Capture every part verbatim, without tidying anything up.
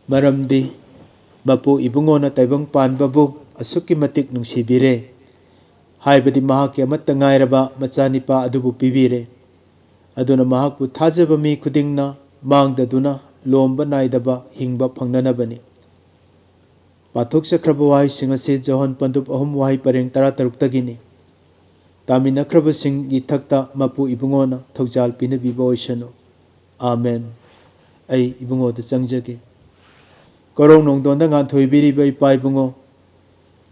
ꯃꯔꯝꯗꯤ ꯃꯄꯨ ꯏꯕꯨꯡꯉꯣꯅ ꯇꯥꯏꯕꯪ ꯄꯥꯟꯕꯕꯨ ꯑꯁꯨꯛꯀꯤ ꯃꯇꯤꯛ ꯅꯨꯡꯁꯤꯕꯤꯔꯦ, ꯍꯥꯏꯕꯗꯤ ꯃꯍꯥꯛꯀꯤ ꯑꯃꯠꯇ ꯉꯥꯏꯔꯕ ꯃꯆꯥꯅꯤꯄꯥ ꯑꯗꯨꯕꯨ ꯄꯤꯕꯤꯔꯦ꯫ ꯑꯗꯨꯅ ꯃꯍꯥꯛꯄꯨ ꯊꯥꯖꯕ ꯃꯤ ꯈꯨꯗꯤꯡꯅ ꯃꯥꯡꯗꯗꯨꯅ ꯂꯣꯝꯕ ꯅꯥꯏꯗꯕ ꯍꯤꯡꯕ ꯐꯪꯅꯅꯕꯅꯤ꯫ ꯄꯥꯊꯣꯛꯆꯈ꯭ꯔꯕ ꯋꯥꯍꯩꯁꯤꯡ ꯑꯁꯤ ꯖꯣꯍꯟ ꯄꯟꯗꯨꯞ ꯑꯍꯨꯝ ꯋꯥꯍꯩ ꯄꯔꯦꯡ ꯇꯔꯥꯇꯔꯨꯛꯇꯒꯤꯅꯤ꯫ ꯇꯥꯃꯤꯟꯅꯈ꯭ꯔꯕꯁꯤꯡꯒꯤ ꯊꯛꯇ ꯃꯄꯨ ꯏꯕꯨꯡꯉꯣꯅ ꯊꯧꯖꯥꯜ ꯄꯤꯅꯕꯤꯕ ꯑꯣꯏꯁꯅꯨ꯫ ꯑꯥꯃꯦꯟ꯫ ꯑꯩ ꯏꯕꯨꯡꯉꯣꯗ ꯆꯪꯖꯒꯦ꯫ ꯀꯣꯔꯧ ꯅꯣꯡꯗꯣꯟꯗ ꯉꯥꯟꯊꯣꯏꯕꯤꯔꯤꯕ ꯏꯄꯥ ꯏꯕꯨꯡꯉꯣ,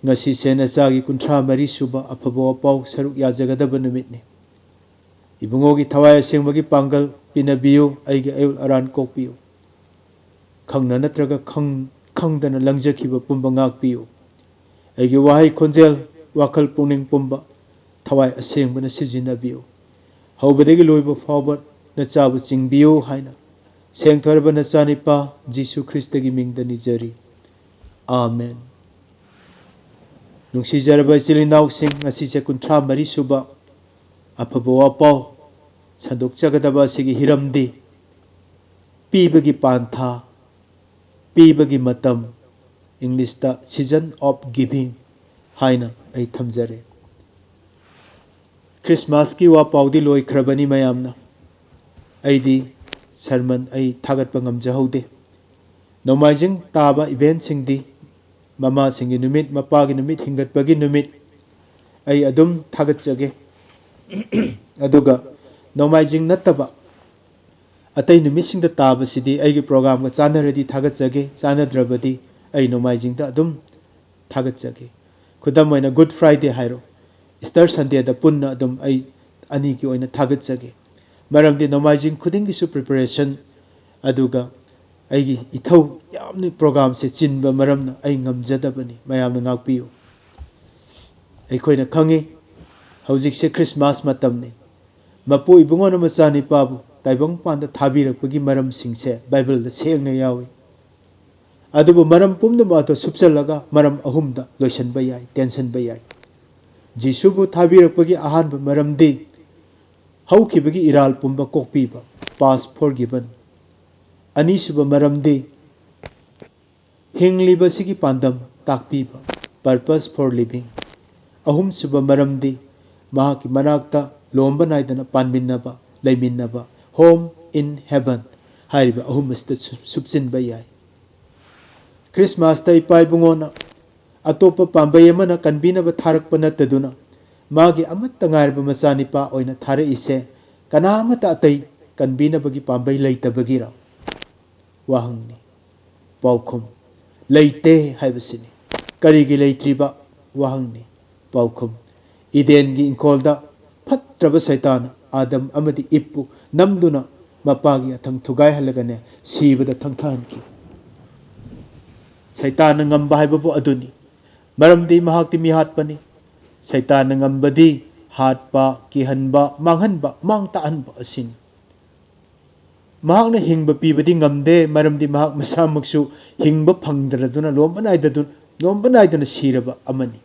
ꯉꯁꯤꯁꯦ ꯅꯆꯥꯒꯤ ꯀꯨꯟꯊ꯭ꯔꯥ ꯃꯔꯤ ꯁꯨꯕ ꯑꯐꯕ ꯋꯥꯄꯥꯎ ꯁꯔꯨꯛ ꯌꯥꯖꯒꯗꯕ ꯅꯨꯃꯤꯠꯅꯤ꯫ ꯏꯕꯨꯡꯉꯣꯒꯤ ꯊꯋꯥꯏ ꯑꯁꯦꯡꯕꯒꯤ ꯄꯥꯡꯒꯜ ꯄꯤꯅꯕꯤꯌꯨ, ꯑꯩꯒꯤ ꯑꯌꯨꯜ ꯑꯔꯥꯟ ꯀꯣꯛꯄꯤꯌꯨ꯫ ꯈꯪꯅ ꯅꯠꯇ꯭ꯔꯒ ꯈꯪ-, ꯈꯪꯗꯅ ꯂꯪꯖꯈꯤꯕ ꯄꯨꯝꯕ ꯉꯥꯛꯄꯤꯌꯨ꯫ ꯑꯩꯒꯤ ꯋꯥꯍꯩ, ꯈꯣꯟꯖꯦꯜ, ꯋꯥꯈꯜ, ꯄꯨꯛꯅꯤꯡ ꯄꯨꯝꯕ ꯊꯋꯥꯏ ꯑꯁꯦꯡꯕꯅ ꯁꯤꯖꯤꯟꯅꯕꯤꯌꯨ꯫ ꯍꯧꯕꯗꯒꯤ ꯂꯣꯏꯕ ꯐꯥꯎꯕ ꯅꯆꯥꯕꯨ ꯆꯤꯡꯕꯤꯌꯨ ꯍꯥꯏꯅ ꯁꯦꯡꯊꯣꯔꯕ ꯅꯆꯥꯅꯤꯄꯥ ꯖꯤꯁꯨ ꯈ꯭ꯔꯤꯁꯇꯒꯤ ꯃꯤꯡꯗ ꯅꯤꯖꯔꯤ꯫ ꯑꯥꯃꯦꯟ꯫ ꯅꯨꯡꯁꯤꯖꯔꯕ ꯏꯆꯤꯜ ꯏꯅꯥꯎꯁꯤꯡ, ꯉꯁꯤꯁꯦ ꯀꯨꯟꯊ꯭ꯔꯥ ꯃꯔꯤ ꯁꯨꯕ ꯑꯐꯕ ꯋꯥꯄꯥꯎ ꯁꯟꯗꯣꯛꯆꯒꯗꯕ ꯑꯁꯤꯒꯤ ꯍꯤꯔꯝꯗꯤ ꯄꯤꯕꯒꯤ ꯄꯥꯟꯊꯥ, ꯄꯤꯕꯒꯤ ꯃꯇꯝ, ꯏꯪꯂꯤꯁꯇ season of giving꯫ ꯍꯥꯏꯅ ꯑꯩ ꯊꯝꯖꯔꯦ꯫ ꯈ꯭ꯔꯤꯁꯃꯥꯁꯀꯤ ꯋꯥ ꯄꯥꯎꯗꯤ ꯂꯣꯏꯈ꯭ꯔꯕꯅꯤ ꯃꯌꯥꯝꯅ꯫ ꯑꯩꯗꯤ ꯁꯔꯃꯟ ꯑꯩ ꯊꯥꯒꯠꯄ ꯉꯝꯖꯍꯧꯗꯦ꯫ ꯅꯣꯡꯃꯥꯏꯖꯤꯡ ꯇꯥꯕ ꯏꯚꯦꯟꯁꯤꯡꯗꯤ, ꯃꯃꯥꯁꯤꯡꯒꯤ ꯅꯨꯃꯤꯠ, ꯃꯄꯥꯒꯤ ꯅꯨꯃꯤꯠ, ꯍꯤꯡꯒꯠꯄꯒꯤ ꯅꯨꯃꯤꯠ, ꯑꯩ ꯑꯗꯨꯝ ꯊꯥꯒꯠꯆꯒꯦ꯫ ꯑꯗꯨꯒ ꯅꯣꯡꯃꯥꯏꯖꯤꯡ ꯅꯠꯇꯕ ꯑꯇꯩ ꯅꯨꯃꯤꯠꯁꯤꯡꯗ ꯇꯥꯕꯁꯤꯗꯤ ꯑꯩꯒꯤ ꯄ꯭ꯔꯣꯒꯥꯝꯒ ꯆꯥꯟꯅꯔꯗꯤ ꯊꯥꯒꯠꯆꯒꯦ, ꯆꯥꯟꯅꯗ꯭ꯔꯕꯗꯤ ꯑꯩ ꯅꯣꯡꯃꯥꯏꯖꯤꯡꯗ ꯑꯗꯨꯝ ꯊꯥꯒꯠꯆꯒꯦ꯫ ꯈꯨꯗꯝ ꯑꯣꯏꯅ Good Friday ꯍꯥꯏꯔꯣ, Easter Sundayꯗ ꯄꯨꯟꯅ ꯑꯗꯨꯝ ꯑꯩ ꯑꯅꯤꯒꯤ ꯑꯣꯏꯅ ꯊꯥꯒꯠꯆꯒꯦ꯫ ꯃꯔꯝꯗꯤ ꯅꯣꯡꯃꯥꯏꯖꯤꯡ ꯈꯨꯗꯤꯡꯒꯤꯁꯨ preparation, ꯑꯗꯨꯒ ꯑꯩꯒꯤ ꯏꯊꯧ ꯌꯥꯝꯅ ꯄ꯭ꯔꯣꯒꯥꯝꯁꯦ ꯆꯤꯟꯕ ꯃꯔꯝꯅ ꯑꯩ ꯉꯝꯖꯗꯕꯅꯤ꯫ ꯃꯌꯥꯝꯅ ꯉꯥꯛꯄꯤꯌꯨ꯫ ꯑꯩꯈꯣꯏꯅ ꯈꯪꯉꯤ, ꯍꯧꯖꯤꯛꯁꯦ ꯈ꯭ꯔꯤꯁꯃꯥꯁ ꯃꯇꯝꯅꯤ꯫ ꯃꯄꯨ ꯏꯕꯨꯡꯉꯣꯅ ꯃꯆꯥꯅꯤꯄꯥꯕꯨ ꯇꯥꯏꯕꯪꯄꯥꯟꯗ ꯊꯥꯕꯤꯔꯛꯄꯒꯤ ꯃꯔꯝꯁꯤꯡꯁꯦ ꯕꯥꯏꯕꯜꯗ ꯁꯦꯡꯅ ꯌꯥꯎꯏ꯫ ꯑꯗꯨꯕꯨ ꯃꯔꯝ ꯄꯨꯝꯅꯃꯛ ꯑꯗꯨ ꯁꯨꯞꯆꯜꯂꯒ ꯃꯔꯝ ꯑꯍꯨꯝꯗ ꯂꯣꯏꯁꯤꯟꯕ ꯌꯥꯏ, ꯇꯦꯟꯁꯤꯟꯕ ꯌꯥꯏ꯫ ꯖꯤꯁꯨꯕꯨ ꯊꯥꯕꯤꯔꯛꯄꯒꯤ ꯑꯍꯥꯟꯕ ꯃꯔꯝꯗꯤ ꯍꯧꯈꯤꯕꯒꯤ ꯏꯔꯥꯜ ꯄꯨꯝꯕ ꯀꯣꯛꯄꯤꯕ, past forgiven꯫ ꯑꯅꯤꯁꯨꯕ ꯃꯔꯝꯗꯤ ꯍꯤꯡꯂꯤꯕꯁꯤꯒꯤ ꯄꯥꯟꯗꯝ ꯇꯥꯛꯄꯤꯕ, purpose for living꯫ ꯑꯍꯨꯝꯁꯨꯕ ꯃꯔꯝꯗꯤ ꯃꯍꯥꯛꯀꯤ ꯃꯅꯥꯛꯇ ꯂꯣꯝꯕ ꯅꯥꯏꯗꯅ ꯄꯥꯟꯃꯤꯟꯅꯕ, ꯂꯩꯃꯤꯟꯅꯕ, home in heaven ꯍꯥꯏꯔꯤꯕ ꯑꯍꯨꯝ ꯑꯁꯤꯗ ꯁꯨꯞ-, ꯁꯨꯞꯆꯤꯟꯕ ꯌꯥꯏ꯫ ꯈ꯭ꯔꯤꯁꯃꯥꯁꯇ ꯏꯄꯥ ꯏꯕꯨꯡꯉꯣꯅ ꯑꯇꯣꯞꯄ ꯄꯥꯝꯕꯩ ꯑꯃꯅ ꯀꯟꯕꯤꯅꯕ ꯊꯥꯔꯛꯄ ꯅꯠꯇꯗꯨꯅ, ꯃꯥꯒꯤ ꯑꯃꯠꯇ ꯉꯥꯏꯔꯕ ꯃꯆꯥꯅꯤꯄꯥ ꯑꯣꯏꯅ ꯊꯥꯔꯛꯏꯁꯦ ꯀꯅꯥ ꯑꯃꯠꯇ ꯑꯇꯩ ꯀꯟꯕꯤꯅꯕꯒꯤ ꯄꯥꯝꯕꯩ ꯂꯩꯇꯕꯒꯤꯔ? ꯋꯥꯍꯪꯅꯤ꯫ ꯄꯥꯎꯈꯨꯝ: ꯂꯩꯇꯦ ꯍꯥꯏꯕꯁꯤꯅꯤ꯫ ꯀꯔꯤꯒꯤ ꯂꯩꯇ꯭ꯔꯤꯕ? ꯋꯥꯍꯪꯅꯤ꯫ ꯄꯥꯎꯈꯨꯝ: ꯏꯗꯦꯟꯒꯤ ꯏꯪꯈꯣꯜꯗ ꯐꯠꯇ꯭ꯔꯕ ꯁꯩꯇꯥꯟꯅ ꯑꯥꯗꯝ ꯑꯃꯗꯤ ꯏꯞꯄꯨ ꯅꯝꯗꯨꯅ ꯃꯄꯥꯒꯤ ꯑꯊꯪ ꯊꯨꯒꯥꯏꯍꯜꯂꯒꯅꯦ, ꯁꯤꯕꯗ ꯊꯪꯊꯍꯟꯈꯤ꯫ ꯁꯩꯇꯥꯟꯅ ꯉꯝꯕ ꯍꯥꯏꯕꯕꯨ ꯑꯗꯨꯅꯤ꯫ ꯃꯔꯝꯗꯤ ꯃꯍꯥꯛꯇꯤ ꯃꯤꯍꯥꯠꯄꯅꯤ꯫ ꯁꯩꯇꯥꯟꯅ ꯉꯝꯕꯗꯤ ꯍꯥꯠꯄ, ꯀꯤꯍꯟꯕ, ꯃꯥꯡꯍꯟꯕ, ꯃꯥꯡ ꯇꯥꯛꯍꯟꯕ ꯑꯁꯤꯅꯤ꯫ ꯃꯍꯥꯛꯅ ꯍꯤꯡꯕ ꯄꯤꯕꯗꯤ ꯉꯝꯗꯦ, ꯃꯔꯝꯗꯤ ꯃꯍꯥꯛ ꯃꯁꯥꯃꯛꯁꯨ ꯍꯤꯡꯕ ꯐꯪꯗ꯭ꯔꯗꯨꯅ ꯂꯣꯝꯕ ꯅꯥꯏꯗꯗꯨ-, ꯂꯣꯝꯕ ꯅꯥꯏꯗꯅ ꯁꯤꯔꯕ ꯑꯃꯅꯤ꯫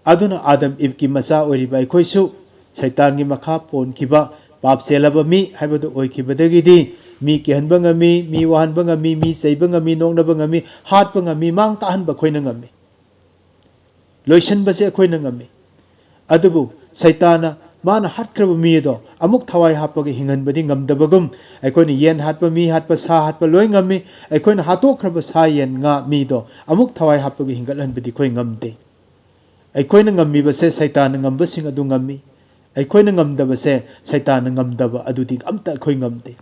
ꯑꯗꯨꯅ ꯑꯥꯗꯝ ꯏꯕꯀꯤ ꯃꯆꯥ ꯑꯣꯏꯔꯤꯕ ꯑꯩꯈꯣꯏꯁꯨ ꯁꯩꯇꯥꯟꯒꯤ ꯃꯈꯥ ꯄꯣꯟꯈꯤꯕ, ꯄꯥꯞ ꯆꯦꯜꯂꯕ ꯃꯤ ꯍꯥꯏꯕꯗꯨ ꯑꯣꯏꯈꯤꯕꯗꯒꯤꯗꯤ ꯃꯤ ꯀꯤꯍꯟꯕ ꯉꯝꯃꯤ, ꯃꯤ ꯋꯥꯍꯟꯕ ꯉꯝꯃꯤ, ꯃꯤ ꯆꯩꯕ ꯉꯝꯃꯤ, ꯅꯣꯛꯅꯕ ꯉꯝꯃꯤ, ꯍꯥꯠꯄ ꯉꯝꯃꯤ, ꯃꯥꯡ ꯇꯥꯛꯍꯟꯕ ꯑꯩꯈꯣꯏꯅ ꯉꯝꯃꯤ꯫ ꯂꯣꯏꯁꯤꯟꯕꯁꯦ ꯑꯩꯈꯣꯏꯅ ꯉꯝꯃꯤ꯫ ꯑꯗꯨꯕꯨ ꯁꯩꯇꯥꯅ ꯃꯥꯅ ꯍꯥꯠꯈ꯭ꯔꯕ ꯃꯤ ꯑꯗꯣ ꯑꯃꯨꯛ ꯊꯋꯥꯏ ꯍꯥꯞꯄꯒ ꯍꯤꯡꯍꯟꯕꯗꯤ ꯉꯝꯗꯕꯒꯨꯝ, ꯑꯩꯈꯣꯏꯅ ꯌꯦꯟ ꯍꯥꯠꯄ, ꯃꯤ ꯍꯥꯠꯄ, ꯁꯥ ꯍꯥꯠꯄ ꯂꯣꯏ ꯉꯝꯃꯤ꯫ ꯑꯩꯈꯣꯏꯅ ꯍꯥꯠꯇꯣꯛꯈ꯭ꯔꯕ ꯁꯥ, ꯌꯦꯟ, ꯉꯥ, ꯃꯤꯗꯣ ꯑꯃꯨꯛ ꯊꯋꯥꯏ ꯍꯥꯞꯄꯒ ꯍꯤꯡꯒꯠꯍꯟꯕꯗꯤ ꯑꯩꯈꯣꯏ ꯉꯝꯗꯦ꯫ ꯑꯩꯈꯣꯏꯅ ꯉꯝꯃꯤꯕꯁꯦ ꯁꯩꯇꯥꯟꯅ ꯉꯝꯕꯁꯤꯡ ꯑꯗꯨ ꯉꯝꯃꯤ꯫ ꯑꯩꯈꯣꯏꯅ ꯉꯝꯗꯕꯁꯦ ꯁꯩꯇꯥꯟꯅ ꯉꯝꯗꯕ ꯑꯗꯨꯗꯤ ꯑꯝꯇ ꯑꯩꯈꯣꯏ ꯉꯝꯗꯦ꯫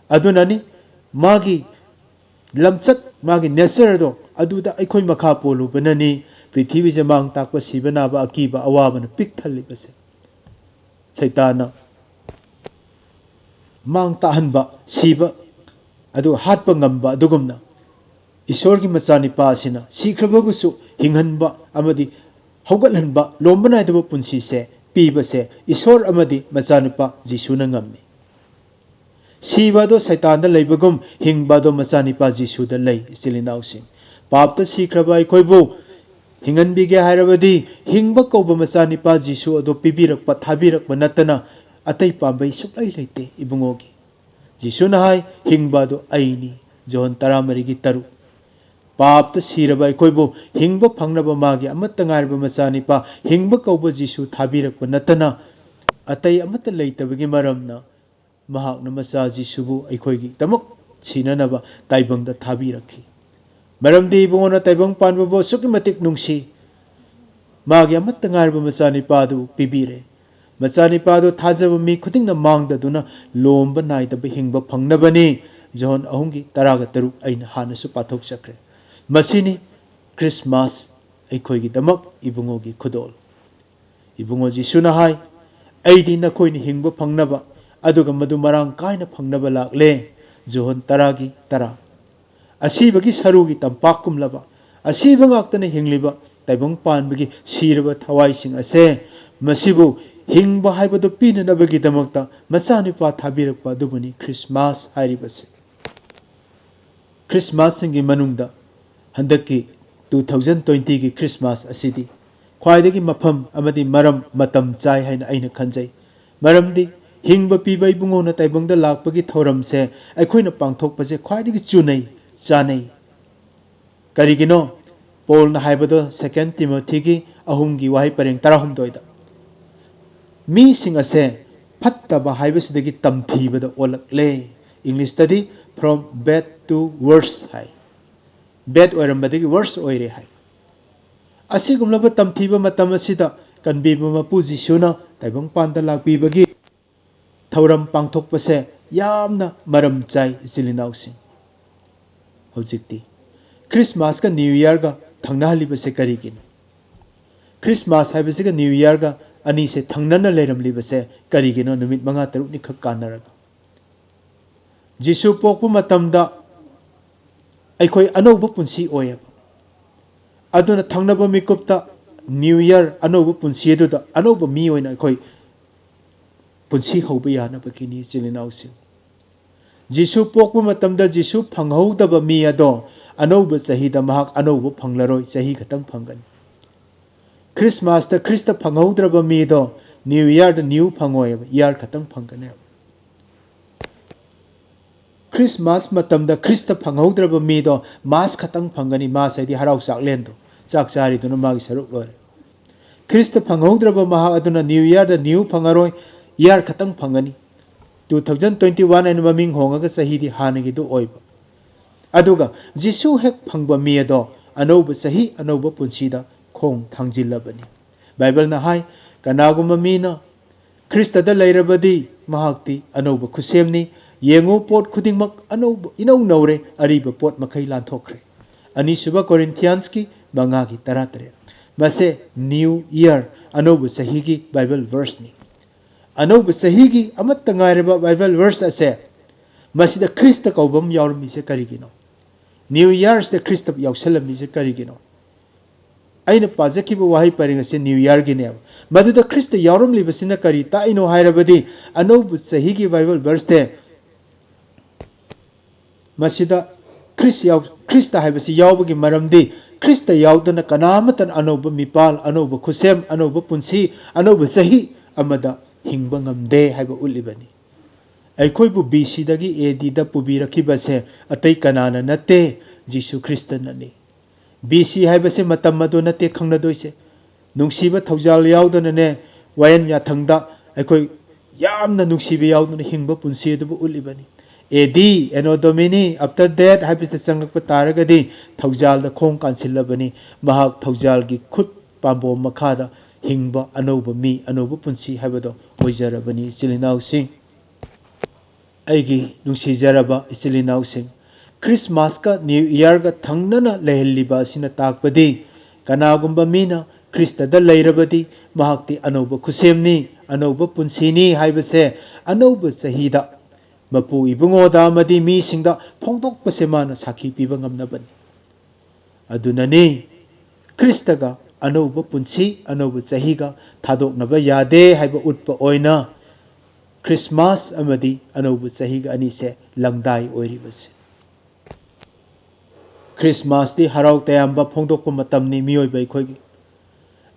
ꯑꯗꯨꯅꯅꯤ ꯃꯥꯒꯤ ꯂꯝꯆꯠ, ꯃꯥꯒꯤ nature ꯑꯗꯣ ꯑꯗꯨꯗ ꯑꯩꯈꯣꯏ ꯃꯈꯥ ꯄꯣꯜꯂꯨꯕꯅꯅꯤ ꯄ꯭ꯔꯤꯊꯤꯕꯤꯁꯦ ꯃꯥꯡ ꯇꯥꯛꯄ, ꯁꯤꯕ ꯅꯥꯕ, ꯑꯀꯤꯕ ꯑꯋꯥꯕꯅ ꯄꯤꯛ ꯊꯜꯂꯤꯕꯁꯦ꯫ ꯁꯩꯇꯥꯟꯅ ꯃꯥꯡ ꯇꯥꯛꯍꯟꯕ, ꯁꯤꯕ ꯑꯗꯨ ꯍꯥꯠꯄ ꯉꯝꯕ ꯑꯗꯨꯒꯨꯝꯅ ꯏꯁꯣꯔꯒꯤ ꯃꯆꯥꯅꯤꯄꯥ ꯑꯁꯤꯅ ꯁꯤꯈ꯭ꯔꯕꯕꯨꯁꯨ ꯍꯤꯡꯍꯟꯕ ꯑꯃꯗꯤ ꯍꯧꯒꯠꯍꯟꯕ, ꯂꯣꯝꯕ ꯅꯥꯏꯗꯕ ꯄꯨꯟꯁꯤꯁꯦ ꯄꯤꯕꯁꯦ ꯏꯁꯣꯔ ꯑꯃꯗꯤ ꯃꯆꯥꯅꯨꯄꯥ ꯖꯤꯁꯨꯅ ꯉꯝꯃꯤ꯫ ꯁꯤꯕ ꯑꯗꯣ ꯁꯩꯇꯥꯟꯗ ꯂꯩꯕꯒꯨꯝ ꯍꯤꯡꯕ ꯑꯗꯣ ꯃꯆꯥꯅꯤꯄꯥ ꯖꯤꯁꯨꯗ ꯂꯩ꯫ ꯏꯆꯤꯜ ꯏꯅꯥꯎꯁꯤꯡ, ꯄꯥꯞꯇ ꯁꯤꯈ꯭ꯔꯕ ꯑꯩꯈꯣꯏꯕꯨ ꯍꯤꯡꯍꯟꯕꯤꯒꯦ ꯍꯥꯏꯔꯕꯗꯤ ꯍꯤꯡꯕ ꯀꯧꯕ ꯃꯆꯥꯅꯤꯄꯥ ꯖꯤꯁꯨ ꯑꯗꯣ ꯄꯤꯕꯤꯔꯛꯄ, ꯊꯥꯕꯤꯔꯛꯄ ꯅꯠꯇꯅ ꯑꯇꯩ ꯄꯥꯝꯕꯩ ꯁꯨꯛꯂꯩ ꯂꯩꯇꯦ ꯏꯕꯨꯡꯉꯣꯒꯤ꯫ ꯖꯤꯁꯨꯅ ꯍꯥꯏ, "ꯍꯤꯡꯕ ꯑꯗꯣ ꯑꯩꯅꯤ"꯫ ꯖꯣꯍꯟ ꯇꯔꯥꯃꯔꯤꯒꯤ ꯇꯔꯨꯛ꯫ ꯄꯥꯞꯇ ꯁꯤꯔꯕ ꯑꯩꯈꯣꯏꯕꯨ ꯍꯤꯡꯕ ꯐꯪꯅꯕ ꯃꯥꯒꯤ ꯑꯃꯠꯇ ꯉꯥꯏꯔꯕ ꯃꯆꯥꯅꯤꯄꯥ ꯍꯤꯡꯕ ꯀꯧꯕ ꯖꯤꯁꯨ ꯊꯥꯕꯤꯔꯛꯄ ꯅꯠꯇꯅ ꯑꯇꯩ ꯑꯃꯠꯇ ꯂꯩꯇꯕꯒꯤ ꯃꯔꯝꯅ ꯃꯍꯥꯛꯅ ꯃꯆꯥ ꯖꯤꯁꯨꯕꯨ ꯑꯩꯈꯣꯏꯒꯤꯗꯃꯛ ꯁꯤꯅꯅꯕ ꯇꯥꯏꯕꯪꯗ ꯊꯥꯕꯤꯔꯛꯈꯤ꯫ ꯃꯔꯝꯗꯤ ꯏꯕꯨꯡꯉꯣꯅ ꯇꯥꯏꯕꯪ ꯄꯥꯟꯕꯕꯨ ꯑꯁꯨꯛꯀꯤ ꯃꯇꯤꯛ ꯅꯨꯡꯁꯤ, ꯃꯥꯒꯤ ꯑꯃꯠꯇ ꯉꯥꯏꯔꯕ ꯃꯆꯥꯅꯤꯄꯥꯗꯨ ꯄꯤꯕꯤꯔꯦ꯫ ꯃꯆꯥꯅꯤꯄꯥꯗꯨ ꯊꯥꯖꯕ ꯃꯤ ꯈꯨꯗꯤꯡꯅ ꯃꯥꯡꯗꯗꯨꯅ ꯂꯣꯝꯕ ꯅꯥꯏꯗꯕ ꯍꯤꯡꯕ ꯐꯪꯅꯕꯅꯤ꯫ ꯖꯣꯍꯟ ꯑꯍꯨꯝꯒꯤ ꯇꯔꯥꯒ ꯇꯔꯨꯛ ꯑꯩꯅ ꯍꯥꯟꯅꯁꯨ ꯄꯥꯊꯣꯛꯆꯈ꯭ꯔꯦ꯫ ꯃꯁꯤꯅꯤ ꯈ꯭ꯔꯤꯁꯃꯥꯁ ꯑꯩꯈꯣꯏꯒꯤꯗꯃꯛ ꯏꯕꯨꯡꯉꯣꯒꯤ ꯈꯨꯗꯣꯜ꯫ ꯏꯕꯨꯡꯉꯣ ꯖꯤꯁꯨꯅ ꯍꯥꯏ, "ꯑꯩꯗꯤ ꯅꯈꯣꯏꯅ ꯍꯤꯡꯕ ꯐꯪꯅꯕ, ꯑꯗꯨꯒ ꯃꯗꯨ ꯃꯔꯥꯡ ꯀꯥꯏꯅ ꯐꯪꯅꯕ ꯂꯥꯛꯂꯦ"꯫ ꯖꯣꯍꯟ ꯇꯔꯥꯒꯤ ꯇꯔꯥ꯫ ꯑꯁꯤꯕꯒꯤ ꯁꯔꯨꯒꯤ ꯇꯝꯄꯥꯛ ꯀꯨꯝꯂꯕ, ꯑꯁꯤꯕ ꯉꯥꯛꯇꯅ ꯍꯤꯡꯂꯤꯕ ꯇꯥꯏꯕꯪ ꯄꯥꯟꯕꯒꯤ ꯁꯤꯔꯕ ꯊꯋꯥꯏꯁꯤꯡ ꯑꯁꯦ, ꯃꯁꯤꯕꯨ ꯍꯤꯡꯕ ꯍꯥꯏꯕꯗꯨ ꯄꯤꯅꯅꯕꯒꯤꯗꯃꯛꯇ ꯃꯆꯥꯅꯨꯄꯥ ꯊꯥꯕꯤꯔꯛꯄ ꯑꯗꯨꯕꯨꯅꯤ ꯈ꯭ꯔꯤꯁꯃꯥꯁ ꯍꯥꯏꯔꯤꯕꯁꯦ꯫ ꯈ꯭ꯔꯤꯁꯃꯥꯁꯁꯤꯡꯒꯤ ꯃꯅꯨꯡꯗ ꯍꯟꯗꯛꯀꯤ two thousand twenty ꯒꯤ ꯈ꯭ꯔꯤꯁꯃꯥꯁ ꯑꯁꯤꯗꯤ ꯈ꯭ꯋꯥꯏꯗꯒꯤ ꯃꯐꯝ ꯑꯃꯗꯤ ꯃꯔꯝ ꯃꯇꯝ ꯆꯥꯏ ꯍꯥꯏꯅ ꯑꯩꯅ ꯈꯟꯖꯩ꯫ ꯃꯔꯝꯗꯤ ꯍꯤꯡꯕ ꯄꯤꯕ ꯏꯕꯨꯡꯉꯣꯅ ꯇꯥꯏꯕꯪꯗ ꯂꯥꯛꯄꯒꯤ ꯊꯧꯔꯝꯁꯦ ꯑꯩꯈꯣꯏꯅ ꯄꯥꯡꯊꯣꯛꯄꯁꯦ ꯈ꯭ꯋꯥꯏꯗꯒꯤ ꯆꯨꯅꯩ, ꯆꯥꯅꯩ꯫ ꯀꯔꯤꯒꯤꯅꯣ? ꯄꯣꯜꯅ ꯍꯥꯏꯕꯗꯣ Second Timothyꯒꯤ ꯑꯍꯨꯝꯒꯤ ꯋꯥꯍꯩ ꯄꯔꯦꯡ ꯇꯔꯥꯍꯨꯝꯗꯣꯏꯗ, "ꯃꯤꯁꯤꯡ ꯑꯁꯦ ꯐꯠꯇꯕ ꯍꯥꯏꯕꯁꯤꯗꯒꯤ ꯇꯝꯊꯤꯕꯗ ꯑꯣꯜꯂꯛꯂꯦ"꯫ Englishꯇꯗꯤ "From bad to worse" high. Bad ꯑꯣꯏꯔꯝꯕꯗꯒꯤ worse ꯑꯣꯏꯔꯦ ꯍꯥꯏ꯫ ꯑꯁꯤꯒꯨꯝꯂꯕ ꯇꯝꯊꯤꯕ ꯃꯇꯝ ꯑꯁꯤꯗ ꯀꯟꯕꯤꯕ ꯃꯄꯨ ꯖꯤꯁꯨꯅ ꯇꯥꯏꯕꯪꯄꯥꯟꯗ ꯂꯥꯛꯄꯤꯕꯒꯤ ꯊꯧꯔꯝ ꯄꯥꯡꯊꯣꯛꯄꯁꯦ ꯌꯥꯝꯅ ꯃꯔꯝ ꯆꯥꯏ, ꯏꯆꯤꯜ ꯏꯅꯥꯎꯁꯤꯡ꯫ ꯍꯧꯖꯤꯛꯇꯤ ꯈ꯭ꯔꯤꯁꯃꯥꯁꯀ ꯅ꯭ꯌꯨ ꯏꯌꯥꯔꯒ ꯊꯪꯅꯍꯜꯂꯤꯕꯁꯦ ꯀꯔꯤꯒꯤꯅꯣ? ꯈ꯭ꯔꯤꯁꯃꯥꯁ ꯍꯥꯏꯕꯁꯤꯒ ꯅ꯭ꯌꯨ ꯏꯌꯥꯔꯒ ꯑꯅꯤꯁꯦ ꯊꯪꯅꯅ ꯂꯩꯔꯝꯂꯤꯕꯁꯦ ꯀꯔꯤꯒꯤꯅꯣ? ꯅꯨꯃꯤꯠ ꯃꯉꯥ ꯇꯔꯨꯛꯅꯤꯈꯛ ꯀꯥꯟꯅꯔꯒ꯫ ꯖꯤꯁꯨ ꯄꯣꯛꯄ ꯃꯇꯝꯗ ꯑꯩꯈꯣꯏ ꯑꯅꯧꯕ ꯄꯨꯟꯁꯤ ꯑꯣꯏꯌꯦꯕ꯫ ꯑꯗꯨꯅ ꯊꯪꯅꯕ ꯃꯤꯀꯨꯞꯇ ꯅ꯭ꯌꯨ ꯏꯌꯥꯔ, ꯑꯅꯧꯕ ꯄꯨꯟꯁꯤ ꯑꯗꯨꯗ ꯑꯅꯧꯕ ꯃꯤ ꯑꯣꯏꯅ ꯑꯩꯈꯣꯏ ꯄꯨꯟꯁꯤ ꯍꯧꯕ ꯌꯥꯅꯕꯒꯤꯅꯤ, ꯏꯆꯤꯜ ꯏꯅꯥꯎꯁꯤꯡ꯫ ꯖꯤꯁꯨ ꯄꯣꯛꯄ ꯃꯇꯝꯗ ꯖꯤꯁꯨ ꯐꯪꯍꯧꯗꯕ ꯃꯤ ꯑꯗꯣ ꯑꯅꯧꯕ ꯆꯍꯤꯗ ꯃꯍꯥꯛ ꯑꯅꯧꯕ ꯐꯪꯂꯔꯣꯏ, ꯆꯍꯤ ꯈꯛꯇꯪ ꯐꯪꯒꯅꯤ꯫ ꯈ꯭ꯔꯤꯁꯃꯥꯁꯇ ꯈ꯭ꯔꯤꯁꯇ ꯐꯪꯍꯧꯗ꯭ꯔꯕ ꯃꯤꯗꯣ ꯅ꯭ꯌꯨ ꯏꯌꯥꯔꯗ ꯅ꯭ꯌꯨ ꯐꯪꯉꯣꯏꯕ, ꯏꯌꯥꯔ ꯈꯛꯇꯪ ꯐꯪꯒꯅꯦꯕ꯫ ꯈ꯭ꯔꯤꯁꯃꯥꯁ ꯃꯇꯝꯗ ꯈ꯭ꯔꯤꯁꯇ ꯐꯪꯍꯧꯗ꯭ꯔꯕ ꯃꯤꯗꯣ ꯃꯥꯁ ꯈꯛꯇꯪ ꯐꯪꯒꯅꯤ, ꯃꯥꯁ ꯍꯥꯏꯗꯤ ꯍꯔꯥꯎ ꯆꯥꯛꯂꯦꯟꯗꯣ, ꯆꯥꯛ ꯆꯥꯔꯤꯗꯨꯅ ꯃꯥꯒꯤ ꯁꯔꯨꯛ ꯂꯣꯏꯔꯦ꯫ ꯈ꯭ꯔꯤꯁꯇ ꯐꯪꯍꯧꯗ꯭ꯔꯕ ꯃꯍꯥꯛ ꯑꯗꯨꯅ ꯅ꯭ꯌꯨ ꯏꯌꯥꯔꯗ ꯅ꯭ꯌꯨ ꯐꯪꯉꯔꯣꯏ, ꯏꯌꯥꯔ ꯈꯛꯇꯪ ꯐꯪꯒꯅꯤ꯫ Two thousand twenty one ꯍꯥꯏꯅ ꯃꯃꯤꯡ ꯍꯣꯡꯉꯒ ꯆꯍꯤꯗꯤ ꯍꯥꯟꯅꯒꯤꯗꯨ ꯑꯣꯏꯕ꯫ ꯑꯗꯨꯒ ꯖꯤꯁꯨ ꯍꯦꯛ ꯐꯪꯕ ꯃꯤ ꯑꯗꯣ ꯑꯅꯧꯕ ꯆꯍꯤ, ꯑꯅꯧꯕ ꯄꯨꯟꯁꯤꯗ ꯈꯣꯡ ꯊꯥꯡꯖꯤꯜꯂꯕꯅꯤ꯫ ꯕꯥꯏꯕꯜꯅ ꯍꯥꯏ, "ꯀꯅꯥꯒꯨꯝꯕ ꯃꯤꯅ ꯈ꯭ꯔꯤꯁꯇꯗ ꯂꯩꯔꯕꯗꯤ ꯃꯍꯥꯛꯇꯤ ꯑꯅꯧꯕ ꯈꯨꯠꯁꯦꯝꯅꯤ꯫ ꯌꯦꯡꯉꯨ, ꯄꯣꯠ ꯈꯨꯗꯤꯡꯃꯛ ꯑꯅꯧꯕ, ꯏꯅꯧ ꯅꯧꯔꯦ, ꯑꯔꯤꯕ ꯄꯣꯠ ꯃꯈꯩ ꯂꯥꯟꯊꯣꯛꯈ꯭ꯔꯦ"꯫ ꯑꯅꯤꯁꯨꯕ ꯀꯣꯔꯤꯟꯊꯤꯌꯥꯟꯁꯀꯤ ꯃꯉꯥꯒꯤ ꯇꯔꯥꯇꯔꯦꯠ꯫ ꯃꯁꯦ ꯅ꯭ꯌꯨ ꯏꯌꯥꯔ, ꯑꯅꯧꯕ ꯆꯍꯤꯒꯤ ꯕꯥꯏꯕꯜ ꯚꯔꯁꯅꯤ꯫ ꯑꯅꯧꯕ ꯆꯍꯤꯒꯤ ꯑꯃꯠꯇ ꯉꯥꯏꯔꯕ ꯕꯥꯏꯕꯜ ꯚꯔꯁ ꯑꯁꯦ, ꯃꯁꯤꯗ ꯈ꯭ꯔꯤꯁꯇ ꯀꯧꯕ ꯑꯃ ꯌꯥꯎꯔꯝꯃꯤꯁꯦ ꯀꯔꯤꯒꯤꯅꯣ? ꯅ꯭ꯌꯨ ꯏꯌꯥꯔꯁꯤꯗ ꯈ꯭ꯔꯤꯁꯇ ꯌꯥꯎꯁꯜꯂꯝꯃꯤꯁꯦ ꯀꯔꯤꯒꯤꯅꯣ? ꯑꯩꯅ ꯄꯥꯖꯈꯤꯕ ꯋꯥꯍꯩ ꯄꯔꯦꯡ ꯑꯁꯤ ꯅ꯭ꯌꯨ ꯏꯌꯥꯔꯒꯤꯅꯦꯕ꯫ ꯃꯗꯨꯗ ꯈ꯭ꯔꯤꯁꯇ ꯌꯥꯎꯔꯝꯂꯤꯕꯁꯤꯅ ꯀꯔꯤ ꯇꯥꯛꯏꯅꯣ ꯍꯥꯏꯔꯕꯗꯤ, ꯑꯅꯧꯕ ꯆꯍꯤꯒꯤ ꯕꯥꯏꯕꯜ ꯚꯔꯁꯇꯦ ꯃꯁꯤꯗ ꯈ꯭ꯔꯤꯁ ꯌꯥꯎ-, ꯈ꯭ꯔꯤꯁꯇ ꯍꯥꯏꯕꯁꯤ ꯌꯥꯎꯕꯒꯤ ꯃꯔꯝꯗꯤ, ꯈ꯭ꯔꯤꯁꯇ ꯌꯥꯎꯗꯅ ꯀꯅꯥ ꯑꯃꯠꯇꯅ ꯑꯅꯧꯕ ꯃꯤꯄꯥꯜ, ꯑꯅꯧꯕ ꯈꯨꯠꯁꯦꯝ, ꯑꯅꯧꯕ ꯄꯨꯟꯁꯤ, ꯑꯅꯧꯕ ꯆꯍꯤ ꯑꯃꯗ ꯍꯤꯡꯕ ꯉꯝꯗꯦ ꯍꯥꯏꯕ ꯎꯠꯂꯤꯕꯅꯤ꯫ ꯑꯩꯈꯣꯏꯕꯨ B C ꯗꯒꯤ A D ꯗ ꯄꯨꯕꯤꯔꯛꯈꯤꯕꯁꯦ ꯑꯇꯩ ꯀꯅꯥꯅ ꯅꯠꯇꯦ, ꯖꯤꯁꯨ ꯈ꯭ꯔꯤꯁꯇꯅꯅꯤ꯫ ꯕꯤ ꯁꯤ ꯍꯥꯏꯕꯁꯦ ꯃꯇꯝ ꯑꯗꯨ ꯅꯠꯇꯦ ꯈꯪꯅꯗꯣꯏꯁꯦ꯫ ꯅꯨꯡꯁꯤꯕ ꯊꯧꯖꯥꯜ ꯌꯥꯎꯗꯅꯅꯦ, ꯋꯥꯌꯦꯟ ꯌꯥꯊꯪꯗ ꯑꯩꯈꯣꯏ ꯌꯥꯝꯅ ꯅꯨꯡꯁꯤꯕ ꯌꯥꯎꯗꯅ ꯍꯤꯡꯕ ꯄꯨꯟꯁꯤ ꯑꯗꯨꯕꯨ ꯎꯠꯂꯤꯕꯅꯤ꯫ ꯑꯦ ꯗꯤ, ꯑꯦꯅꯣ ꯗꯣꯃꯤꯅꯤ, ꯑꯞꯇꯔ ꯗꯦꯠ ꯍꯥꯏꯕꯁꯤꯗ ꯆꯪꯂꯛꯄ ꯇꯥꯔꯒꯗꯤ ꯊꯧꯖꯥꯜꯗ ꯈꯣꯡ ꯀꯥꯟꯁꯤꯜꯂꯕꯅꯤ꯫ ꯃꯍꯥꯛ ꯊꯧꯖꯥꯜꯒꯤ ꯈꯨꯠ ꯄꯥꯝꯕꯣꯝ ꯃꯈꯥꯗ ꯍꯤꯡꯕ ꯑꯅꯧꯕ ꯃꯤ, ꯑꯅꯧꯕ ꯄꯨꯟꯁꯤ ꯍꯥꯏꯕꯗꯣ ꯑꯣꯏꯖꯔꯕꯅꯤ꯫ ꯏꯆꯤꯜ ꯏꯅꯥꯎꯁꯤꯡ, ꯑꯩꯒꯤ ꯅꯨꯡꯁꯤꯖꯔꯕ ꯏꯆꯤꯜ ꯏꯅꯥꯎꯁꯤꯡ, ꯈ꯭ꯔꯤꯁꯃꯥꯁꯀ ꯅ꯭ꯌꯨ ꯏꯌꯥꯔꯒ ꯊꯪꯅꯅ ꯂꯩꯍꯜꯂꯤꯕ ꯑꯁꯤꯅ ꯇꯥꯛꯄꯗꯤ, ꯀꯅꯥꯒꯨꯝꯕ ꯃꯤꯅ ꯈ꯭ꯔꯤꯁꯇꯗ ꯂꯩꯔꯕꯗꯤ ꯃꯍꯥꯛꯇꯤ ꯑꯅꯧꯕ ꯈꯨꯠꯁꯦꯝꯅꯤ, ꯑꯅꯧꯕ ꯄꯨꯟꯁꯤꯅꯤ ꯍꯥꯏꯕꯁꯦ ꯑꯅꯧꯕ ꯆꯍꯤꯗ ꯃꯄꯨ ꯏꯕꯨꯡꯉꯣꯗ ꯑꯃꯗꯤ ꯃꯤꯁꯤꯡꯗ ꯐꯣꯡꯗꯣꯛꯄꯁꯦ ꯃꯥꯅ ꯁꯥꯈꯤ ꯄꯤꯕ ꯉꯝꯅꯕꯅꯤ꯫ ꯑꯗꯨꯅꯅꯤ ꯈ꯭ꯔꯤꯁꯇꯒ ꯑꯅꯧꯕ ꯄꯨꯟꯁꯤ, ꯑꯅꯧꯕ ꯆꯍꯤꯒ ꯊꯥꯗꯣꯛꯅꯕ ꯌꯥꯗꯦ ꯍꯥꯏꯕ ꯎꯠꯄ ꯑꯣꯏꯅ ꯈ꯭ꯔꯤꯁꯃꯥꯁ ꯑꯃꯗꯤ ꯑꯅꯧꯕ ꯆꯍꯤꯒ ꯑꯅꯤꯁꯦ ꯂꯪꯗꯥꯏ ꯑꯣꯏꯔꯤꯕꯁꯦ꯫ ꯈ꯭ꯔꯤꯁꯃꯥꯁꯇꯤ ꯍꯔꯥꯎ ꯇꯌꯥꯝꯕ ꯐꯣꯡꯗꯣꯛꯄ ꯃꯇꯝꯅꯤ ꯃꯤꯑꯣꯏꯕ ꯑꯩꯈꯣꯏꯒꯤ꯫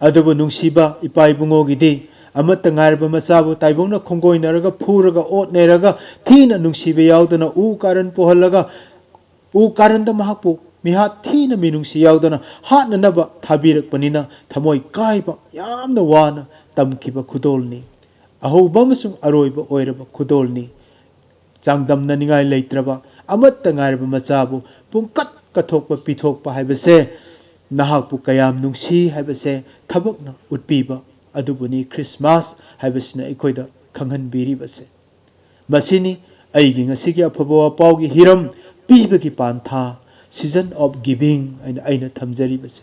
ꯑꯗꯨꯕꯨ ꯅꯨꯡꯁꯤꯕ ꯏꯄꯥ ꯏꯕꯨꯡꯉꯣꯒꯤꯗꯤ ꯑꯃꯠꯇ ꯉꯥꯏꯔꯕ ꯃꯆꯥꯕꯨ ꯇꯥꯏꯕꯪꯅ ꯈꯣꯡꯒꯣꯏꯅꯔꯒ, ꯐꯨꯔꯒ, ꯑꯣꯠ ꯅꯩꯔꯒ, ꯊꯤꯅ ꯅꯨꯡꯁꯤꯕ ꯌꯥꯎꯗꯅ ꯎ ꯀꯥꯔꯟ ꯄꯨꯍꯜꯂꯒ, ꯎ ꯀꯥꯔꯟꯗ ꯃꯍꯥꯛꯄꯨ ꯃꯤꯍꯥꯠ ꯊꯤꯅ ꯃꯤꯅꯨꯡꯁꯤ ꯌꯥꯎꯗꯅ ꯍꯥꯠꯅꯅꯕ ꯊꯥꯕꯤꯔꯛꯄꯅꯤꯅ, ꯊꯃꯣꯏ ꯀꯥꯏꯕ ꯌꯥꯝꯅ ꯋꯥꯅ ꯇꯝꯈꯤꯕ ꯈꯨꯗꯣꯜꯅꯤ꯫ ꯑꯍꯧꯕ ꯑꯃꯁꯨꯡ ꯑꯔꯣꯏꯕ ꯑꯣꯏꯔꯕ ꯈꯨꯗꯣꯜꯅꯤ꯫ ꯆꯥꯡꯗꯝꯅꯅꯤꯡꯉꯥꯏ ꯂꯩꯇ꯭ꯔꯕ ꯑꯃꯠꯇ ꯉꯥꯏꯔꯕ ꯃꯆꯥꯕꯨ ꯄꯨꯡꯀꯠ ꯀꯠꯊꯣꯛꯄ ꯄꯤꯊꯣꯛꯄ ꯍꯥꯏꯕꯁꯦ, ꯅꯍꯥꯛꯄꯨ ꯀꯌꯥꯝ ꯅꯨꯡꯁꯤ ꯍꯥꯏꯕꯁꯦ ꯊꯕꯛꯅ ꯎꯠꯄꯤꯕ ꯑꯗꯨꯕꯨꯅꯤ ꯈ꯭ꯔꯤꯁꯃꯥꯁ ꯍꯥꯏꯕꯁꯤꯅ ꯑꯩꯈꯣꯏꯗ ꯈꯪꯍꯟꯕꯤꯔꯤꯕꯁꯦ꯫ ꯃꯁꯤꯅꯤ ꯑꯩꯒꯤ ꯉꯁꯤꯒꯤ ꯑꯐꯕ ꯋꯥꯄꯥꯎꯒꯤ ꯍꯤꯔꯝ, ꯄꯤꯕꯒꯤ ꯄꯥꯟꯊꯥ, season of giving ꯍꯥꯏꯅ ꯑꯩꯅ ꯊꯝꯖꯔꯤꯕꯁꯦ꯫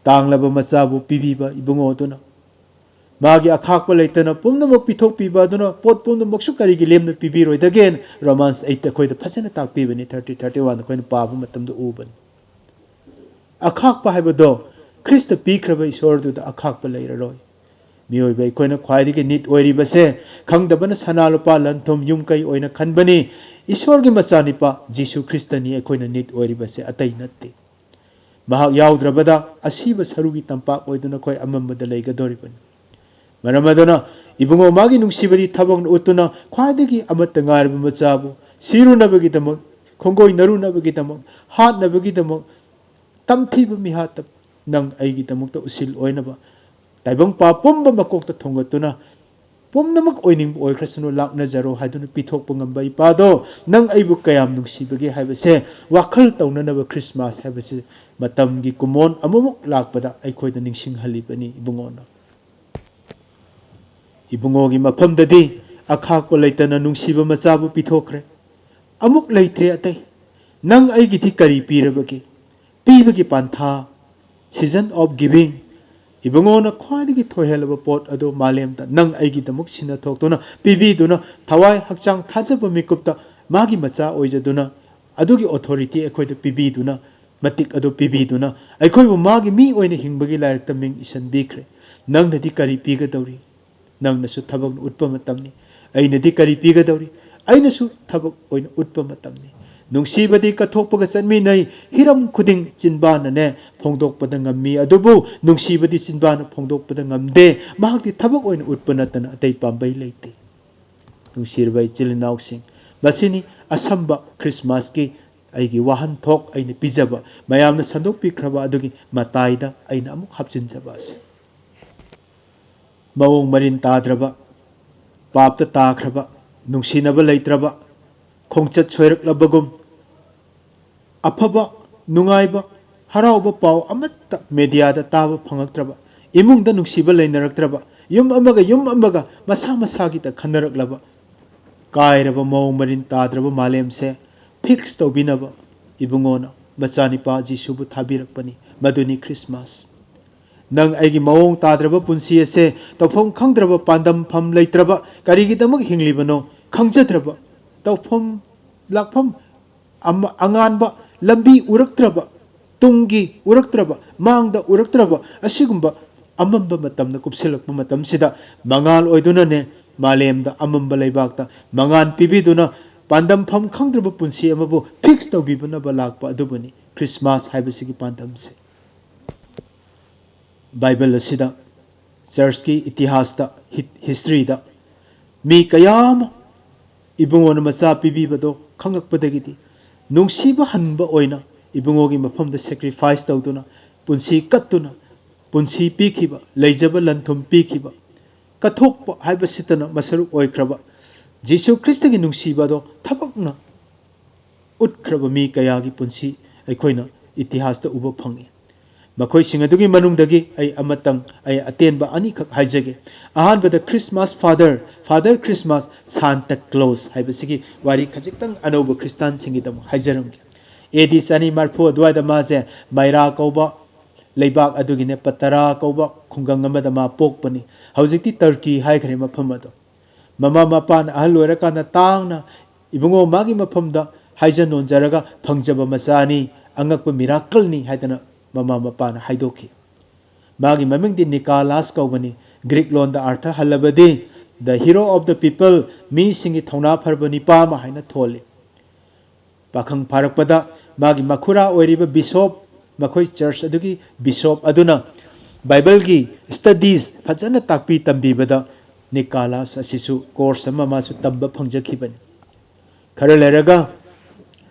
ꯇꯥꯡꯂꯕ ꯃꯆꯥꯕꯨ ꯄꯤꯕꯤꯕ ꯏꯕꯨꯡꯉꯣ ꯑꯗꯨꯅ ꯃꯥꯒꯤ ꯑꯈꯥꯛꯄ ꯂꯩꯇꯅ ꯄꯨꯝꯅꯃꯛ ꯄꯤꯊꯣꯛꯄꯤꯕ ꯑꯗꯨꯅ ꯄꯣꯠ ꯄꯨꯝꯅꯃꯛꯁꯨ ꯀꯔꯤꯒꯤ ꯂꯦꯝꯅ ꯄꯤꯕꯤꯔꯣꯏꯗꯒꯦꯅ Romans eight ꯑꯩꯈꯣꯏꯗ ꯐꯖꯅ ꯇꯥꯛꯄꯤꯕꯅꯤ, thirty, thirty one ꯑꯩꯈꯣꯏꯅ ꯄꯥꯕ ꯃꯇꯝꯗ ꯎꯕꯅꯤ꯫ ꯑꯈꯥꯛꯄ ꯍꯥꯏꯕꯗꯣ ꯈ꯭ꯔꯤꯁꯇ ꯄꯤꯈ꯭ꯔꯕ ꯏꯁꯣꯔꯗꯨꯗ ꯑꯈꯥꯛꯄ ꯂꯩꯔꯔꯣꯏ꯫ ꯃꯤꯑꯣꯏꯕ ꯑꯩꯈꯣꯏꯅ ꯈ꯭ꯋꯥꯏꯗꯒꯤ ꯅꯤꯠ ꯑꯣꯏꯔꯤꯕꯁꯦ ꯈꯪꯗꯕꯅ ꯁꯅꯥ ꯂꯨꯄꯥ ꯂꯟ ꯊꯨꯝ ꯌꯨꯝ ꯀꯩ ꯑꯣꯏꯅ ꯈꯟꯕꯅꯤ꯫ ꯏꯁꯣꯔꯒꯤ ꯃꯆꯥꯅꯤꯄꯥ ꯖꯤꯁꯨ ꯈ꯭ꯔꯤꯁꯇꯅꯤ ꯑꯩꯈꯣꯏꯅ ꯅꯤꯠ ꯑꯣꯏꯔꯤꯕꯁꯦ, ꯑꯇꯩ ꯅꯠꯇꯦ꯫ ꯃꯍꯥꯛ ꯌꯥꯎꯗ꯭ꯔꯕꯗ ꯑꯁꯤꯕ ꯁꯔꯨꯒꯤ ꯇꯝꯄꯥꯛ ꯑꯣꯏꯗꯨꯅ ꯑꯩꯈꯣꯏ ꯑꯃꯝꯕꯗ ꯂꯩꯒꯗꯧꯔꯤꯕꯅꯤ꯫ ꯃꯔꯝ ꯑꯗꯨꯅ ꯏꯕꯨꯡꯉꯣ ꯃꯥꯒꯤ ꯅꯨꯡꯁꯤꯕꯗꯤ ꯊꯕꯛꯅ ꯎꯠꯇꯨꯅ ꯈ꯭ꯋꯥꯏꯗꯒꯤ ꯑꯃꯠꯇ ꯉꯥꯏꯔꯕ ꯃꯆꯥꯕꯨ ꯁꯤꯔꯨꯅꯕꯒꯤꯗꯃꯛ, ꯈꯣꯡꯒꯣꯏꯅꯔꯨꯅꯕꯒꯤꯗꯃꯛ, ꯍꯥꯠꯅꯕꯒꯤꯗꯃꯛ ꯇꯝꯊꯤꯕ ꯃꯤꯍꯥꯠꯇ ꯅꯪ ꯑꯩꯒꯤꯗꯃꯛꯇ ꯎꯁꯤꯜ ꯑꯣꯏꯅꯕ ꯇꯥꯏꯕꯪ ꯄꯥ ꯄꯨꯝꯕ ꯃꯀꯣꯛꯇ ꯊꯣꯡꯒꯠꯇꯨꯅ ꯄꯨꯝꯅꯃꯛ ꯑꯣꯏꯅꯤꯡꯕ ꯑꯣꯏꯈ꯭ꯔꯁꯅꯨ, ꯂꯥꯛꯅꯖꯔꯣ ꯍꯥꯏꯗꯨꯅ ꯄꯤꯊꯣꯛꯄ ꯉꯝꯕ ꯏꯄꯥꯗꯣ, ꯅꯪ ꯑꯩꯕꯨ ꯀꯌꯥꯝ ꯅꯨꯡꯁꯤꯕꯒꯦ ꯍꯥꯏꯕꯁꯦ ꯋꯥꯈꯜ ꯇꯧꯅꯅꯕ ꯈ꯭ꯔꯤꯁꯃꯥꯁ ꯍꯥꯏꯕꯁꯤ ꯃꯇꯝꯒꯤ ꯀꯨꯝꯑꯣꯟ ꯑꯃꯃꯨꯛ ꯂꯥꯛꯄꯗ ꯑꯩꯈꯣꯏꯗ ꯅꯤꯡꯁꯤꯡꯍꯜꯂꯤꯕꯅꯤ ꯏꯕꯨꯡꯉꯣꯅ꯫ ꯏꯕꯨꯡꯉꯣꯒꯤ ꯃꯐꯝꯗꯗꯤ ꯑꯈꯥꯛꯄ ꯂꯩꯇꯅ ꯅꯨꯡꯁꯤꯕ ꯃꯆꯥꯕꯨ ꯄꯤꯊꯣꯛꯈ꯭ꯔꯦ꯫ ꯑꯃꯨꯛ ꯂꯩꯇ꯭ꯔꯦ ꯑꯇꯩ꯫ ꯅꯪ ꯑꯩꯒꯤꯗꯤ ꯀꯔꯤ ꯄꯤꯔꯕꯒꯦ? ꯄꯤꯕꯒꯤ ꯄꯥꯟꯊꯥ, season of giving꯫ ꯏꯕꯨꯡꯉꯣꯅ ꯈ꯭ꯋꯥꯏꯗꯒꯤ ꯊꯣꯏꯍꯜꯂꯕ ꯄꯣꯠ ꯑꯗꯨ ꯃꯥꯂꯦꯝꯗ ꯅꯪ ꯑꯩꯒꯤꯗꯃꯛ ꯁꯤꯟꯅ ꯊꯣꯛꯇꯨꯅ ꯄꯤꯕꯤꯗꯨꯅ, ꯊꯋꯥꯏ ꯍꯛꯆꯥꯡ ꯊꯥꯖꯕ ꯃꯤꯀꯨꯞꯇ ꯃꯥꯒꯤ ꯃꯆꯥ ꯑꯣꯏꯖꯗꯨꯅ, ꯑꯗꯨꯒꯤ authority ꯑꯩꯈꯣꯏꯗ ꯄꯤꯕꯤꯗꯨꯅ, ꯃꯇꯤꯛ ꯑꯗꯨ ꯄꯤꯕꯤꯗꯨꯅ, ꯑꯩꯈꯣꯏꯕꯨ ꯃꯥꯒꯤ ꯃꯤ ꯑꯣꯏꯅ ꯍꯤꯡꯕꯒꯤ ꯂꯥꯏꯔꯤꯛꯇ ꯃꯤꯡ ꯏꯁꯤꯟꯕꯤꯈ꯭ꯔꯦ꯫ ꯅꯪꯅꯗꯤ ꯀꯔꯤ ꯄꯤꯒꯗꯧꯔꯤ? ꯅꯪꯅꯁꯨ ꯊꯕꯛꯅ ꯎꯠꯄ ꯃꯇꯝꯅꯤ꯫ ꯑꯩꯅꯗꯤ ꯀꯔꯤ ꯄꯤꯒꯗꯧꯔꯤ? ꯑꯩꯅꯁꯨ ꯊꯕꯛ ꯑꯣꯏꯅ ꯎꯠꯄ ꯃꯇꯝꯅꯤ꯫ ꯅꯨꯡꯁꯤꯕꯗꯤ ꯀꯠꯊꯣꯛꯄꯒ ꯆꯠꯃꯤꯟꯅꯩ꯫ ꯍꯤꯔꯝ ꯈꯨꯗꯤꯡ ꯆꯤꯟꯕꯥꯅꯅꯦ ꯐꯣꯡꯗꯣꯛꯄꯗ ꯉꯝꯃꯤ, ꯑꯗꯨꯕꯨ ꯅꯨꯡꯁꯤꯕꯗꯤ ꯆꯤꯟꯕꯥꯅ ꯐꯣꯡꯗꯣꯛꯄꯗ ꯉꯝꯗꯦ꯫ ꯃꯍꯥꯛꯇꯤ ꯊꯕꯛ ꯑꯣꯏꯅ ꯎꯠꯄ ꯅꯠꯇꯅ ꯑꯇꯩ ꯄꯥꯝꯕꯩ ꯂꯩꯇꯦ꯫ ꯅꯨꯡꯁꯤꯔꯕ ꯏꯆꯤꯜ ꯏꯅꯥꯎꯁꯤꯡ, ꯃꯁꯤꯅꯤ ꯑꯁꯝꯕ ꯈ꯭ꯔꯤꯁꯃꯥꯁꯀꯤ ꯑꯩꯒꯤ ꯋꯥꯍꯟꯊꯣꯛ ꯑꯩꯅ ꯄꯤꯖꯕ, ꯃꯌꯥꯝꯅ ꯁꯟꯗꯣꯛꯄꯤꯈ꯭ꯔꯕ ꯑꯗꯨꯒꯤ ꯃꯇꯥꯏꯗ ꯑꯩꯅ ꯑꯃꯨꯛ ꯍꯥꯞꯆꯤꯟꯖꯕ ꯑꯁꯤ꯫ ꯃꯑꯣꯡ ꯃꯔꯤꯟ ꯇꯥꯗ꯭ꯔꯕ, ꯄꯥꯞꯇ ꯇꯥꯈ꯭ꯔꯕ, ꯅꯨꯡꯁꯤꯅꯕ ꯂꯩꯇ꯭ꯔꯕ, ꯈꯣꯡꯆꯠ ꯁꯣꯏꯔꯛꯂꯕꯒꯨꯝ, ꯑꯐꯕ, ꯅꯨꯡꯉꯥꯏꯕ, ꯍꯔꯥꯎꯕ ꯄꯥꯎ ꯑꯃꯠꯇ ꯃꯦꯗꯤꯌꯥꯗ ꯇꯥꯕ ꯐꯪꯉꯛꯇ꯭ꯔꯕ, ꯏꯃꯨꯡꯗ ꯅꯨꯡꯁꯤꯕ ꯂꯩꯅꯔꯛꯇ꯭ꯔꯕ, ꯌꯨꯝ ꯑꯃꯒ ꯌꯨꯝ ꯑꯃꯒ ꯃꯁꯥ ꯃꯁꯥꯒꯤꯇ ꯈꯟꯅꯔꯛꯂꯕ, ꯀꯥꯏꯔꯕ ꯃꯑꯣꯡ ꯃꯔꯤꯟ ꯇꯥꯗ꯭ꯔꯕ ꯃꯥꯂꯦꯝꯁꯦ ꯐꯤꯛꯁ ꯇꯧꯕꯤꯅꯕ ꯏꯕꯨꯡꯉꯣꯅ ꯃꯆꯥꯅꯤꯄꯥ ꯖꯤꯁꯨꯕꯨ ꯊꯥꯕꯤꯔꯛꯄꯅꯤ꯫ ꯃꯗꯨꯅꯤ ꯈ꯭ꯔꯤꯁꯃꯥꯁ꯫ ꯅꯪ ꯑꯩꯒꯤ ꯃꯑꯣꯡ ꯇꯥꯗ꯭ꯔꯕ ꯄꯨꯟꯁꯤ ꯑꯁꯦ ꯇꯧꯐꯝ ꯈꯪꯗ꯭ꯔꯕ, ꯄꯥꯟꯗꯝꯐꯝ ꯂꯩꯇ꯭ꯔꯕ, ꯀꯔꯤꯒꯤꯗꯃꯛ ꯍꯤꯡꯂꯤꯕꯅꯣ ꯈꯪꯖꯗ꯭ꯔꯕ, ꯇꯧꯐꯝ ꯂꯥꯛꯐꯝ ꯑꯃ, ꯑꯉꯥꯟꯕ ꯂꯝꯕꯤ ꯎꯔꯛꯇ꯭ꯔꯕ, ꯇꯨꯡꯒꯤ ꯎꯔꯛꯇ꯭ꯔꯕ, ꯃꯥꯡꯗ ꯎꯔꯛꯇ꯭ꯔꯕ ꯑꯁꯤꯒꯨꯝꯕ ꯑꯃꯝꯕ ꯃꯇꯝꯗ ꯀꯨꯞꯁꯤꯜꯂꯛꯄ ꯃꯇꯝꯁꯤꯗ ꯃꯉꯥꯜ ꯑꯣꯏꯗꯨꯅꯅꯦ ꯃꯥꯂꯦꯝꯗ ꯑꯃꯝꯕ ꯂꯩꯕꯥꯛꯇ ꯃꯉꯥꯜ ꯄꯤꯕꯤꯗꯨꯅ ꯄꯥꯟꯗꯝꯐꯝ ꯈꯪꯗ꯭ꯔꯕ ꯄꯨꯟꯁꯤ ꯑꯃꯕꯨ ꯐꯤꯛꯁ ꯇꯧꯕꯤꯅꯕ ꯂꯥꯛꯄ ꯑꯗꯨꯕꯨꯅꯤ ꯈ꯭ꯔꯤꯁꯃꯥꯁ ꯍꯥꯏꯕꯁꯤꯒꯤ ꯄꯥꯟꯗꯝꯁꯦ꯫ ꯕꯥꯏꯕꯜ ꯑꯁꯤꯗ, ꯆꯔꯆꯀꯤ ꯏꯇꯤꯍꯥꯁꯇ, ꯍꯤ-, ꯍꯤꯁꯇ꯭ꯔꯤꯗ ꯃꯤ ꯀꯌꯥ ꯑꯃ ꯏꯕꯨꯡꯉꯣꯅ ꯃꯆꯥ ꯄꯤꯕꯤꯕꯗꯣ ꯈꯪꯉꯛꯄꯗꯒꯤꯗꯤ ꯅꯨꯡꯁꯤꯕ ꯍꯟꯕ ꯑꯣꯏꯅ ꯏꯕꯨꯡꯉꯣꯒꯤ ꯃꯐꯝꯗ sacrifice ꯇꯧꯗꯨꯅ, ꯄꯨꯟꯁꯤ ꯀꯠꯇꯨꯅ, ꯄꯨꯟꯁꯤ ꯄꯤꯈꯤꯕ, ꯂꯩꯖꯕ ꯂꯟ ꯊꯨꯝ ꯄꯤꯈꯤꯕ, ꯀꯠꯊꯣꯛꯄ ꯍꯥꯏꯕꯁꯤꯇꯅ ꯃꯁꯔꯨꯛ ꯑꯣꯏꯈ꯭ꯔꯕ ꯖꯤꯁꯨ ꯈ꯭ꯔꯤꯁꯇꯒꯤ ꯅꯨꯡꯁꯤꯕ ꯑꯗꯣ ꯊꯕꯛꯅ ꯎꯠꯈ꯭ꯔꯕ ꯃꯤ ꯀꯌꯥꯒꯤ ꯄꯨꯟꯁꯤ ꯑꯩꯈꯣꯏꯅ ꯏꯇꯤꯍꯥꯁꯇ ꯎꯕ ꯐꯪꯏ꯫ ꯃꯈꯣꯏꯁꯤꯡ ꯑꯗꯨꯒꯤ ꯃꯅꯨꯡꯗꯒꯤ ꯑꯩ ꯑꯃꯇꯪ, ꯑꯩ ꯑꯇꯦꯟꯕ ꯑꯅꯤꯈꯛ ꯍꯥꯏꯖꯒꯦ꯫ ꯑꯍꯥꯟꯕꯗ Christmas Father, Father Christmas, Santa Claus ꯍꯥꯏꯕꯁꯤꯒꯤ ꯋꯥꯔꯤ ꯈꯖꯤꯛꯇꯪ ꯑꯅꯧꯕ ꯈ꯭ꯔꯤꯁꯇꯥꯟꯁꯤꯡꯒꯤꯗꯃꯛ ꯍꯥꯏꯖꯔꯝꯒꯦ꯫ ꯑꯦ ꯗꯤ ꯆꯅꯤ ꯃꯔꯤꯐꯨ ꯑꯗꯨꯋꯥꯏꯗ ꯃꯥꯁꯦ ꯃꯥꯏꯔꯥ ꯀꯧꯕ ꯂꯩꯕꯥꯛ ꯑꯗꯨꯒꯤꯅꯦ ꯄꯇꯔꯥ ꯀꯧꯕ ꯈꯨꯡꯒꯪ ꯑꯃꯗ ꯃꯥ ꯄꯣꯛꯄꯅꯤ꯫ ꯍꯧꯖꯤꯛꯇꯤ ꯇꯔꯀꯤ ꯍꯥꯏꯈ꯭ꯔꯦ ꯃꯐꯝ ꯑꯗꯣ꯫ ꯃꯃꯥ ꯃꯄꯥꯅ ꯑꯍꯜ ꯑꯣꯏꯔꯀꯥꯟꯗ ꯇꯥꯡꯅ ꯏꯕꯨꯡꯉꯣ ꯃꯥꯒꯤ ꯃꯐꯝꯗ ꯍꯥꯏꯖ ꯅꯣꯟꯖꯔꯒ ꯐꯪꯖꯕ ꯃꯆꯥꯅꯤ, ꯑꯉꯛꯄ ꯃꯤꯔꯥꯀꯜꯅꯤ ꯍꯥꯏꯗꯅ ꯃꯃꯥ ꯃꯄꯥꯅ ꯍꯥꯏꯗꯣꯛꯈꯤ꯫ ꯃꯥꯒꯤ ꯃꯃꯤꯡꯗꯤ ꯅꯤꯀꯥꯂꯥꯁ ꯀꯧꯕꯅꯤ꯫ ꯒ꯭ꯔꯤꯛ ꯂꯣꯟꯗ ꯑꯥꯔꯊ ꯍꯜꯂꯕꯗꯤ "The hero of the people", ꯃꯤꯁꯤꯡꯒꯤ ꯊꯧꯅꯥ ꯐꯔꯕ ꯅꯤꯄꯥ ꯑꯃ ꯍꯥꯏꯅ ꯊꯣꯜꯂꯤ꯫ ꯄꯥꯈꯪ ꯐꯥꯔꯛꯄꯗ ꯃꯥꯒꯤ ꯃꯈꯨꯔꯥ ꯑꯣꯏꯔꯤꯕ ꯕꯤꯁꯣꯞ, ꯃꯈꯣꯏ ꯆꯔꯆ ꯑꯗꯨꯒꯤ ꯕꯤꯁꯣꯞ ꯑꯗꯨꯅ ꯕꯥꯏꯕꯜꯒꯤ ꯁ꯭ꯇꯗꯤꯁ ꯐꯖꯅ ꯇꯥꯛꯄꯤ ꯇꯝꯕꯤꯕꯗ ꯅꯤꯀꯥꯂꯥꯁ ꯑꯁꯤꯁꯨ ꯀꯣꯔꯁ ꯑꯃ ꯃꯥꯁꯨ ꯇꯝꯕ ꯐꯪꯖꯈꯤꯕꯅꯤ꯫ ꯈꯔ ꯂꯩꯔꯒ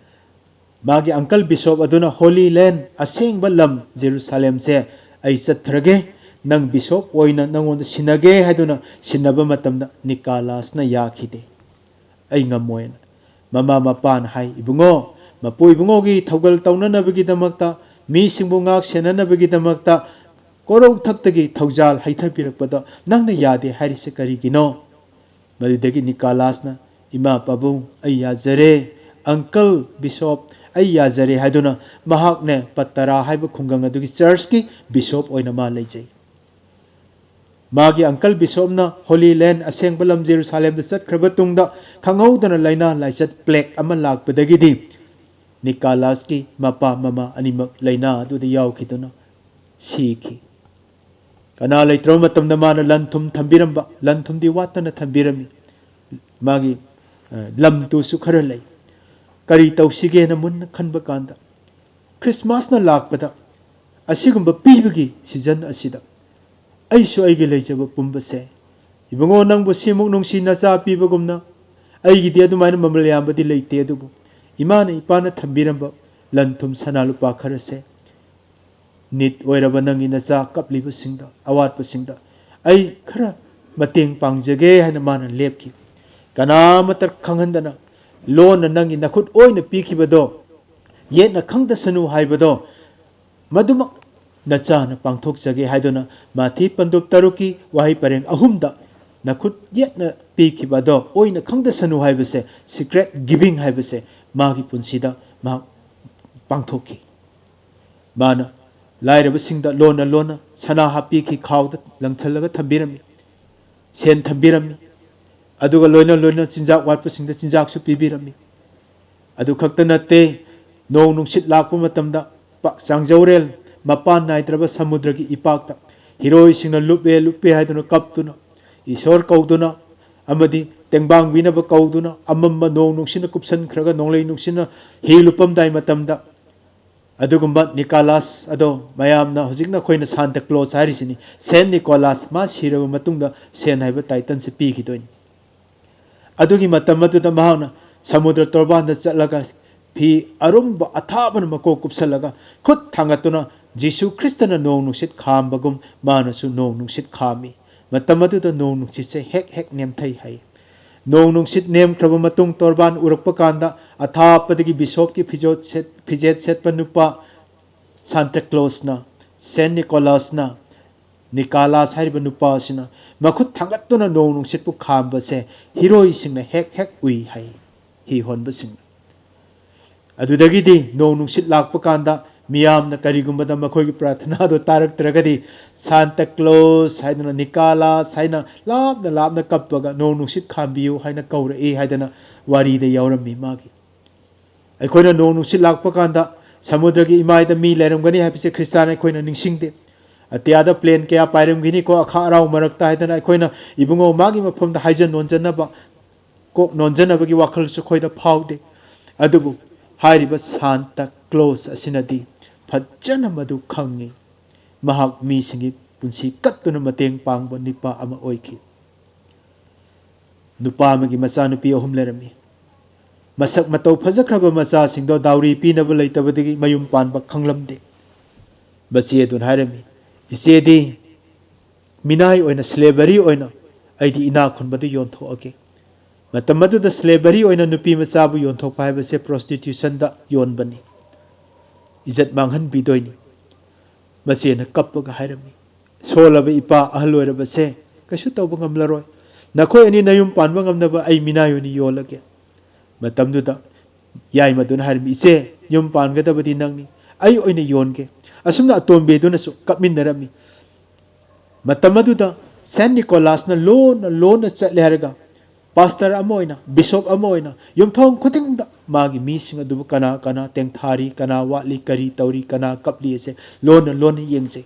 ꯃꯥꯒꯤ ꯑꯪꯀꯜ ꯕꯤꯁꯣꯞ ꯑꯗꯨꯅ "Holy Land, ꯑꯁꯦꯡꯕ ꯂꯝ ꯖꯦꯔꯨꯁꯥꯂꯦꯝꯁꯦ ꯑꯩ ꯆꯠꯈ꯭ꯔꯒꯦ, ꯅꯪ ꯕꯤꯁꯣꯞ ꯑꯣꯏꯅ ꯅꯪꯉꯣꯟꯗ ꯁꯤꯟꯅꯒꯦ" ꯍꯥꯏꯗꯨꯅ ꯁꯤꯟꯅꯕ ꯃꯇꯝꯗ ꯅꯤꯀꯥꯂꯥꯁꯅ ꯌꯥꯈꯤꯗꯦ꯫ "ꯑꯩ ꯉꯝꯃꯣꯏꯅ" ꯃꯃꯥ ꯃꯄꯥꯅ ꯍꯥꯏ꯫ ꯏꯕꯨꯡꯉꯣ, ꯃꯄꯨ ꯏꯕꯨꯡꯉꯣꯒꯤ ꯊꯧꯒꯜ ꯇꯧꯅꯅꯕꯒꯤꯗꯃꯛꯇ, ꯃꯤꯁꯤꯡꯕꯨ ꯉꯥꯛ ꯁꯦꯟꯅꯅꯕꯒꯤꯗꯃꯛꯇ ꯀꯣꯔꯧꯊꯛꯇꯒꯤ ꯊꯧꯖꯥꯜ ꯍꯩꯊꯕꯤꯔꯛꯄꯗ ꯅꯪꯅ ꯌꯥꯗꯦ ꯍꯥꯏꯔꯤꯁꯤ ꯀꯔꯤꯒꯤꯅꯣ? ꯃꯗꯨꯗꯒꯤ ꯅꯤꯀꯥꯂꯥꯁꯅ, "ꯏꯃꯥ ꯄꯥꯕꯨꯡ, ꯑꯩ ꯌꯥꯖꯔꯦ꯫ ꯑꯪꯀꯜ ꯕꯤꯁꯣꯞ, ꯑꯩ ꯌꯥꯖꯔꯦ" ꯍꯥꯏꯗꯨꯅ ꯃꯍꯥꯛꯅꯦ ꯄꯇꯔꯥ ꯍꯥꯏꯕ ꯈꯨꯡꯒꯪ ꯑꯗꯨꯒꯤ ꯆꯔꯆꯀꯤ ꯕꯤꯁꯣꯞ ꯑꯣꯏꯅ ꯃꯥ ꯂꯩꯖꯩ꯫ ꯃꯥꯒꯤ ꯑꯪꯀꯜ ꯕꯤꯁꯣꯞꯅ "Holy Land, ꯑꯁꯦꯡꯕ ꯂꯝ ꯖꯦꯔꯨꯁꯥꯂꯦꯝꯗ" ꯆꯠꯈ꯭ꯔꯕ ꯇꯨꯡꯗ ꯈꯪꯍꯧꯗꯅ ꯂꯥꯏꯅꯥ ꯂꯥꯏꯆꯠ ꯄ꯭ꯂꯦꯛ ꯑꯃ ꯂꯥꯛꯄꯗꯒꯤꯗꯤ ꯅꯤꯀꯥꯂꯥꯁꯀꯤ ꯃꯄꯥ ꯃꯃꯥ ꯑꯅꯤꯃꯛ ꯂꯥꯏꯅꯥ ꯑꯗꯨꯗ ꯌꯥꯎꯈꯤꯗꯨꯅ ꯁꯤꯈꯤ꯫ ꯀꯅꯥ ꯂꯩꯇ꯭ꯔꯕ ꯃꯇꯝꯗ ꯃꯥꯅ ꯂꯟ ꯊꯨꯝ ꯊꯝꯕꯤꯔꯝꯕ, ꯂꯟ ꯊꯨꯝꯗꯤ ꯋꯥꯠꯇꯅ ꯊꯝꯕꯤꯔꯝꯃꯤ꯫ ꯃꯥꯒꯤ, ꯑ, ꯂꯝ ꯇꯨꯁꯨ ꯈꯔ ꯂꯩ꯫ ꯀꯔꯤ ꯇꯧꯁꯤꯒꯦꯅ ꯃꯨꯟꯅ ꯈꯟꯕ ꯀꯥꯟꯗ, ꯈ꯭ꯔꯤꯁꯃꯥꯁꯅ ꯂꯥꯛꯄꯗ ꯑꯁꯤꯒꯨꯝꯕ ꯄꯤꯕꯒꯤ ꯁꯤꯖꯟ ꯑꯁꯤꯗ ꯑꯩꯁꯨ ꯑꯩꯒꯤ ꯂꯩꯖꯕ ꯄꯨꯝꯕꯁꯦ, ꯏꯕꯨꯡꯉꯣ, ꯅꯪꯕꯨ ꯁꯤꯃꯨꯛ ꯅꯨꯡꯁꯤ ꯅꯆꯥ ꯄꯤꯕꯒꯨꯝꯅ ꯑꯩꯒꯤꯗꯤ ꯑꯗꯨꯃꯥꯏꯅ ꯃꯃꯜ ꯌꯥꯝꯕꯗꯤ ꯂꯩꯇꯦ, ꯑꯗꯨꯕꯨ ꯏꯃꯥꯅ ꯏꯄꯥꯅ ꯊꯝꯕꯤꯔꯝꯕ ꯂꯟ ꯊꯨꯝ ꯁꯅꯥ ꯂꯨꯄꯥ ꯈꯔꯁꯦ ꯅꯤꯠ ꯑꯣꯏꯔꯕ ꯅꯪꯒꯤ ꯅꯆꯥ ꯀꯞꯂꯤꯕꯁꯤꯡꯗ, ꯑꯋꯥꯠꯄꯁꯤꯡꯗ ꯑꯩ ꯈꯔ ꯃꯇꯦꯡ ꯄꯥꯡꯖꯒꯦ ꯍꯥꯏꯅ ꯃꯥꯅ ꯂꯦꯞꯈꯤ꯫ ꯀꯅꯥꯃꯠꯇ ꯈꯪꯍꯟꯗꯅ ꯂꯣꯟꯅ ꯅꯪꯒꯤ ꯅꯈꯨꯠ ꯑꯣꯏꯅ ꯄꯤꯈꯤꯕꯗꯣ ꯌꯦꯠꯅ ꯈꯪꯗꯁꯅꯨ ꯍꯥꯏꯕꯗꯣ ꯃꯗꯨꯃꯛ ꯅꯆꯥꯅ ꯄꯥꯡꯊꯣꯛꯆꯒꯦ ꯍꯥꯏꯗꯨꯅ ꯃꯥꯊꯤ ꯄꯟꯗꯨꯞ ꯇꯔꯨꯛꯀꯤ ꯋꯥꯍꯩ ꯄꯔꯦꯡ ꯑꯍꯨꯝꯗ ꯅꯈꯨꯠ ꯌꯦꯠꯅ ꯄꯤꯈꯤꯕ ꯑꯗꯣ ꯑꯣꯏꯅ ꯈꯪꯗꯁꯅꯨ ꯍꯥꯏꯕꯁꯦ, secret giving ꯍꯥꯏꯕꯁꯦ ꯃꯥꯒꯤ ꯄꯨꯟꯁꯤꯗ ꯃꯍꯥꯛ ꯄꯥꯡꯊꯣꯛꯈꯤ꯫ ꯃꯥꯅ ꯂꯥꯏꯔꯕꯁꯤꯡꯗ ꯂꯣꯟꯅ ꯂꯣꯟꯅ ꯁꯅꯥ ꯍꯥꯞꯄꯤꯈꯤ, ꯈꯥꯎꯗ ꯂꯪꯊꯜꯂꯒ ꯊꯝꯕꯤꯔꯝꯃꯤ, ꯁꯦꯟ ꯊꯝꯕꯤꯔꯝꯃꯤ, ꯑꯗꯨꯒ ꯂꯣꯏꯅ ꯂꯣꯏꯅ ꯆꯤꯟꯖꯥꯛ ꯋꯥꯠꯄꯁꯤꯡꯗ ꯆꯤꯟꯖꯥꯛꯁꯨ ꯄꯤꯕꯤꯔꯝꯃꯤ꯫ ꯑꯗꯨ ꯈꯛꯇ ꯅꯠꯇꯦ, ꯅꯣꯡ ꯅꯨꯡꯁꯤꯠ ꯂꯥꯛꯄ ꯃꯇꯝꯗ ꯄꯥꯛ ꯆꯥꯡꯖꯧꯔꯦꯜ ꯃꯄꯥꯟ ꯅꯥꯏꯗ꯭ꯔꯕ ꯁꯃꯨꯗ꯭ꯔꯒꯤ ꯏꯄꯥꯛꯇ ꯍꯤꯔꯣꯏꯁꯤꯡꯅ ꯂꯨꯞꯄꯦ ꯂꯨꯞꯄꯦ ꯍꯥꯏꯗꯨꯅ ꯀꯞꯇꯨꯅ, ꯏꯁꯣꯔ ꯀꯧꯗꯨꯅ ꯑꯃꯗꯤ ꯇꯦꯡꯕꯥꯡꯕꯤꯅꯕ ꯀꯧꯗꯨꯅ, ꯑꯃꯝꯕ ꯅꯣꯡ ꯅꯨꯡꯁꯤꯠꯅ ꯀꯨꯞꯁꯟꯈ꯭ꯔꯒ ꯅꯣꯡꯂꯩ ꯅꯨꯡꯁꯤꯠꯅ ꯍꯤ ꯂꯨꯞꯄꯝꯗꯥꯏ ꯃꯇꯝꯗ ꯑꯗꯨꯒꯨꯝꯕ ꯅꯤꯀꯣꯂꯥꯁ ꯑꯗꯣ ꯃꯌꯥꯝꯅ ꯍꯧꯖꯤꯛꯅ ꯑꯩꯈꯣꯏꯅ ꯁꯥꯟꯇ ꯀ꯭ꯂꯣꯁ ꯍꯥꯏꯔꯤꯁꯤꯅꯤ꯫ ꯁꯦꯟ ꯅꯤꯀꯣꯂꯥꯁ ꯃꯥ ꯁꯤꯔꯕ ꯃꯇꯨꯡꯗ ꯁꯦꯟ ꯍꯥꯏꯕ ꯇꯥꯏꯇꯜꯁꯦ ꯄꯤꯈꯤꯗꯣꯏꯅꯤ꯫ ꯑꯗꯨꯒꯤ ꯃꯇꯝ ꯑꯗꯨꯗ ꯃꯍꯥꯛꯅ ꯁꯃꯨꯗ꯭ꯔ ꯇꯣꯔꯕꯥꯟꯗ ꯆꯠꯂꯒ ꯐꯤ ꯑꯔꯨꯝꯕ ꯑꯊꯥꯕꯅ ꯃꯀꯣꯛ ꯀꯨꯞꯁꯜꯂꯒ ꯈꯨꯠ ꯊꯥꯡꯒꯠꯇꯨꯅ ꯖꯤꯁꯨ ꯈ꯭ꯔꯤꯁꯇꯅ ꯅꯣꯡ ꯅꯨꯡꯁꯤꯠ ꯈꯥꯝꯕꯒꯨꯝ ꯃꯥꯅꯁꯨ ꯅꯣꯡ ꯅꯨꯡꯁꯤꯠ ꯈꯥꯝꯃꯤ꯫ ꯃꯇꯝ ꯑꯗꯨꯗ ꯅꯣꯡ ꯅꯨꯡꯁꯤꯠꯁꯦ ꯍꯦꯛ ꯍꯦꯛ ꯅꯦꯝꯊꯩ ꯍꯥꯏ꯫ ꯅꯣꯡ ꯅꯨꯡꯁꯤꯠ ꯅꯦꯝꯈ꯭ꯔꯕ ꯃꯇꯨꯡ ꯇꯣꯔꯕꯥꯟ ꯎꯔꯛꯄ ꯀꯥꯟꯗ ꯑꯊꯥꯞꯄꯗꯒꯤ ꯕꯤꯁꯣꯞꯀꯤ ꯐꯤꯖꯣꯠ ꯁꯦꯠ-, ꯐꯤꯖꯦꯠ ꯁꯦꯠꯄ ꯅꯨꯄꯥ ꯁꯥꯟꯇ ꯀ꯭ꯂꯣꯁꯅ, ꯁꯦꯟ ꯅꯤꯀꯣꯂꯥꯁꯅ, ꯅꯤꯀꯣꯂꯥꯁ ꯍꯥꯏꯔꯤꯕ ꯅꯨꯄꯥ ꯑꯁꯤꯅ ꯃꯈꯨꯠ ꯊꯥꯡꯒꯠꯇꯨꯅ ꯅꯣꯡ ꯅꯨꯡꯁꯤꯠꯄꯨ ꯈꯥꯝꯕꯁꯦ ꯍꯤꯔꯣꯏꯁꯤꯡꯅ ꯍꯦꯛ ꯍꯦꯛ ꯎꯏ ꯍꯥꯏ, ꯍꯤ ꯍꯣꯟꯕꯁꯤꯡꯅ꯫ ꯑꯗꯨꯗꯒꯤꯗꯤ ꯅꯣꯡ ꯅꯨꯡꯁꯤꯠ ꯂꯥꯛꯄ ꯀꯥꯟꯗ ꯃꯤꯌꯥꯝꯅ ꯀꯔꯤꯒꯨꯝꯕꯗ ꯃꯈꯣꯏꯒꯤ ꯄ꯭ꯔꯥꯊꯅꯥꯗꯣ ꯇꯥꯔꯛꯇ꯭ꯔꯒꯗꯤ ꯁꯥꯟꯇ ꯀ꯭ꯂꯣꯁ ꯍꯥꯏꯗꯅ, ꯅꯤꯀꯣꯂꯥꯁ ꯍꯥꯏꯅ ꯂꯥꯞꯅ ꯂꯥꯞꯅ ꯀꯞꯄꯒ ꯅꯣꯡ ꯅꯨꯡꯁꯤꯠ ꯈꯥꯝꯕꯤꯌꯨ ꯍꯥꯏꯅ ꯀꯧꯔꯛꯏ ꯍꯥꯏꯗꯅ ꯋꯥꯔꯤꯗ ꯌꯥꯎꯔꯝꯃꯤ ꯃꯥꯒꯤ꯫ ꯑꯩꯈꯣꯏꯅ ꯅꯣꯡ ꯅꯨꯡꯁꯤꯠ ꯂꯥꯛꯄ ꯀꯥꯟꯗ ꯁꯃꯨꯗ꯭ꯔꯒꯤ ꯏꯃꯥꯏꯗ ꯃꯤ ꯂꯩꯔꯝꯒꯅꯤ ꯍꯥꯏꯕꯁꯦ ꯈ꯭ꯔꯤꯁꯇꯥꯟ ꯑꯩꯈꯣꯏꯅ ꯅꯤꯡꯁꯤꯡꯗꯦ꯫ ꯑꯇꯤꯌꯥꯗ ꯄ꯭ꯂꯦꯟ ꯀꯌꯥ ꯄꯥꯏꯔꯝꯒꯅꯤꯀꯣ, ꯑꯈꯥ ꯑꯔꯥꯎ ꯃꯔꯛꯇ ꯍꯥꯏꯗꯅ ꯑꯩꯈꯣꯏꯅ ꯏꯕꯨꯡꯉꯣ ꯃꯥꯒꯤ ꯃꯐꯝꯗ ꯍꯥꯏꯖ ꯅꯣꯟꯖꯅꯕ, ꯀꯣꯛ ꯅꯣꯟꯖꯅꯕꯒꯤ ꯋꯥꯈꯜꯁꯨ ꯑꯩꯈꯣꯏꯗ ꯐꯥꯎꯗꯦ꯫ ꯑꯗꯨꯕꯨ ꯍꯥꯏꯔꯤꯕ ꯁꯥꯟꯇ ꯀ꯭ꯂꯣꯁ ꯑꯁꯤꯅꯗꯤ ꯐꯖꯅ ꯃꯗꯨ ꯈꯪꯉꯤ꯫ ꯃꯍꯥꯛ ꯃꯤꯁꯤꯡꯒꯤ ꯄꯨꯟꯁꯤ ꯀꯠꯇꯨꯅ ꯃꯇꯦꯡ ꯄꯥꯡꯕ ꯅꯨꯄꯥ ꯑꯃ ꯑꯣꯏꯈꯤ꯫ ꯅꯨꯄꯥ ꯑꯃꯒꯤ ꯃꯆꯥꯅꯨꯄꯤ ꯑꯍꯨꯝ ꯂꯩꯔꯝꯃꯤ꯫ ꯃꯁꯛ ꯃꯇꯧ ꯐꯖꯈ꯭ꯔꯕ ꯃꯆꯥꯁꯤꯡꯗꯣ ꯗꯥꯎꯔꯤ ꯄꯤꯅꯕ ꯂꯩꯇꯕꯗꯒꯤ ꯃꯌꯨꯝ ꯄꯥꯟꯕ ꯈꯪꯂꯝꯗꯦ꯫ ꯃꯆꯦ ꯑꯗꯨꯅ ꯍꯥꯏꯔꯝꯃꯤ, "ꯏꯆꯦꯗꯤ ꯃꯤꯅꯥꯏ ꯑꯣꯏꯅ, slavery ꯑꯣꯏꯅ ꯑꯩꯗꯤ ꯏꯅꯥꯛ ꯈꯨꯟꯕꯗ ꯌꯣꯟꯊꯣꯛꯑꯒꯦ"꯫ ꯃꯇꯝ ꯑꯗꯨꯗ slavery ꯑꯣꯏꯅ ꯅꯨꯄꯤ ꯃꯆꯥꯕꯨ ꯌꯣꯟꯊꯣꯛꯄ ꯍꯥꯏꯕꯁꯦ prostitutionꯗ ꯌꯣꯟꯕꯅꯤ, ꯏꯖꯠ ꯃꯥꯡꯍꯟꯕꯤꯗꯣꯏꯅꯤ꯫ ꯃꯆꯦꯅ ꯀꯞꯄꯒ ꯍꯥꯏꯔꯝꯃꯤ, "ꯁꯣꯜꯂꯕ ꯏꯄꯥ ꯑꯍꯜ ꯑꯣꯏꯔꯕꯁꯦ ꯀꯩꯁꯨ ꯇꯧꯕ ꯉꯝꯂꯔꯣꯏ꯫ ꯅꯈꯣꯏ ꯑꯅꯤ ꯅꯌꯨꯝ ꯄꯥꯟꯕ ꯉꯝꯅꯕ ꯑꯩ ꯃꯤꯅꯥꯏ ꯑꯣꯏꯅ ꯌꯣꯜꯂꯒꯦ"꯫ ꯃꯇꯝꯗꯨꯗ ꯌꯥꯏꯃꯗꯨꯅ ꯍꯥꯏꯔꯝꯃꯤ, "ꯏꯆꯦ, ꯌꯨꯝ ꯄꯥꯟꯒꯗꯕꯗꯤ ꯅꯪꯅꯤ, ꯑꯩ ꯑꯣꯏꯅ ꯌꯣꯟꯒꯦ"꯫ ꯑꯁꯨꯝꯅ ꯑꯇꯣꯝꯕꯤꯗꯨꯅꯁꯨ ꯀꯞꯃꯤꯟꯅꯔꯝꯃꯤ꯫ ꯃꯇꯝ ꯑꯗꯨꯗ ꯁꯦꯟ ꯅꯤꯀꯣꯂꯥꯁꯅ ꯂꯣꯟꯅ ꯂꯣꯟꯅ ꯆꯠꯂꯦ ꯍꯥꯏꯔꯒ, ꯄꯥꯁꯇꯔ ꯑꯃ ꯑꯣꯏꯅ, ꯕꯤꯁꯣꯞ ꯑꯃ ꯑꯣꯏꯅ ꯌꯨꯝꯊꯣꯡ ꯈꯨꯗꯤꯡꯗ ꯃꯥꯒꯤ ꯃꯤꯁꯤꯡ ꯑꯗꯨꯕꯨ ꯀꯅꯥ ꯀꯅꯥ ꯇꯦꯡꯊꯥꯔꯤ, ꯀꯅꯥ ꯋꯥꯠꯂꯤ, ꯀꯔꯤ ꯇꯧꯔꯤ, ꯀꯅꯥ ꯀꯞꯂꯤ ꯑꯁꯦ ꯂꯣꯟꯅ ꯂꯣꯟꯅ ꯌꯦꯡꯖꯩ꯫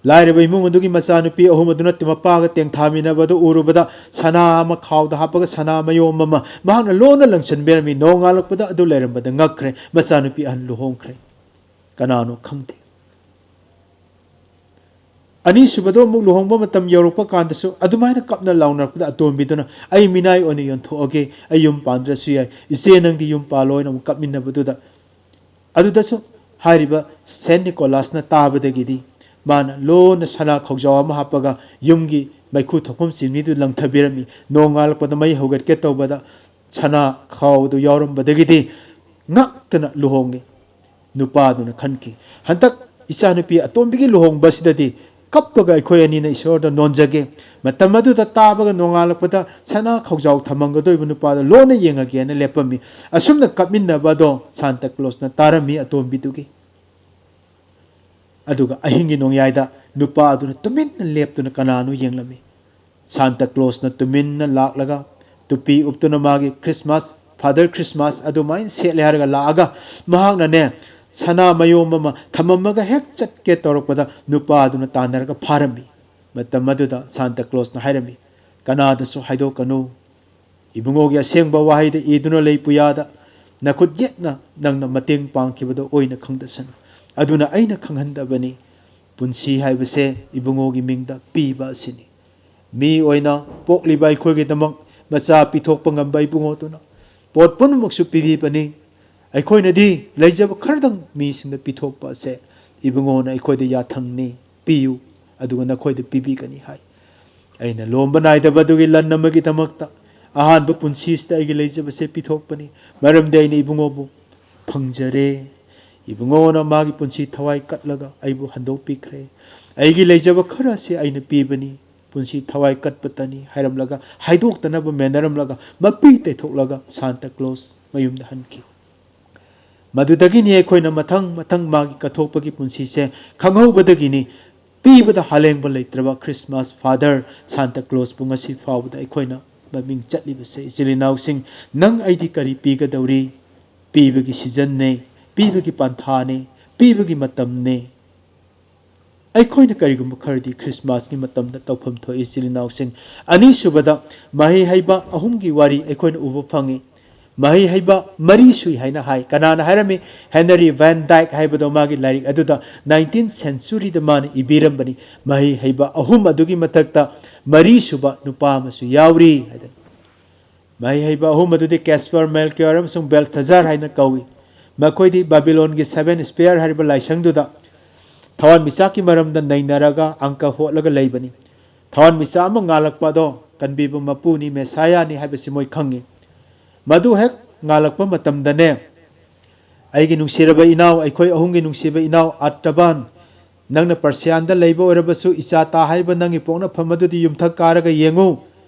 ꯂꯥꯏꯔꯕ ꯏꯃꯨꯡ ꯑꯗꯨꯒꯤ ꯃꯆꯥꯅꯨꯄꯤ ꯑꯍꯨꯝ ꯑꯗꯨꯅ ꯃꯄꯥꯒ ꯇꯦꯡꯊꯥꯃꯤꯟꯅꯕꯗꯨ ꯎꯔꯨꯕꯗ, ꯁꯅꯥ ꯑꯃ ꯈꯥꯎꯗ ꯍꯥꯞꯄꯒ ꯁꯅꯥ ꯃꯌꯣꯝ ꯑꯃ ꯃꯍꯥꯛꯅ ꯂꯣꯟꯅ ꯂꯪꯁꯤꯟꯕꯤꯔꯝꯃꯤ꯫ ꯅꯣꯡꯉꯥꯜꯂꯛꯄꯗ ꯑꯗꯨ ꯂꯩꯔꯝꯕꯗ ꯉꯛꯈ꯭ꯔꯦ꯫ ꯃꯆꯥꯅꯨꯄꯤ ꯑꯍꯟ ꯂꯨꯍꯣꯡꯈ꯭ꯔꯦ꯫ ꯀꯅꯥꯅꯣ ꯈꯪꯗꯦ꯫ ꯑꯅꯤꯁꯨꯕꯗꯣ ꯑꯃꯨꯛ ꯂꯨꯍꯣꯡꯕ ꯃꯇꯝ ꯌꯧꯔꯛꯄ ꯀꯥꯟꯗꯁꯨ ꯑꯗꯨꯃꯥꯏꯅ ꯀꯞꯅ ꯂꯥꯎꯅꯔꯛꯄꯗ, ꯑꯇꯣꯝꯕꯤꯗꯨꯅ, "ꯑꯩ ꯃꯤꯅꯥꯏ ꯑꯣꯏꯅ ꯌꯣꯟꯊꯣꯛꯑꯒꯦ, ꯑꯩ ꯌꯨꯝ ꯄꯥꯟꯗ꯭ꯔꯁꯨ ꯌꯥꯏ, ꯏꯆꯦ ꯅꯪꯗꯤ ꯌꯨꯝ ꯄꯥꯜꯂꯣ" ꯍꯥꯏꯅ ꯑꯃꯨꯛ ꯀꯞꯃꯤꯟꯅꯕꯗꯨꯗ, ꯑꯗꯨꯗꯁꯨ ꯍꯥꯏꯔꯤꯕ ꯁꯦꯟ ꯅꯤꯀꯣꯂꯥꯁꯅ ꯇꯥꯕꯗꯒꯤꯗꯤ ꯃꯥꯅ ꯂꯣꯟꯅ ꯁꯅꯥ ꯈꯧꯖꯥꯎ ꯑꯃ ꯍꯥꯞꯄꯒ ꯌꯨꯝꯒꯤ ꯃꯩꯈꯨ ꯊꯣꯛꯐꯝ ꯆꯤꯡꯃꯤꯗꯨ ꯂꯪꯊꯕꯤꯔꯝꯃꯤ꯫ ꯅꯣꯡꯉꯥꯜꯂꯛꯄꯗ ꯃꯩ ꯍꯧꯒꯠꯀꯦ ꯇꯧꯕꯗ ꯁꯅꯥ ꯈꯥꯎꯗꯨ ꯌꯥꯎꯔꯝꯕꯗꯒꯤꯗꯤ ꯉꯛꯇꯅ ꯂꯨꯍꯣꯡꯉꯤ꯫ ꯅꯨꯄꯥꯗꯨꯅ ꯈꯟꯈꯤ, "ꯍꯟꯗꯛ ꯏꯆꯥꯅꯨꯄꯤ ꯑꯇꯣꯝꯕꯤꯒꯤ ꯂꯨꯍꯣꯡꯕꯁꯤꯗꯗꯤ ꯀꯞꯄꯒ ꯑꯩꯈꯣꯏ ꯑꯅꯤꯅ ꯏꯁꯣꯔꯗ ꯅꯣꯟꯖꯒꯦ"꯫ ꯃꯇꯝ ꯑꯗꯨꯗ ꯇꯥꯕꯒ ꯅꯣꯡꯉꯥꯜꯂꯛꯄꯗ ꯁꯅꯥ ꯈꯧꯖꯥꯎ ꯊꯝꯃꯝꯒꯗꯣꯏꯕ ꯅꯨꯄꯥꯗꯣ ꯂꯣꯟꯅ ꯌꯦꯡꯉꯒꯦꯅ ꯂꯦꯞꯄꯝꯃꯤ꯫ ꯑꯁꯨꯝꯅ ꯀꯞꯃꯤꯟꯅꯕ ꯑꯗꯣ ꯁꯥꯟꯇ ꯀ꯭ꯂꯣꯁꯅ ꯇꯥꯔꯝꯃꯤ ꯑꯇꯣꯝꯕꯤꯗꯨꯒꯤ꯫ ꯑꯗꯨꯒ ꯑꯍꯤꯡꯒꯤ ꯅꯣꯡꯌꯥꯏꯗ ꯅꯨꯄꯥ ꯑꯗꯨꯅ ꯇꯨꯃꯤꯟꯅ ꯂꯦꯞꯇꯨꯅ ꯀꯅꯥꯅꯣ ꯌꯦꯡꯂꯝꯃꯤ꯫ ꯁꯥꯟꯇ ꯀ꯭ꯂꯣꯁꯅ ꯇꯨꯃꯤꯟꯅ ꯂꯥꯛꯂꯒ ꯇꯨꯄꯤ ꯎꯞꯇꯨꯅ ꯃꯥꯒꯤ ꯈ꯭ꯔꯤꯁꯃꯥꯁ, ꯐꯥꯗꯔ ꯈ꯭ꯔꯤꯁꯃꯥꯁ ꯑꯗꯨꯃꯥꯏꯅ ꯁꯦꯠꯂꯦ ꯍꯥꯏꯔꯒ ꯂꯥꯛꯑꯒ ꯃꯍꯥꯛꯅꯅꯦ, ꯁꯅꯥ ꯃꯌꯣꯝ ꯑꯃ ꯊꯝꯃꯝꯃꯒ ꯍꯦꯛ ꯆꯠꯀꯦ ꯇꯧꯔꯛꯄꯗ ꯅꯨꯄꯥ ꯑꯗꯨꯅ ꯇꯥꯟꯅꯔꯒ ꯐꯥꯔꯝꯃꯤ꯫ ꯃꯇꯝ ꯑꯗꯨꯗ ꯁꯥꯟꯇ ꯀ꯭ꯂꯣꯁꯅ ꯍꯥꯏꯔꯝꯃꯤ, "ꯀꯅꯥꯗꯁꯨ ꯍꯥꯏꯗꯣꯛꯀꯅꯨ꯫ ꯏꯕꯨꯡꯉꯣꯒꯤ ꯑꯁꯦꯡꯕ ꯋꯥꯍꯩꯗ ꯏꯗꯨꯅ ꯂꯩ ꯄꯨꯌꯥꯗ, ꯅꯈꯨꯠ ꯌꯦꯛꯅ ꯅꯪꯅ ꯃꯇꯦꯡ ꯄꯥꯡꯈꯤꯕꯗꯣ ꯑꯣꯏꯅ ꯈꯪꯗꯁꯅꯨ꯫ ꯑꯗꯨꯅ ꯑꯩꯅ ꯈꯪꯍꯟꯗꯕꯅꯤ꯫ ꯄꯨꯟꯁꯤ ꯍꯥꯏꯕꯁꯦ ꯏꯕꯨꯡꯉꯣꯒꯤ ꯃꯤꯡꯗ ꯄꯤꯕ ꯑꯁꯤꯅꯤ꯫ ꯃꯤ ꯑꯣꯏꯅ ꯄꯣꯛꯂꯤꯕ ꯑꯩꯈꯣꯏꯒꯤꯗꯃꯛ ꯃꯆꯥ ꯄꯤꯊꯣꯛꯄ ꯉꯝꯕ ꯏꯕꯨꯡꯉꯣꯗꯨꯅ ꯄꯣꯠ ꯄꯨꯝꯅꯃꯛꯁꯨ ꯄꯤꯕꯤꯕꯅꯤ꯫ ꯑꯩꯈꯣꯏꯅꯗꯤ ꯂꯩꯖꯕ ꯈꯔꯗꯪ ꯃꯤꯁꯤꯡꯗ ꯄꯤꯊꯣꯛꯄ ꯑꯁꯦ ꯏꯕꯨꯡꯉꯣꯅ ꯑꯩꯈꯣꯏꯗ ꯌꯥꯊꯪꯅꯤ, "ꯄꯤꯌꯨ, ꯑꯗꯨꯒ ꯅꯈꯣꯏꯗ ꯄꯤꯕꯤꯒꯅꯤ" ꯍꯥꯏ꯫ ꯑꯩꯅ ꯂꯣꯝꯕ ꯅꯥꯏꯗꯕ ꯑꯗꯨꯒꯤ ꯂꯟ ꯑꯃꯒꯤꯗꯃꯛꯇ ꯑꯍꯥꯟꯕ ꯄꯨꯟꯁꯤꯁꯤꯗ ꯑꯩꯒꯤ ꯂꯩꯖꯕꯁꯦ ꯄꯤꯊꯣꯛꯄꯅꯤ, ꯃꯔꯝꯗꯤ ꯑꯩꯅ ꯏꯕꯨꯡꯉꯣꯕꯨ ꯐꯪꯖꯔꯦ꯫ ꯏꯕꯨꯡꯉꯣꯅ ꯃꯥꯒꯤ ꯄꯨꯟꯁꯤ ꯊꯋꯥꯏ ꯀꯠꯂꯒ ꯑꯩꯕꯨ ꯍꯟꯗꯣꯛꯄꯤꯈ꯭ꯔꯦ꯫ ꯑꯩꯒꯤ ꯂꯩꯖꯕ ꯈꯔ ꯑꯁꯤ ꯑꯩꯅ ꯄꯤꯕꯅꯤ, ꯄꯨꯟꯁꯤ ꯊꯋꯥꯏ ꯀꯠꯄꯇꯅꯤ ꯍꯥꯏꯔꯝꯂꯒ, ꯍꯥꯏꯗꯣꯛꯇꯅꯕ ꯃꯦꯟꯅꯔꯝꯂꯒ, ꯃꯄꯤ ꯇꯩꯊꯣꯛꯂꯒ ꯁꯥꯟꯇ ꯀ꯭ꯂꯣꯁ ꯃꯌꯨꯝꯗ ꯍꯟꯈꯤ꯫ ꯃꯗꯨꯗꯒꯤꯅꯤ ꯑꯩꯈꯣꯏꯅ ꯃꯊꯪ ꯃꯊꯪ ꯃꯥꯒꯤ ꯀꯠꯊꯣꯛꯄꯒꯤ ꯄꯨꯟꯁꯤꯁꯦ ꯈꯪꯍꯧꯕꯗꯒꯤꯅꯤ ꯄꯤꯕꯗ ꯍꯥꯂꯦꯡꯕ ꯂꯩꯇ꯭ꯔꯕ ꯈ꯭ꯔꯤꯁꯃꯥꯁ ꯐꯥꯗꯔ ꯁꯥꯟꯇ ꯀ꯭ꯂꯣꯁꯄꯨ ꯉꯁꯤ ꯐꯥꯎꯕꯗ ꯑꯩꯈꯣꯏꯅ ꯃꯃꯤꯡ ꯆꯠꯂꯤꯕꯁꯦ꯫ ꯏꯆꯤꯜ ꯏꯅꯥꯎꯁꯤꯡ, ꯅꯪ ꯑꯩꯗꯤ ꯀꯔꯤ ꯄꯤꯒꯗꯧꯔꯤ? ꯄꯤꯕꯒꯤ ꯁꯤꯖꯟꯅꯦ, ꯄꯤꯕꯒꯤ ꯄꯟꯊꯥꯅꯦ, ꯄꯤꯕꯒꯤ ꯃꯇꯝꯅꯦ꯫ ꯑꯩꯈꯣꯏꯅ ꯀꯔꯤꯒꯨꯝꯕ ꯈꯔꯗꯤ ꯈ꯭ꯔꯤꯁꯃꯥꯁꯀꯤ ꯃꯇꯝꯗ ꯇꯧꯐꯝ ꯊꯣꯛꯏ, ꯏꯆꯤꯜ ꯏꯅꯥꯎꯁꯤꯡ꯫ ꯑꯅꯤꯁꯨꯕꯗ, ꯃꯍꯩ ꯍꯩꯕ ꯑꯍꯨꯝꯒꯤ ꯋꯥꯔꯤ ꯑꯩꯈꯣꯏꯅ ꯎꯕ ꯐꯪꯏ꯫ ꯃꯍꯩ ꯍꯩꯕ ꯃꯔꯤ ꯁꯨꯏ ꯍꯥꯏꯅ ꯍꯥꯏ꯫ ꯀꯅꯥꯅ ꯍꯥꯏꯔꯝꯃꯤ? ꯍꯦꯅꯔꯤ ꯚꯦꯟ ꯗꯥꯏꯛ ꯍꯥꯏꯕꯗꯣ ꯃꯥꯒꯤ ꯂꯥꯏꯔꯤꯛ ꯑꯗꯨꯗ nineteenth centuryꯗ ꯃꯥꯅ ꯏꯕꯤꯔꯝꯕꯅꯤ꯫ ꯃꯍꯩ ꯍꯩꯕ ꯑꯍꯨꯝ ꯑꯗꯨꯒꯤ ꯃꯊꯛꯇ ꯃꯔꯤꯁꯨꯕ ꯅꯨꯄꯥ ꯑꯃꯁꯨ ꯌꯥꯎꯔꯤ ꯍꯥꯏꯗꯅ꯫ ꯃꯍꯩ ꯍꯩꯕ ꯑꯍꯨꯝ ꯑꯗꯨꯗꯤ ꯀꯦꯁꯄꯔ, ꯃꯦꯜꯀꯤꯌꯣꯔ ꯑꯃꯁꯨꯡ ꯕꯦꯜꯊꯖꯥꯔ ꯍꯥꯏꯅ ꯀꯧꯏ꯫ ꯃꯈꯣꯏꯗꯤ ꯕꯥꯕꯤꯂꯣꯟꯒꯤ Seven Spire ꯍꯥꯏꯔꯤꯕ ꯂꯥꯏꯁꯪꯗꯨꯗ ꯊꯋꯥꯟꯃꯤꯆꯥꯛꯀꯤ ꯃꯔꯝꯗ ꯅꯩꯅꯔꯒ ꯑꯪꯀ ꯍꯣꯠꯂꯒ ꯂꯩꯕꯅꯤ꯫ ꯊꯋꯥꯟꯃꯤꯆꯥꯛ ꯑꯃ ꯉꯥꯜꯂꯛꯄ ꯑꯗꯣ ꯀꯟꯕꯤꯕ ꯃꯄꯨꯅꯤ, ꯃꯦꯁꯥꯌꯥꯅꯤ ꯍꯥꯏꯕꯁꯤ ꯃꯣꯏ ꯈꯪꯉꯤ꯫ ꯃꯗꯨ ꯍꯦꯛ ꯉꯥꯜꯂꯛꯄ ꯃꯇꯝꯗꯅꯦ, ꯑꯩꯒꯤ ꯅꯨꯡꯁꯤꯔꯕ ꯏꯅꯥꯎ, ꯑꯩꯈꯣꯏ ꯑꯍꯨꯝꯒꯤ ꯅꯨꯡꯁꯤꯕ ꯏꯅꯥꯎ ꯑꯥꯔꯇꯕꯥꯟ, ꯅꯪꯅ ꯄꯔꯁꯤꯌꯥꯟꯗ ꯂꯩꯕ ꯑꯣꯏꯔꯕꯁꯨ, ꯏꯆꯥ ꯇꯥ ꯍꯥꯏꯔꯤꯕ ꯅꯪꯒꯤ ꯄꯣꯛꯅꯐꯝ ꯑꯗꯨꯗꯤ ꯌꯨꯝꯊꯛ ꯀꯥꯔꯒ ꯌꯦꯡꯉꯨ꯫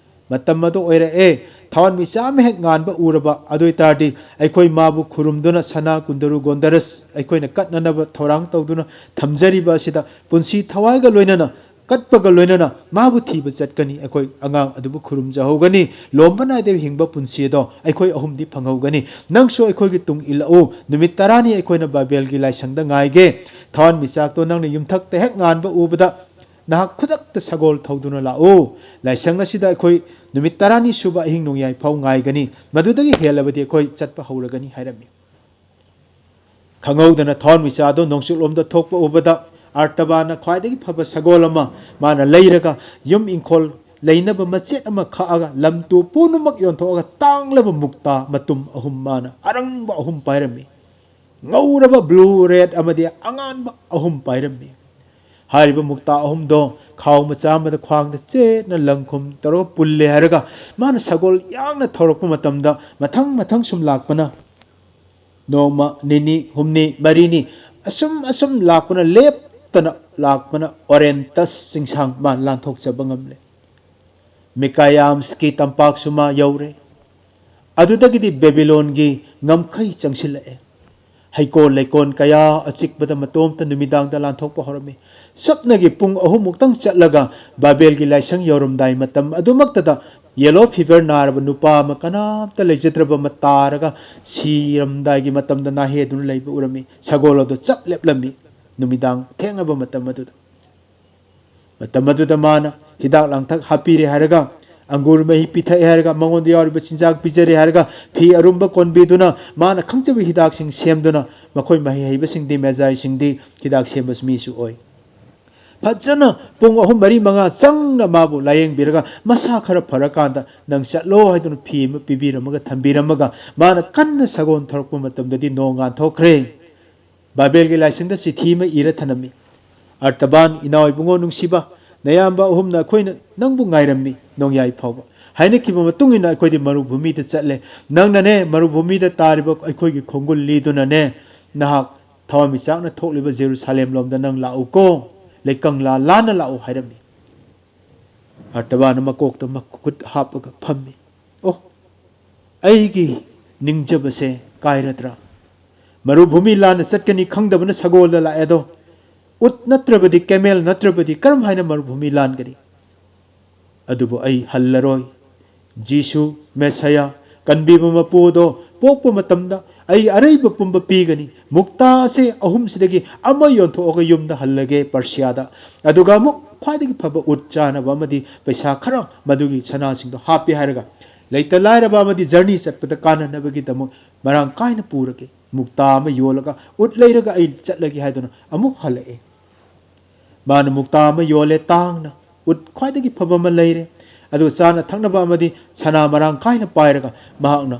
ꯃꯇꯝ ꯑꯗꯨ ꯑꯣꯏꯔꯛꯑꯦ꯫ ꯊꯋꯥꯟꯃꯤꯆꯥꯛ ꯑꯃ ꯍꯦꯛ ꯉꯥꯟꯕ ꯎꯔꯕ, ꯑꯗꯨ ꯑꯣꯏ ꯇꯥꯔꯗꯤ ꯑꯩꯈꯣꯏ ꯃꯥꯕꯨ ꯈꯨꯔꯨꯝꯗꯨꯅ ꯁꯅꯥ ꯀꯨꯟꯗꯔꯨ ꯒꯣꯟꯗꯔꯁ ꯑꯩꯈꯣꯏꯅ ꯀꯠꯅꯅꯕ ꯊꯧꯔꯥꯡ ꯇꯧꯗꯨꯅ ꯊꯝꯖꯔꯤꯕ ꯑꯁꯤꯗ ꯄꯨꯟꯁꯤ ꯊꯋꯥꯏꯒ ꯂꯣꯏꯅꯅ, ꯀꯠꯄꯒ ꯂꯣꯏꯅꯅ ꯃꯥꯕꯨ ꯊꯤꯕ ꯆꯠꯀꯅꯤ꯫ ꯑꯩꯈꯣꯏ ꯑꯉꯥꯡ ꯑꯗꯨꯕꯨ ꯈꯨꯔꯨꯝꯖꯍꯧꯒꯅꯤ꯫ ꯂꯣꯝꯕ ꯅꯥꯏꯗꯕ ꯍꯤꯡꯕ ꯄꯨꯟꯁꯤ ꯑꯗꯣ ꯑꯩꯈꯣꯏ ꯑꯍꯨꯝꯗꯤ ꯐꯪꯍꯧꯒꯅꯤ꯫ ꯅꯪꯁꯨ ꯑꯩꯈꯣꯏꯒꯤ ꯇꯨꯡ ꯏꯜꯂꯛꯎ꯫ ꯅꯨꯃꯤꯠ ꯇꯔꯥꯅꯤ ꯑꯩꯈꯣꯏꯅ ꯕꯥꯕꯦꯜꯒꯤ ꯂꯥꯏꯁꯪꯗ ꯉꯥꯏꯒꯦ꯫ ꯊꯋꯥꯟꯃꯤꯆꯥꯛꯇꯣ ꯅꯪꯅ ꯌꯨꯝꯊꯛꯇ ꯍꯦꯛ ꯉꯥꯟꯕ ꯎꯕꯗ ꯅꯍꯥꯛ ꯈꯨꯗꯛꯇ ꯁꯒꯣꯜ ꯊꯧꯗꯨꯅ ꯂꯥꯛꯎ꯫ ꯂꯥꯏꯁꯪ ꯑꯁꯤꯗ ꯑꯩꯈꯣꯏ ꯅꯨꯃꯤꯠ ꯇꯔꯥꯅꯤ ꯁꯨꯕ ꯑꯍꯤꯡ ꯅꯣꯡꯌꯥꯏ ꯐꯥꯎ ꯉꯥꯏꯒꯅꯤ꯫ ꯃꯗꯨꯗꯒꯤ ꯍꯦꯜꯂꯕꯗꯤ ꯑꯩꯈꯣꯏ ꯆꯠꯄ ꯍꯧꯔꯒꯅꯤ ꯍꯥꯏꯔꯝꯃꯤ꯫ ꯈꯪꯍꯧꯗꯅ ꯊꯋꯥꯟꯃꯤꯆꯥꯛ ꯑꯗꯨ ꯅꯣꯡꯆꯨꯞꯂꯣꯝꯗ ꯊꯣꯛꯄ ꯎꯕꯗ ꯑꯥꯔꯇꯕꯥꯅ ꯈ꯭ꯋꯥꯏꯗꯒꯤ ꯐꯕ ꯁꯒꯣꯜ ꯑꯃ ꯃꯥꯅ ꯂꯩꯔꯒ ꯌꯨꯝ ꯏꯪꯈꯣꯜ ꯂꯩꯅꯕ ꯃꯆꯦꯠ ꯑꯃ ꯈꯥꯛꯑꯒ ꯂꯝ ꯇꯨ ꯄꯨꯝꯅꯃꯛ ꯌꯣꯟꯊꯣꯛꯑꯒ ꯇꯥꯡꯂꯕ ꯃꯨꯛꯇꯥ ꯃꯇꯨꯝ ꯑꯍꯨꯝ ꯃꯥꯅ ꯑꯔꯪꯕ ꯑꯍꯨꯝ ꯄꯥꯏꯔꯝꯃꯤ꯫ ꯉꯧꯔꯕ blue red ꯑꯃꯗꯤ ꯑꯉꯥꯟꯕ ꯑꯍꯨꯝ ꯄꯥꯏꯔꯝꯃꯤ꯫ ꯍꯥꯏꯔꯤꯕ ꯃꯨꯛꯇꯥ ꯑꯍꯨꯝꯗꯣ ꯈꯥꯎ ꯃꯆꯥ ꯑꯃꯗ ꯈ꯭ꯋꯥꯡꯗ ꯆꯦꯠꯅ ꯂꯪꯈꯨꯝ ꯇꯧꯔꯒ ꯄꯨꯜꯂꯦ ꯍꯥꯏꯔꯒ ꯃꯥꯅ ꯁꯒꯣꯜ ꯌꯥꯡꯅ ꯊꯧꯔꯛꯄ ꯃꯇꯝꯗ ꯃꯊꯪ ꯃꯊꯪ ꯁꯨꯝ ꯂꯥꯛꯄꯅ ꯅꯣꯡꯃ ꯅꯤꯅꯤ ꯍꯨꯝꯅꯤ ꯃꯔꯤꯅꯤ ꯑꯁꯨꯝ ꯑꯁꯨꯝ ꯂꯥꯛꯄꯅ ꯂꯦꯞꯇꯅ ꯂꯥꯛꯄꯅ ꯑꯣꯔꯦꯟꯇꯁ ꯆꯤꯡꯁꯥꯡ ꯃꯥ ꯂꯥꯟꯊꯣꯛꯆꯕ ꯉꯝꯂꯦ꯫ ꯃꯤꯀꯥꯌꯥꯝꯁꯀꯤ ꯇꯝꯄꯥꯛꯁꯨ ꯃꯥ ꯌꯧꯔꯦ꯫ ꯑꯗꯨꯗꯒꯤꯗꯤ ꯕꯦꯕꯤꯂꯣꯟꯒꯤ ꯉꯝꯈꯩ ꯆꯪꯁꯤꯜꯂꯛꯑꯦ꯫ ꯍꯩꯀꯣꯜ ꯂꯩꯀꯣꯜ ꯀꯌꯥ ꯑꯆꯤꯛꯄꯗ ꯃꯇꯣꯝꯇ ꯅꯨꯃꯤꯗꯥꯡꯗ ꯂꯥꯟꯊꯣꯛꯄ ꯍꯧꯔꯝꯃꯤ꯫ ꯁꯨꯞꯅꯒꯤ ꯄꯨꯡ ꯑꯍꯨꯝꯃꯨꯛꯇꯪ ꯆꯠꯂꯒ ꯕꯥꯕꯦꯜꯒꯤ ꯂꯥꯏꯁꯪ ꯌꯧꯔꯝꯗꯥꯏ ꯃꯇꯝ ꯑꯗꯨꯃꯛꯇꯗ yellow fever ꯅꯥꯔꯕ ꯅꯨꯄꯥ ꯑꯃ ꯀꯅꯥꯝꯇ ꯂꯩꯖꯗ꯭ꯔꯕ ꯑꯃ ꯇꯥꯔꯒ ꯁꯤꯔꯝꯗꯥꯏꯒꯤ ꯃꯇꯝꯗ ꯅꯥꯍꯦꯗꯨꯅ ꯂꯩꯕ ꯎꯔꯝꯃꯤ꯫ ꯁꯒꯣꯜ ꯑꯗꯨ ꯆꯞ ꯂꯦꯞꯂꯝꯃꯤ꯫ ꯅꯨꯃꯤꯗꯥꯡ ꯊꯦꯡꯉꯕ ꯃꯇꯝ ꯑꯗꯨꯗ ꯃꯇꯝ ꯑꯗꯨꯗ ꯃꯥꯅ ꯍꯤꯗꯥꯛ ꯂꯥꯡꯊꯛ ꯍꯥꯞꯄꯤꯔꯦ ꯍꯥꯏꯔꯒ, ꯑꯪꯒꯨꯔ ꯃꯍꯤ ꯄꯤꯊꯛꯑꯦ ꯍꯥꯏꯔꯒ, ꯃꯉꯣꯟꯗ ꯌꯥꯎꯔꯤꯕ ꯆꯤꯟꯖꯥꯛ ꯄꯤꯖꯔꯦ ꯍꯥꯏꯔꯒ, ꯐꯤ ꯑꯔꯨꯝꯕ ꯀꯣꯟꯕꯤꯗꯨꯅ ꯃꯥꯅ ꯈꯪꯖꯕ ꯍꯤꯗꯥꯛꯁꯤꯡ ꯁꯦꯝꯗꯨꯅ ꯃꯈꯣꯏ ꯃꯍꯩ ꯍꯩꯕꯁꯤꯡꯗꯤ, ꯃꯦꯖꯥꯏꯁꯤꯡꯗꯤ ꯍꯤꯗꯥꯛ ꯁꯦꯝꯕ ꯃꯤꯁꯨ ꯑꯣꯏ꯫ ꯐꯖꯅ ꯄꯨꯡ ꯑꯍꯨꯝ, ꯃꯔꯤ, ꯃꯉꯥ ꯆꯪꯅ ꯃꯥꯕꯨ ꯂꯥꯌꯦꯡꯕꯤꯔꯒ ꯃꯁꯥ ꯈꯔ ꯐꯔꯀꯥꯟꯗ ꯅꯪ ꯆꯠꯂꯣ ꯍꯥꯏꯗꯨꯅ ꯐꯤ ꯑꯃ ꯄꯤꯕꯤꯔꯝꯃꯒ ꯊꯝꯕꯤꯔꯝꯃꯒ ꯃꯥꯅ ꯀꯟꯅ ꯁꯒꯣꯜ ꯊꯧꯔꯛꯄ ꯃꯇꯝꯗꯗꯤ ꯅꯣꯡ ꯉꯥꯟꯊꯣꯛꯈ꯭ꯔꯦ꯫ ꯕꯥꯕꯦꯜꯒꯤ ꯂꯥꯏꯁꯪꯗ ꯆꯤꯊꯤ ꯑꯃ ꯏꯔ ꯊꯅꯝꯃꯤ꯫ ꯑꯔꯇꯕꯥꯟ, ꯏꯅꯥꯎ ꯏꯕꯨꯡꯉꯣ ꯅꯨꯡꯁꯤꯕ, ꯅꯌꯥꯝꯕ ꯑꯍꯨꯝꯅ ꯑꯩꯈꯣꯏꯅ ꯅꯪꯕꯨ ꯉꯥꯏꯔꯝꯃꯤ, ꯅꯣꯡꯌꯥꯏ ꯐꯥꯎꯕ꯫ ꯍꯥꯏꯅꯈꯤꯕ ꯃꯇꯨꯡ ꯏꯟꯅ ꯑꯩꯈꯣꯏꯗꯤ ꯃꯔꯨꯚꯨꯃꯤꯗ ꯆꯠꯂꯦ꯫ ꯅꯪꯅꯅꯦ, ꯃꯔꯨꯚꯨꯃꯤꯗ ꯇꯥꯔꯤꯕ ꯑꯩꯈꯣꯏꯒꯤ ꯈꯣꯡꯒꯨꯜ ꯂꯤꯗꯨꯅꯅꯦ, ꯅꯍꯥꯛ ꯊꯋꯥꯟꯃꯤꯆꯥꯛꯅ ꯊꯣꯛꯂꯤꯕ ꯖꯦꯔꯨꯁꯥꯂꯦꯝ ꯂꯣꯝꯗ ꯅꯪ ꯂꯥꯛꯎꯀꯣ, ꯂꯩꯀꯪꯂꯥ ꯂꯥꯟꯅ ꯂꯥꯛꯎ ꯍꯥꯏꯔꯝꯃꯤ꯫ ꯑꯔꯇꯕꯥꯟ ꯃꯀꯣꯛꯇ ꯃꯈꯨꯠ ꯍꯥꯞꯄꯒ ꯐꯝꯃꯤ꯫ ꯑꯣ, ꯑꯩꯒꯤ ꯅꯤꯡꯖꯕꯁꯦ ꯀꯥꯏꯔꯗ꯭ꯔꯥ? ꯃꯔꯨꯚꯨꯃꯤ ꯂꯥꯟꯅ ꯆꯠꯀꯅꯤ ꯈꯪꯗꯕꯅ ꯁꯒꯣꯜꯗ ꯂꯥꯛꯑꯦꯗꯣ꯫ ꯎꯠ ꯅꯠꯇ꯭ꯔꯕꯗꯤ, ꯀꯦꯃꯦꯜ ꯅꯠꯇ꯭ꯔꯕꯗꯤ ꯀꯔꯝ ꯍꯥꯏꯅ ꯃꯔꯨꯚꯨꯃꯤ ꯂꯥꯟꯒꯅꯤ? ꯑꯗꯨꯕꯨ ꯑꯩ ꯍꯜꯂꯔꯣꯏ꯫ ꯖꯤꯁꯨ ꯃꯦꯁꯥꯌꯥ, ꯀꯟꯕꯤꯕ ꯃꯄꯨ ꯑꯗꯣ ꯄꯣꯛꯄ ꯃꯇꯝꯗ ꯑꯩ ꯑꯔꯩꯕ ꯄꯨꯝꯕ ꯄꯤꯒꯅꯤ꯫ ꯃꯨꯛꯇꯥ ꯑꯁꯦ ꯑꯍꯨꯝꯁꯤꯗꯒꯤ ꯑꯃ ꯌꯣꯟꯊꯣꯛꯑꯒ ꯌꯨꯝꯗ ꯍꯜꯂꯒꯦ ꯄꯔꯁꯤꯌꯥꯗ꯫ ꯑꯗꯨꯒ ꯑꯃꯨꯛ ꯈ꯭ꯋꯥꯏꯗꯒꯤ ꯐꯕ ꯎꯠ ꯆꯥꯅꯕ ꯑꯃꯗꯤ ꯄꯩꯁꯥ ꯈꯔ ꯃꯗꯨꯒꯤ ꯁꯅꯥꯁꯤꯡꯗꯣ ꯍꯥꯞꯄꯦ ꯍꯥꯏꯔꯒ ꯂꯩꯇ ꯂꯥꯏꯔꯕ ꯑꯃꯗꯤ ꯖꯔꯅꯤ ꯆꯠꯄꯗ ꯀꯥꯟꯅꯅꯕꯒꯤꯗꯃꯛ ꯃꯔꯥꯡ ꯀꯥꯏꯅ ꯄꯨꯔꯒꯦ꯫ ꯃꯨꯛꯇꯥ ꯑꯃ ꯌꯣꯜꯂꯒ ꯎꯠ ꯂꯩꯔꯒ ꯑꯩ ꯆꯠꯂꯒꯦ ꯍꯥꯏꯗꯨꯅ ꯑꯃꯨꯛ ꯍꯜꯂꯛꯑꯦ꯫ ꯃꯥꯅ ꯃꯨꯛꯇꯥ ꯑꯃ ꯌꯣꯜꯂꯦ ꯇꯥꯡꯅ꯫ ꯎꯠ ꯈ꯭ꯋꯥꯏꯗꯒꯤ ꯐꯕ ꯑꯃ ꯂꯩꯔꯦ꯫ ꯑꯗꯨꯒ ꯆꯥꯅ ꯊꯛꯅꯕ ꯑꯃꯗꯤ ꯁꯅꯥ ꯃꯔꯥꯡ ꯀꯥꯏꯅ ꯄꯥꯏꯔꯒ ꯃꯍꯥꯛꯅ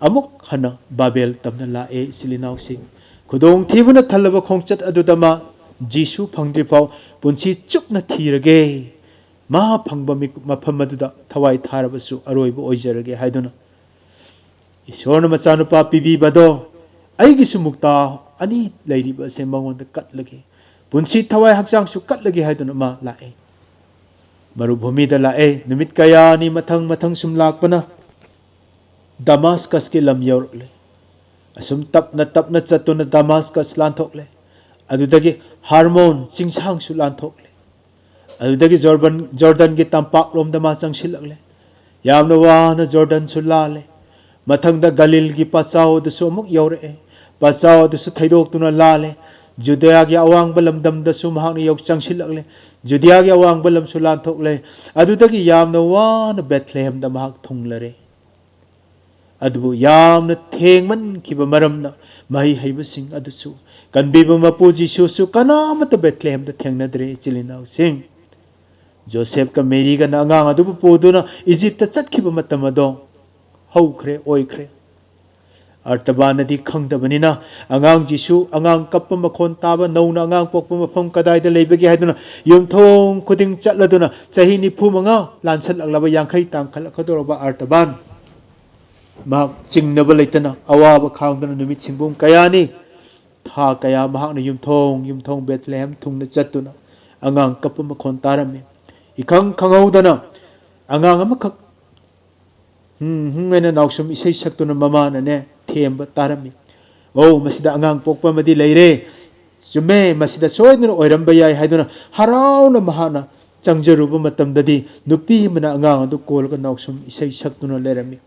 ꯑꯃꯨꯛ ꯍꯟꯅ ꯕꯥꯕꯦꯜ ꯇꯝꯅ ꯂꯥꯛꯑꯦ, ꯏꯆꯤꯜ ꯏꯅꯥꯎꯁꯤꯡ꯫ ꯈꯨꯗꯣꯡꯊꯤꯕꯅ ꯊꯜꯂꯕ ꯈꯣꯡꯆꯠ ꯑꯗꯨꯗ ꯃꯥ ꯖꯤꯁꯨ ꯐꯪꯗ꯭ꯔꯤꯐꯥꯎ ꯄꯨꯟꯁꯤ ꯆꯨꯞꯅ ꯊꯤꯔꯒꯦ, ꯃꯥ ꯐꯪꯕ ꯃꯤ-, ꯃꯐꯝ ꯑꯗꯨꯗ ꯊꯋꯥꯏ ꯊꯥꯔꯕꯁꯨ ꯑꯔꯣꯏꯕ ꯑꯣꯏꯖꯔꯒꯦ ꯍꯥꯏꯗꯨꯅ ꯏꯁꯣꯔꯅ ꯃꯆꯥꯅꯨꯄꯥ ꯄꯤꯕꯤꯕꯗꯣ, ꯑꯩꯒꯤꯁꯨ ꯃꯨꯛꯇꯥ ꯑꯅꯤ ꯂꯩꯔꯤꯕ ꯑꯁꯦ ꯃꯉꯣꯟꯗ ꯀꯠꯂꯒꯦ, ꯄꯨꯟꯁꯤ ꯊꯋꯥꯏ ꯍꯛꯆꯥꯡꯁꯨ ꯀꯠꯂꯒꯦ ꯍꯥꯏꯗꯨꯅ ꯃꯥ ꯂꯥꯛꯑꯦ꯫ ꯃꯔꯨꯚꯨꯃꯤꯗ ꯂꯥꯛꯑꯦ꯫ ꯅꯨꯃꯤꯠ ꯀꯌꯥꯅꯤ ꯃꯊꯪ ꯃꯊꯪ ꯁꯨꯝ ꯂꯥꯛꯄꯅ ꯗꯃꯥꯁꯀꯁꯀꯤ ꯂꯝ ꯌꯧꯔꯛꯂꯦ꯫ ꯑꯁꯨꯝ ꯇꯞꯅ ꯇꯞꯅ ꯆꯠꯇꯨꯅ ꯗꯃꯥꯁꯀꯁ ꯂꯥꯟꯊꯣꯛꯂꯦ꯫ ꯑꯗꯨꯗꯒꯤ ꯍꯥꯔꯃꯣꯟ ꯆꯤꯡꯁꯥꯡꯁꯨ ꯂꯥꯟꯊꯣꯛꯂꯦ꯫ ꯑꯗꯨꯗꯒꯤ ꯖꯣꯔꯕꯟ-, ꯖꯣꯔꯗꯟꯒꯤ ꯇꯝꯄꯥꯛꯂꯣꯝꯗ ꯃꯥ ꯆꯪꯁꯤꯜꯂꯛꯂꯦ꯫ ꯌꯥꯝꯅ ꯋꯥꯅ ꯖꯣꯔꯗꯟꯁꯨ ꯂꯥꯜꯂꯦ꯫ ꯃꯊꯪꯗ ꯒꯂꯤꯜꯒꯤ ꯄꯥꯆꯥꯎ ꯑꯗꯨꯁꯨ ꯑꯃꯨꯛ ꯌꯧꯔꯛꯑꯦ꯫ ꯄꯥꯆꯥꯎ ꯑꯗꯨꯁꯨ ꯊꯩꯗꯣꯛꯇꯨꯅ ꯂꯥꯜꯂꯦ꯫ ꯖꯨꯗꯤꯌꯥꯒꯤ ꯑꯋꯥꯡꯕ ꯂꯝꯗꯝꯗꯁꯨ ꯃꯍꯥꯛꯅ ꯌꯧ-, ꯆꯪꯁꯤꯜꯂꯛꯂꯦ꯫ ꯖꯨꯗꯤꯌꯥꯒꯤ ꯑꯋꯥꯡꯕ ꯂꯝꯁꯨ ꯂꯥꯟꯊꯣꯛꯂꯦ꯫ ꯑꯗꯨꯗꯒꯤ ꯌꯥꯝꯅ ꯋꯥꯅ ꯕꯦꯊꯂꯦꯍꯦꯝꯗ ꯃꯍꯥꯛ ꯊꯨꯡꯂꯔꯦ꯫ ꯑꯗꯨꯕꯨ ꯌꯥꯝꯅ ꯊꯦꯡꯃꯟꯈꯤꯕ ꯃꯔꯝꯅ ꯃꯍꯩ ꯍꯩꯕꯁꯤꯡ ꯑꯗꯨꯁꯨ ꯀꯟꯕꯤꯕ ꯃꯄꯨ ꯖꯤꯁꯨꯁꯨ ꯀꯅꯥꯃꯠꯇ ꯕꯦꯊꯂꯦꯍꯦꯝꯗ ꯊꯦꯡꯅꯗ꯭ꯔꯦ, ꯏꯆꯤꯜ ꯏꯅꯥꯎꯁꯤꯡ꯫ ꯖꯣꯁꯦꯐꯀ ꯃꯦꯔꯤꯒꯅ ꯑꯉꯥꯡ ꯑꯗꯨꯕꯨ ꯄꯨꯗꯨꯅ ꯏꯖꯤꯞꯇ ꯆꯠꯈꯤꯕ ꯃꯇꯝ ꯑꯗꯣ ꯍꯧꯈ꯭ꯔꯦ, ꯑꯣꯏꯈ꯭ꯔꯦ꯫ ꯑꯔꯇꯕꯥꯅꯗꯤ ꯈꯪꯗꯕꯅꯤꯅ ꯑꯉꯥꯡ ꯖꯤꯁꯨ, ꯑꯉꯥꯡ ꯀꯞꯄ ꯃꯈꯣꯟ ꯇꯥꯕ, ꯅꯧꯅ ꯑꯉꯥꯡ ꯄꯣꯛꯄ ꯃꯐꯝ ꯀꯗꯥꯏꯗ ꯂꯩꯕꯒꯦ ꯍꯥꯏꯗꯨꯅ ꯌꯨꯝꯊꯣꯡ ꯈꯨꯗꯤꯡ ꯆꯠꯂꯗꯨꯅ ꯆꯍꯤ ꯅꯤꯐꯨ ꯃꯉꯥ ꯂꯥꯟꯁꯠꯂꯛꯂꯕ, ꯌꯥꯡꯈꯩ ꯇꯥꯡꯈꯠꯂꯛꯀꯗꯧꯔꯕ ꯑꯔꯇꯕꯥꯟ ꯃꯍꯥꯛ ꯆꯤꯡꯅꯕ ꯂꯩꯇꯅ ꯑꯋꯥꯕ ꯈꯥꯡꯗꯨꯅ ꯅꯨꯃꯤꯠ ꯁꯤꯡꯕꯨꯡ ꯀꯌꯥꯅꯤ, ꯊꯥ ꯀꯌꯥ ꯃꯍꯥꯛꯅ ꯌꯨꯝꯊꯣꯡ ꯌꯨꯝꯊꯣꯡ ꯕꯦꯊꯂꯦꯍꯦꯝ ꯊꯨꯡꯅ ꯆꯠꯇꯨꯅ ꯑꯉꯥꯡ ꯀꯞꯄ ꯃꯈꯣꯟ ꯇꯥꯔꯝꯃꯤ꯫ ꯏꯈꯪ ꯈꯪꯍꯧꯗꯅ ꯑꯉꯥꯡ ꯑꯃꯈꯛ ꯍꯨꯝ ꯍꯨꯝ ꯍꯥꯏꯅ ꯅꯥꯎꯁꯨꯝ ꯏꯁꯩ ꯁꯛꯇꯨꯅ ꯃꯃꯥꯅꯅꯦ ꯊꯦꯝꯕ ꯇꯥꯔꯝꯃꯤ꯫ "ꯑꯧ, ꯃꯁꯤꯗ ꯑꯉꯥꯡ ꯄꯣꯛꯄ ꯑꯃꯗꯤ ꯂꯩꯔꯦ꯫ ꯆꯨꯝꯃꯦ, ꯃꯁꯤꯗ ꯁꯣꯏꯗꯅ ꯑꯣꯏꯔꯝꯕ ꯌꯥꯏ" ꯍꯥꯏꯗꯨꯅ ꯍꯔꯥꯎꯅ ꯃꯍꯥꯛꯅ ꯆꯪꯖꯔꯨꯕ ꯃꯇꯝꯗꯗꯤ ꯅꯨꯄꯤ ꯑꯃꯅ ꯑꯉꯥꯡ ꯑꯗꯨ ꯀꯣꯜꯂꯒ ꯅꯥꯎꯁꯨꯝ ꯏꯁꯩ ꯁꯛꯇꯨꯅ ꯂꯩꯔꯝꯃꯤ꯫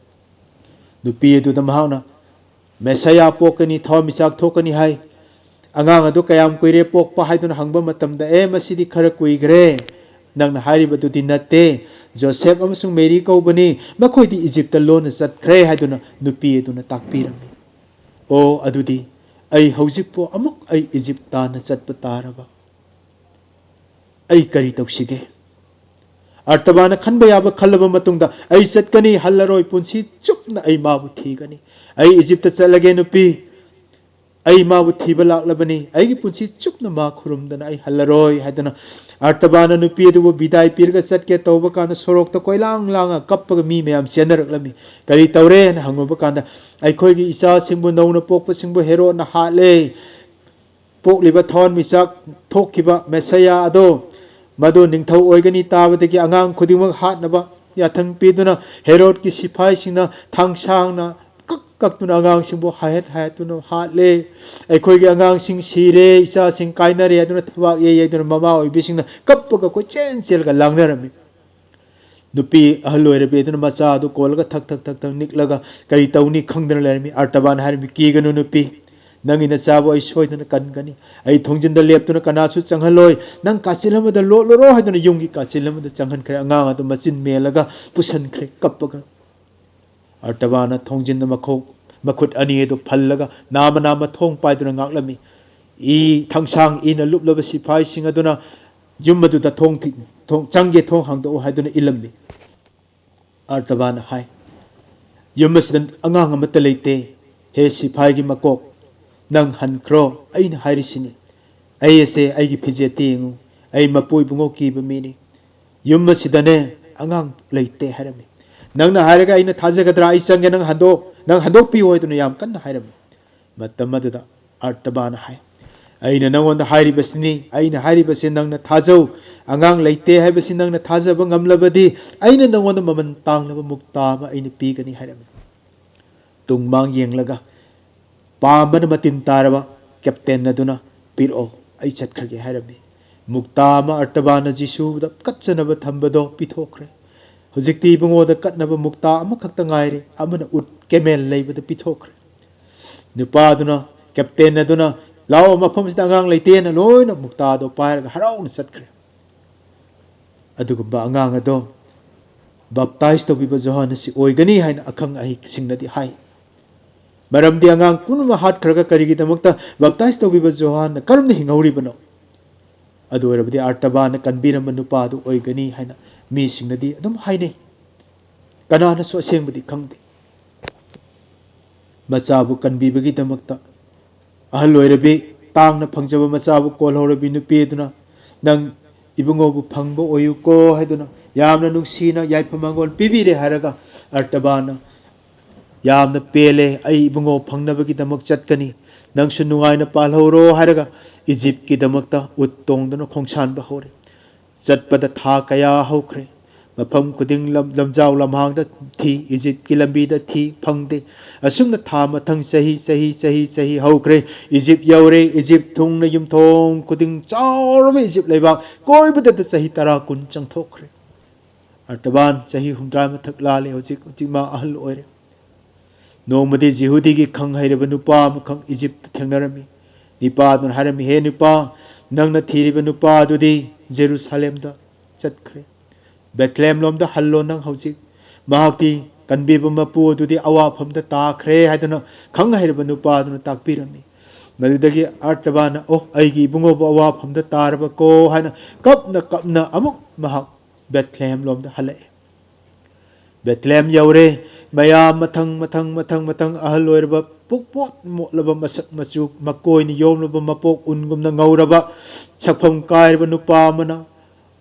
ꯅꯨꯄꯤ ꯑꯗꯨꯗ ꯃꯍꯥꯛꯅ, "ꯃꯦꯁꯥꯌꯥ ꯄꯣꯛꯀꯅꯤ, ꯊꯋꯥꯟꯃꯤꯆꯥꯛ ꯊꯣꯛꯀꯅꯤ" ꯍꯥꯏ꯫ ꯑꯉꯥꯡ ꯑꯗꯨ ꯀꯌꯥꯝ ꯀꯨꯏꯔꯦ ꯄꯣꯛꯄ ꯍꯥꯏꯗꯨꯅ ꯍꯪꯕ ꯃꯇꯝꯗ, "ꯑꯦ, ꯃꯁꯤꯗꯤ ꯈꯔ ꯀꯨꯏꯈ꯭ꯔꯦ, ꯅꯪꯅ ꯍꯥꯏꯔꯤꯕꯗꯨꯗꯤ ꯅꯠꯇꯦ, ꯖꯣꯁꯦꯐ ꯑꯃꯁꯨꯡ ꯃꯦꯔꯤ ꯀꯧꯕꯅꯤ, ꯃꯈꯣꯏꯗꯤ ꯏꯖꯤꯞꯇ ꯂꯣꯟꯅ ꯆꯠꯈ꯭ꯔꯦ" ꯍꯥꯏꯗꯨꯅ ꯅꯨꯄꯤ ꯑꯗꯨꯅ ꯇꯥꯛꯄꯤꯔꯝꯃꯤ꯫ ꯑꯣ, ꯑꯗꯨꯗꯤ ꯑꯩ ꯍꯧꯖꯤꯛꯄꯨ ꯑꯃꯨꯛ ꯑꯩ ꯏꯖꯤꯞ ꯇꯥꯟꯅ ꯆꯠꯄ ꯇꯥꯔꯕ? ꯑꯩ ꯀꯔꯤ ꯇꯧꯁꯤꯒꯦ? ꯑꯔꯇꯕꯥꯅ ꯈꯟꯕ ꯌꯥꯕ ꯈꯜꯂꯕ ꯃꯇꯨꯡꯗ, "ꯑꯩ ꯆꯠꯀꯅꯤ, ꯍꯜꯂꯔꯣꯏ, ꯄꯨꯟꯁꯤ ꯆꯨꯞꯅ ꯑꯩ ꯃꯥꯕꯨ ꯊꯤꯒꯅꯤ꯫ ꯑꯩ ꯏꯖꯤꯞꯇ ꯆꯠꯂꯒꯦ ꯅꯨꯄꯤ, ꯑꯩ ꯃꯥꯕꯨ ꯊꯤꯕ ꯂꯥꯛꯂꯕꯅꯤ, ꯑꯩꯒꯤ ꯄꯨꯟꯁꯤ ꯆꯨꯞꯅ ꯃꯥ ꯈꯨꯔꯨꯝꯗꯅ ꯑꯩ ꯍꯜꯂꯔꯣꯏ" ꯍꯥꯏꯗꯨꯅ ꯑꯔꯇꯕꯥꯅ ꯅꯨꯄꯤ ꯑꯗꯨꯕꯨ ꯕꯤꯗꯥꯏ ꯄꯤꯔꯒ ꯆꯠꯀꯦ ꯇꯧꯕ ꯀꯥꯟꯗ, ꯁꯣꯔꯣꯛꯇ ꯀꯣꯏꯂꯥꯡ ꯂꯥꯡꯉ ꯀꯞꯄꯒ ꯃꯤ ꯃꯌꯥꯝ ꯆꯦꯟꯅꯔꯛꯂꯝꯃꯤ꯫ "ꯀꯔꯤ ꯇꯧꯔꯦ?" ꯍꯥꯏꯅ ꯍꯪꯉꯨꯕ ꯀꯥꯟꯗ, "ꯑꯩꯈꯣꯏꯒꯤ ꯏꯆꯥꯁꯤꯡꯕꯨ, ꯅꯧꯅ ꯄꯣꯛꯄꯁꯤꯡꯕꯨ ꯍꯦꯔꯣꯗꯅ ꯍꯥꯠꯂꯦ꯫ ꯄꯣꯛꯂꯤꯕ ꯊꯋꯥꯟꯃꯤꯆꯥꯛ ꯊꯣꯛꯈꯤꯕ ꯃꯦꯁꯥꯌꯥ ꯑꯗꯣ, ꯃꯗꯨ ꯅꯤꯡꯊꯧ ꯑꯣꯏꯒꯅꯤ ꯇꯥꯕꯗꯒꯤ ꯑꯉꯥꯡ ꯈꯨꯗꯤꯡꯃꯛ ꯍꯥꯠꯅꯕ ꯌꯥꯊꯪ ꯄꯤꯗꯨꯅ ꯍꯦꯔꯣꯗꯀꯤ ꯁꯤꯐꯥꯏꯁꯤꯡꯅ ꯊꯥꯡꯁꯥꯡꯅ ꯀꯛ ꯀꯛꯇꯨꯅ ꯑꯉꯥꯡꯁꯤꯡꯕꯨ ꯍꯥꯏꯍꯠ ꯍꯥꯏꯍꯠꯇꯨꯅ ꯍꯥꯠꯂꯦ꯫ ꯑꯩꯈꯣꯏꯒꯤ ꯑꯉꯥꯡꯁꯤꯡ ꯁꯤꯔꯦ, ꯏꯆꯥꯁꯤꯡ ꯀꯥꯏꯅꯔꯦ" ꯍꯥꯏꯗꯨꯅ ꯊꯕꯥꯛ ꯌꯩ ꯌꯩꯗꯨꯅ ꯃꯃꯥ ꯑꯣꯏꯕꯤꯁꯤꯡꯅ ꯀꯞꯄꯒ ꯀꯣꯏꯆꯦꯟ ꯆꯦꯜꯂꯒ ꯂꯥꯡꯅꯔꯝꯃꯤ꯫ ꯅꯨꯄꯤ ꯑꯍꯜ ꯑꯣꯏꯔꯕꯤ ꯑꯗꯨꯅ ꯃꯆꯥ ꯑꯗꯨ ꯀꯣꯜꯂꯒ ꯊꯛ ꯊꯛ ꯊꯛ ꯊꯛ ꯅꯤꯛꯂꯒ, ꯀꯔꯤ ꯇꯧꯅꯤ ꯈꯪꯗꯅ ꯂꯩꯔꯝꯃꯤ꯫ ꯑꯔꯇꯕꯥꯟ ꯍꯥꯏꯔꯝꯃꯤ, "ꯀꯤꯒꯅꯨ ꯅꯨꯄꯤ, ꯅꯪꯒꯤ ꯅꯆꯥꯕꯨ ꯑꯩ ꯁꯣꯏꯗꯅ ꯀꯟꯒꯅꯤ꯫ ꯑꯩ ꯊꯣꯡꯖꯤꯟꯗ ꯂꯦꯞꯇꯨꯅ ꯀꯅꯥꯁꯨ ꯆꯪꯍꯜꯂꯣꯏ꯫ ꯅꯪ ꯀꯥꯆꯤꯜ ꯑꯃꯗ ꯂꯣꯠꯂꯨꯔꯣ" ꯍꯥꯏꯗꯨꯅ ꯌꯨꯝꯒꯤ ꯀꯥꯆꯤꯜ ꯑꯃꯗ ꯆꯪꯍꯟꯈ꯭ꯔꯦ꯫ ꯑꯉꯥꯡ ꯑꯗꯨ ꯃꯆꯤꯟ ꯃꯦꯜꯂꯒ ꯄꯨꯁꯟꯈ꯭ꯔꯦ ꯀꯞꯄꯒ꯫ ꯑꯔꯇꯕꯥꯟꯅ ꯊꯣꯡꯖꯤꯟꯗ ꯃꯈꯣꯡ, ꯃꯈꯨꯠ ꯑꯅꯤ ꯑꯗꯨ ꯐꯜꯂꯒ ꯅꯥꯝꯃ ꯅꯥꯝꯃ ꯊꯣꯡ ꯄꯥꯏꯗꯨꯅ ꯉꯥꯛꯂꯝꯃꯤ꯫ ꯏ ꯊꯥꯡꯁꯥꯡ ꯏꯅ ꯂꯨꯞꯂꯕ ꯁꯤꯐꯥꯏꯁꯤꯡ ꯑꯗꯨꯅ ꯌꯨꯝ ꯑꯗꯨꯗ ꯊꯣꯡ ꯊꯤ-, ꯊꯣꯡ, "ꯆꯪꯒꯦ, ꯊꯣꯡ ꯍꯥꯡꯗꯣꯛꯎ" ꯍꯥꯏꯗꯨꯅ ꯏꯜꯂꯝꯃꯤ꯫ ꯑꯔꯇꯕꯥꯟꯅ ꯍꯥꯏ, "ꯌꯨꯝ ꯑꯁꯤꯗ ꯑꯉꯥꯡ ꯑꯃꯠꯇ ꯂꯩꯇꯦ꯫ ꯍꯦ ꯁꯤꯐꯥꯏꯒꯤ ꯃꯀꯣꯛ, ꯅꯪ ꯍꯟꯈ꯭ꯔꯣ, ꯑꯩꯅ ꯍꯥꯏꯔꯤꯁꯤꯅꯤ꯫ ꯑꯩ ꯑꯁꯦ ꯑꯩꯒꯤ ꯐꯤꯖꯦꯠꯇ ꯌꯦꯡꯉꯨ, ꯑꯩ ꯃꯄꯨ ꯏꯕꯨꯡꯉꯣ ꯀꯤꯕ ꯃꯤꯅꯤ꯫ ꯌꯨꯝ ꯑꯁꯤꯗꯅꯦ ꯑꯉꯥꯡ ꯂꯩꯇꯦ" ꯍꯥꯏꯔꯝꯃꯤ꯫ "ꯅꯪꯅ ꯍꯥꯏꯔꯒ ꯑꯩꯅ ꯊꯥꯖꯒꯗ꯭ꯔꯥ? ꯑꯩ ꯆꯪꯒꯦ, ꯅꯪ ꯍꯟꯗꯣꯛ-, ꯅꯪ ꯍꯟꯗꯣꯛꯄꯤꯌꯨ" ꯍꯥꯏꯗꯨꯅ ꯌꯥꯝ ꯀꯟꯅ ꯍꯥꯏꯔꯝꯃꯤ꯫ ꯃꯇꯝ ꯑꯗꯨꯗ ꯑꯔꯇꯕꯥꯟꯅ ꯍꯥꯏ, "ꯑꯩꯅ ꯅꯪꯉꯣꯟꯗ ꯍꯥꯏꯔꯤꯕꯁꯤꯅꯤ, ꯑꯩꯅ ꯍꯥꯏꯔꯤꯕꯁꯤ ꯅꯪꯅ ꯊꯥꯖꯧ꯫ ꯑꯉꯥꯡ ꯂꯩꯇꯦ ꯍꯥꯏꯕꯁꯤ ꯅꯪꯅ ꯊꯥꯖꯕ ꯉꯝꯂꯕꯗꯤ ꯑꯩꯅ ꯅꯪꯉꯣꯟꯗ ꯃꯃꯜ ꯇꯥꯡꯂꯕ ꯃꯨꯛꯇꯥ ꯑꯃ ꯑꯩꯅ ꯄꯤꯒꯅꯤ" ꯍꯥꯏꯔꯝꯃꯤ꯫ ꯇꯨꯡ ꯃꯥꯡ ꯌꯦꯡꯂꯒ ꯄꯥꯝꯕꯅ ꯃꯇꯤꯟ ꯇꯥꯔꯕ ꯀꯦꯞꯇꯦꯟ ꯑꯗꯨꯅ, "ꯄꯤꯔꯛꯑꯣ, ꯑꯩ ꯆꯠꯈ꯭ꯔꯒꯦ" ꯍꯥꯏꯔꯝꯃꯤ꯫ ꯃꯨꯛꯇꯥ ꯑꯃ ꯑꯔꯇꯕꯥꯟꯅ ꯖꯤꯁꯨꯗ ꯀꯠꯆꯅꯕ ꯊꯝꯕꯗꯣ ꯄꯤꯊꯣꯛꯈ꯭ꯔꯦ꯫ ꯍꯧꯖꯤꯛꯇꯤ ꯏꯕꯨꯡꯉꯣꯗ ꯀꯠꯅꯕ ꯃꯨꯛꯇꯥ ꯑꯃꯈꯛꯇ ꯉꯥꯏꯔꯦ, ꯑꯃꯅ ꯎꯠ ꯀꯦꯃꯦꯜ ꯂꯩꯕꯗ ꯄꯤꯊꯣꯛꯈ꯭ꯔꯦ꯫ ꯅꯨꯄꯥ ꯑꯗꯨꯅ, ꯀꯦꯞꯇꯦꯟ ꯑꯗꯨꯅ, "ꯂꯥꯛꯑꯣ, ꯃꯐꯝꯁꯤꯗ ꯑꯉꯥꯡ ꯂꯩꯇꯦꯅ" ꯂꯣꯏꯅ ꯃꯨꯛꯇꯥꯗꯣ ꯄꯥꯏꯔꯒ ꯍꯔꯥꯎꯅ ꯆꯠꯈ꯭ꯔꯦ꯫ ꯑꯗꯨꯒꯨꯝꯕ ꯑꯉꯥꯡ ꯑꯗꯣ ꯕꯞꯇꯥꯏꯖ ꯇꯧꯕꯤꯕ ꯖꯣꯍꯥꯟ ꯑꯁꯤ ꯑꯣꯏꯒꯅꯤ ꯍꯥꯏꯅ ꯑꯈꯪ ꯑꯍꯩꯁꯤꯡꯅꯗꯤ ꯍꯥꯏ꯫ ꯃꯔꯝꯗꯤ ꯑꯉꯥꯡ ꯄꯨꯝꯅꯃꯛ ꯍꯥꯠꯈ꯭ꯔꯒ ꯀꯔꯤꯒꯤꯗꯃꯛꯇ ꯕꯞꯇꯥꯏꯖ ꯇꯧꯕꯤꯕ ꯖꯣꯍꯥꯟꯅ ꯀꯔꯝꯅ ꯍꯤꯡꯍꯧꯔꯤꯕꯅꯣ? ꯑꯗꯨ ꯑꯣꯏꯔꯕꯗꯤ ꯑꯥꯔꯇꯕꯥꯅ ꯀꯟꯕꯤꯔꯝꯕ ꯅꯨꯄꯥ ꯑꯗꯨ ꯑꯣꯏꯒꯅꯤ ꯍꯥꯏꯅ ꯃꯤꯁꯤꯡꯅꯗꯤ ꯑꯗꯨꯝ ꯍꯥꯏꯅꯩ, ꯀꯅꯥꯅꯁꯨ ꯑꯁꯦꯡꯕꯗꯤ ꯈꯪꯗꯦ꯫ ꯃꯆꯥꯕꯨ ꯀꯟꯕꯤꯕꯒꯤꯗꯃꯛꯇ ꯑꯍꯜ ꯑꯣꯏꯔꯕꯤ, ꯇꯥꯡꯅ ꯐꯪꯖꯕ ꯃꯆꯥꯕꯨ ꯀꯣꯜꯍꯧꯔꯕꯤ ꯅꯨꯄꯤ ꯑꯗꯨꯅ, "ꯅꯪ ꯏꯕꯨꯡꯉꯣꯕꯨ ꯐꯪꯕ ꯑꯣꯏꯌꯨꯀꯣ" ꯍꯥꯏꯗꯨꯅ ꯌꯥꯝꯅ ꯅꯨꯡꯁꯤꯅ ꯌꯥꯏꯐ ꯃꯪꯒꯣꯜ ꯄꯤꯕꯤꯔꯦ ꯍꯥꯏꯔꯒ, ꯑꯔꯇꯕꯥꯅ ꯌꯥꯝꯅ ꯄꯦꯜꯂꯦ, "ꯑꯩ ꯏꯕꯨꯡꯉꯣ ꯐꯪꯅꯕꯒꯤꯗꯃꯛ ꯆꯠꯀꯅꯤ, ꯅꯪꯁꯨ ꯅꯨꯡꯉꯥꯏꯅ ꯄꯥꯜꯍꯧꯔꯣ" ꯍꯥꯏꯔꯒ ꯏꯖꯤꯞꯀꯤꯗꯃꯛꯇ ꯎꯠ ꯇꯣꯡꯗꯨꯅ ꯈꯣꯡꯁꯥꯟꯕ ꯍꯧꯔꯦ꯫ ꯆꯠꯄꯗ ꯊꯥ ꯀꯌꯥ ꯍꯧꯈ꯭ꯔꯦ꯫ ꯃꯐꯝ ꯈꯨꯗꯤꯡ ꯂꯝ-, ꯂꯝꯖꯥꯎ ꯂꯝꯍꯥꯡꯗ ꯊꯤ, ꯏꯖꯤꯞꯀꯤ ꯂꯝꯕꯤꯗ ꯊꯤ, ꯐꯪꯗꯦ꯫ ꯑꯁꯨꯝꯅ ꯊꯥ ꯃꯊꯪ ꯆꯍꯤ, ꯆꯍꯤ, ꯆꯍꯤ, ꯆꯍꯤ ꯍꯧꯈ꯭ꯔꯦ꯫ ꯏꯖꯤꯞ ꯌꯧꯔꯦ꯫ ꯏꯖꯤꯞ ꯊꯨꯡꯅ ꯌꯨꯝꯊꯣꯡ ꯈꯨꯗꯤꯡ ꯆꯥꯎꯔꯕ ꯏꯖꯤꯞ ꯂꯩꯕꯥꯛ ꯀꯣꯏꯕꯗꯇ ꯆꯍꯤ ꯇꯔꯥ ꯀꯨꯟ ꯆꯪꯊꯣꯛꯈ꯭ꯔꯦ꯫ ꯑꯔꯇꯕꯥꯟ ꯆꯍꯤ ꯍꯨꯝꯗ꯭ꯔꯥ ꯃꯊꯛ ꯂꯥꯜꯂꯦ ꯍꯧꯖꯤꯛ꯫ ꯍꯧꯖꯤꯛ ꯃꯥ ꯑꯍꯜ ꯑꯣꯏꯔꯦ꯫ ꯅꯣꯡꯃꯗꯤ ꯖꯤꯍꯨꯗꯤꯒꯤ ꯈꯪ ꯍꯩꯔꯕ ꯅꯨꯄꯥ ꯑꯃꯈꯛ ꯏꯖꯤꯞꯇ ꯊꯦꯡꯅꯔꯝꯃꯤ꯫ ꯅꯨꯄꯥꯗꯨꯅ ꯍꯥꯏꯔꯝꯃꯤ, "ꯍꯦ ꯅꯨꯄꯥ, ꯅꯪꯅ ꯊꯤꯔꯤꯕ ꯅꯨꯄꯥ ꯑꯗꯨꯗꯤ ꯖꯦꯔꯨꯁꯥꯂꯦꯝꯗ ꯆꯠꯈ꯭ꯔꯦ꯫ ꯕꯦꯊꯂꯦꯍꯦꯝ ꯂꯣꯝꯗ ꯍꯜꯂꯣ ꯅꯪ ꯍꯧꯖꯤꯛ꯫ ꯃꯍꯥꯛꯇꯤ ꯀꯟꯕꯤꯕ ꯃꯄꯨ ꯑꯗꯨꯗꯤ ꯑꯋꯥꯐꯝꯗ ꯇꯥꯈ꯭ꯔꯦ" ꯍꯥꯏꯗꯨꯅ ꯈꯪ ꯍꯩꯔꯕ ꯅꯨꯄꯥ ꯑꯗꯨꯅ ꯇꯥꯛꯄꯤꯔꯝꯃꯤ꯫ ꯃꯗꯨꯗꯒꯤ ꯑꯔꯇꯕꯥꯅ, "ꯑꯣ, ꯑꯩꯒꯤ ꯏꯕꯨꯡꯉꯣꯕꯨ ꯑꯋꯥꯐꯝꯗ ꯇꯥꯔꯕꯀꯣ" ꯍꯥꯏꯅ ꯀꯞꯅ ꯀꯞꯅ ꯑꯃꯨꯛ ꯃꯍꯥꯛ ꯕꯦꯊꯂꯦꯍꯦꯝ ꯂꯣꯝꯗ ꯍꯜꯂꯛꯑꯦ꯫ ꯕꯦꯊꯂꯦꯍꯦꯝ ꯌꯧꯔꯦ꯫ ꯃꯌꯥꯝ ꯃꯊꯪ ꯃꯊꯪ ꯃꯊꯪ ꯃꯊꯪ ꯑꯍꯜ ꯑꯣꯏꯔꯕ, ꯄꯨꯛꯄꯣꯠ ꯃꯣꯠꯂꯕ, ꯃꯁꯛ ꯃꯆꯨ ꯃꯀꯣꯏꯅ ꯌꯣꯝꯂꯕ, ꯃꯄꯣꯛ ꯎꯟꯒꯨꯝꯅ ꯉꯧꯔꯕ, ꯁꯛꯐꯝ ꯀꯥꯏꯔꯕ ꯅꯨꯄꯥ ꯑꯃꯅ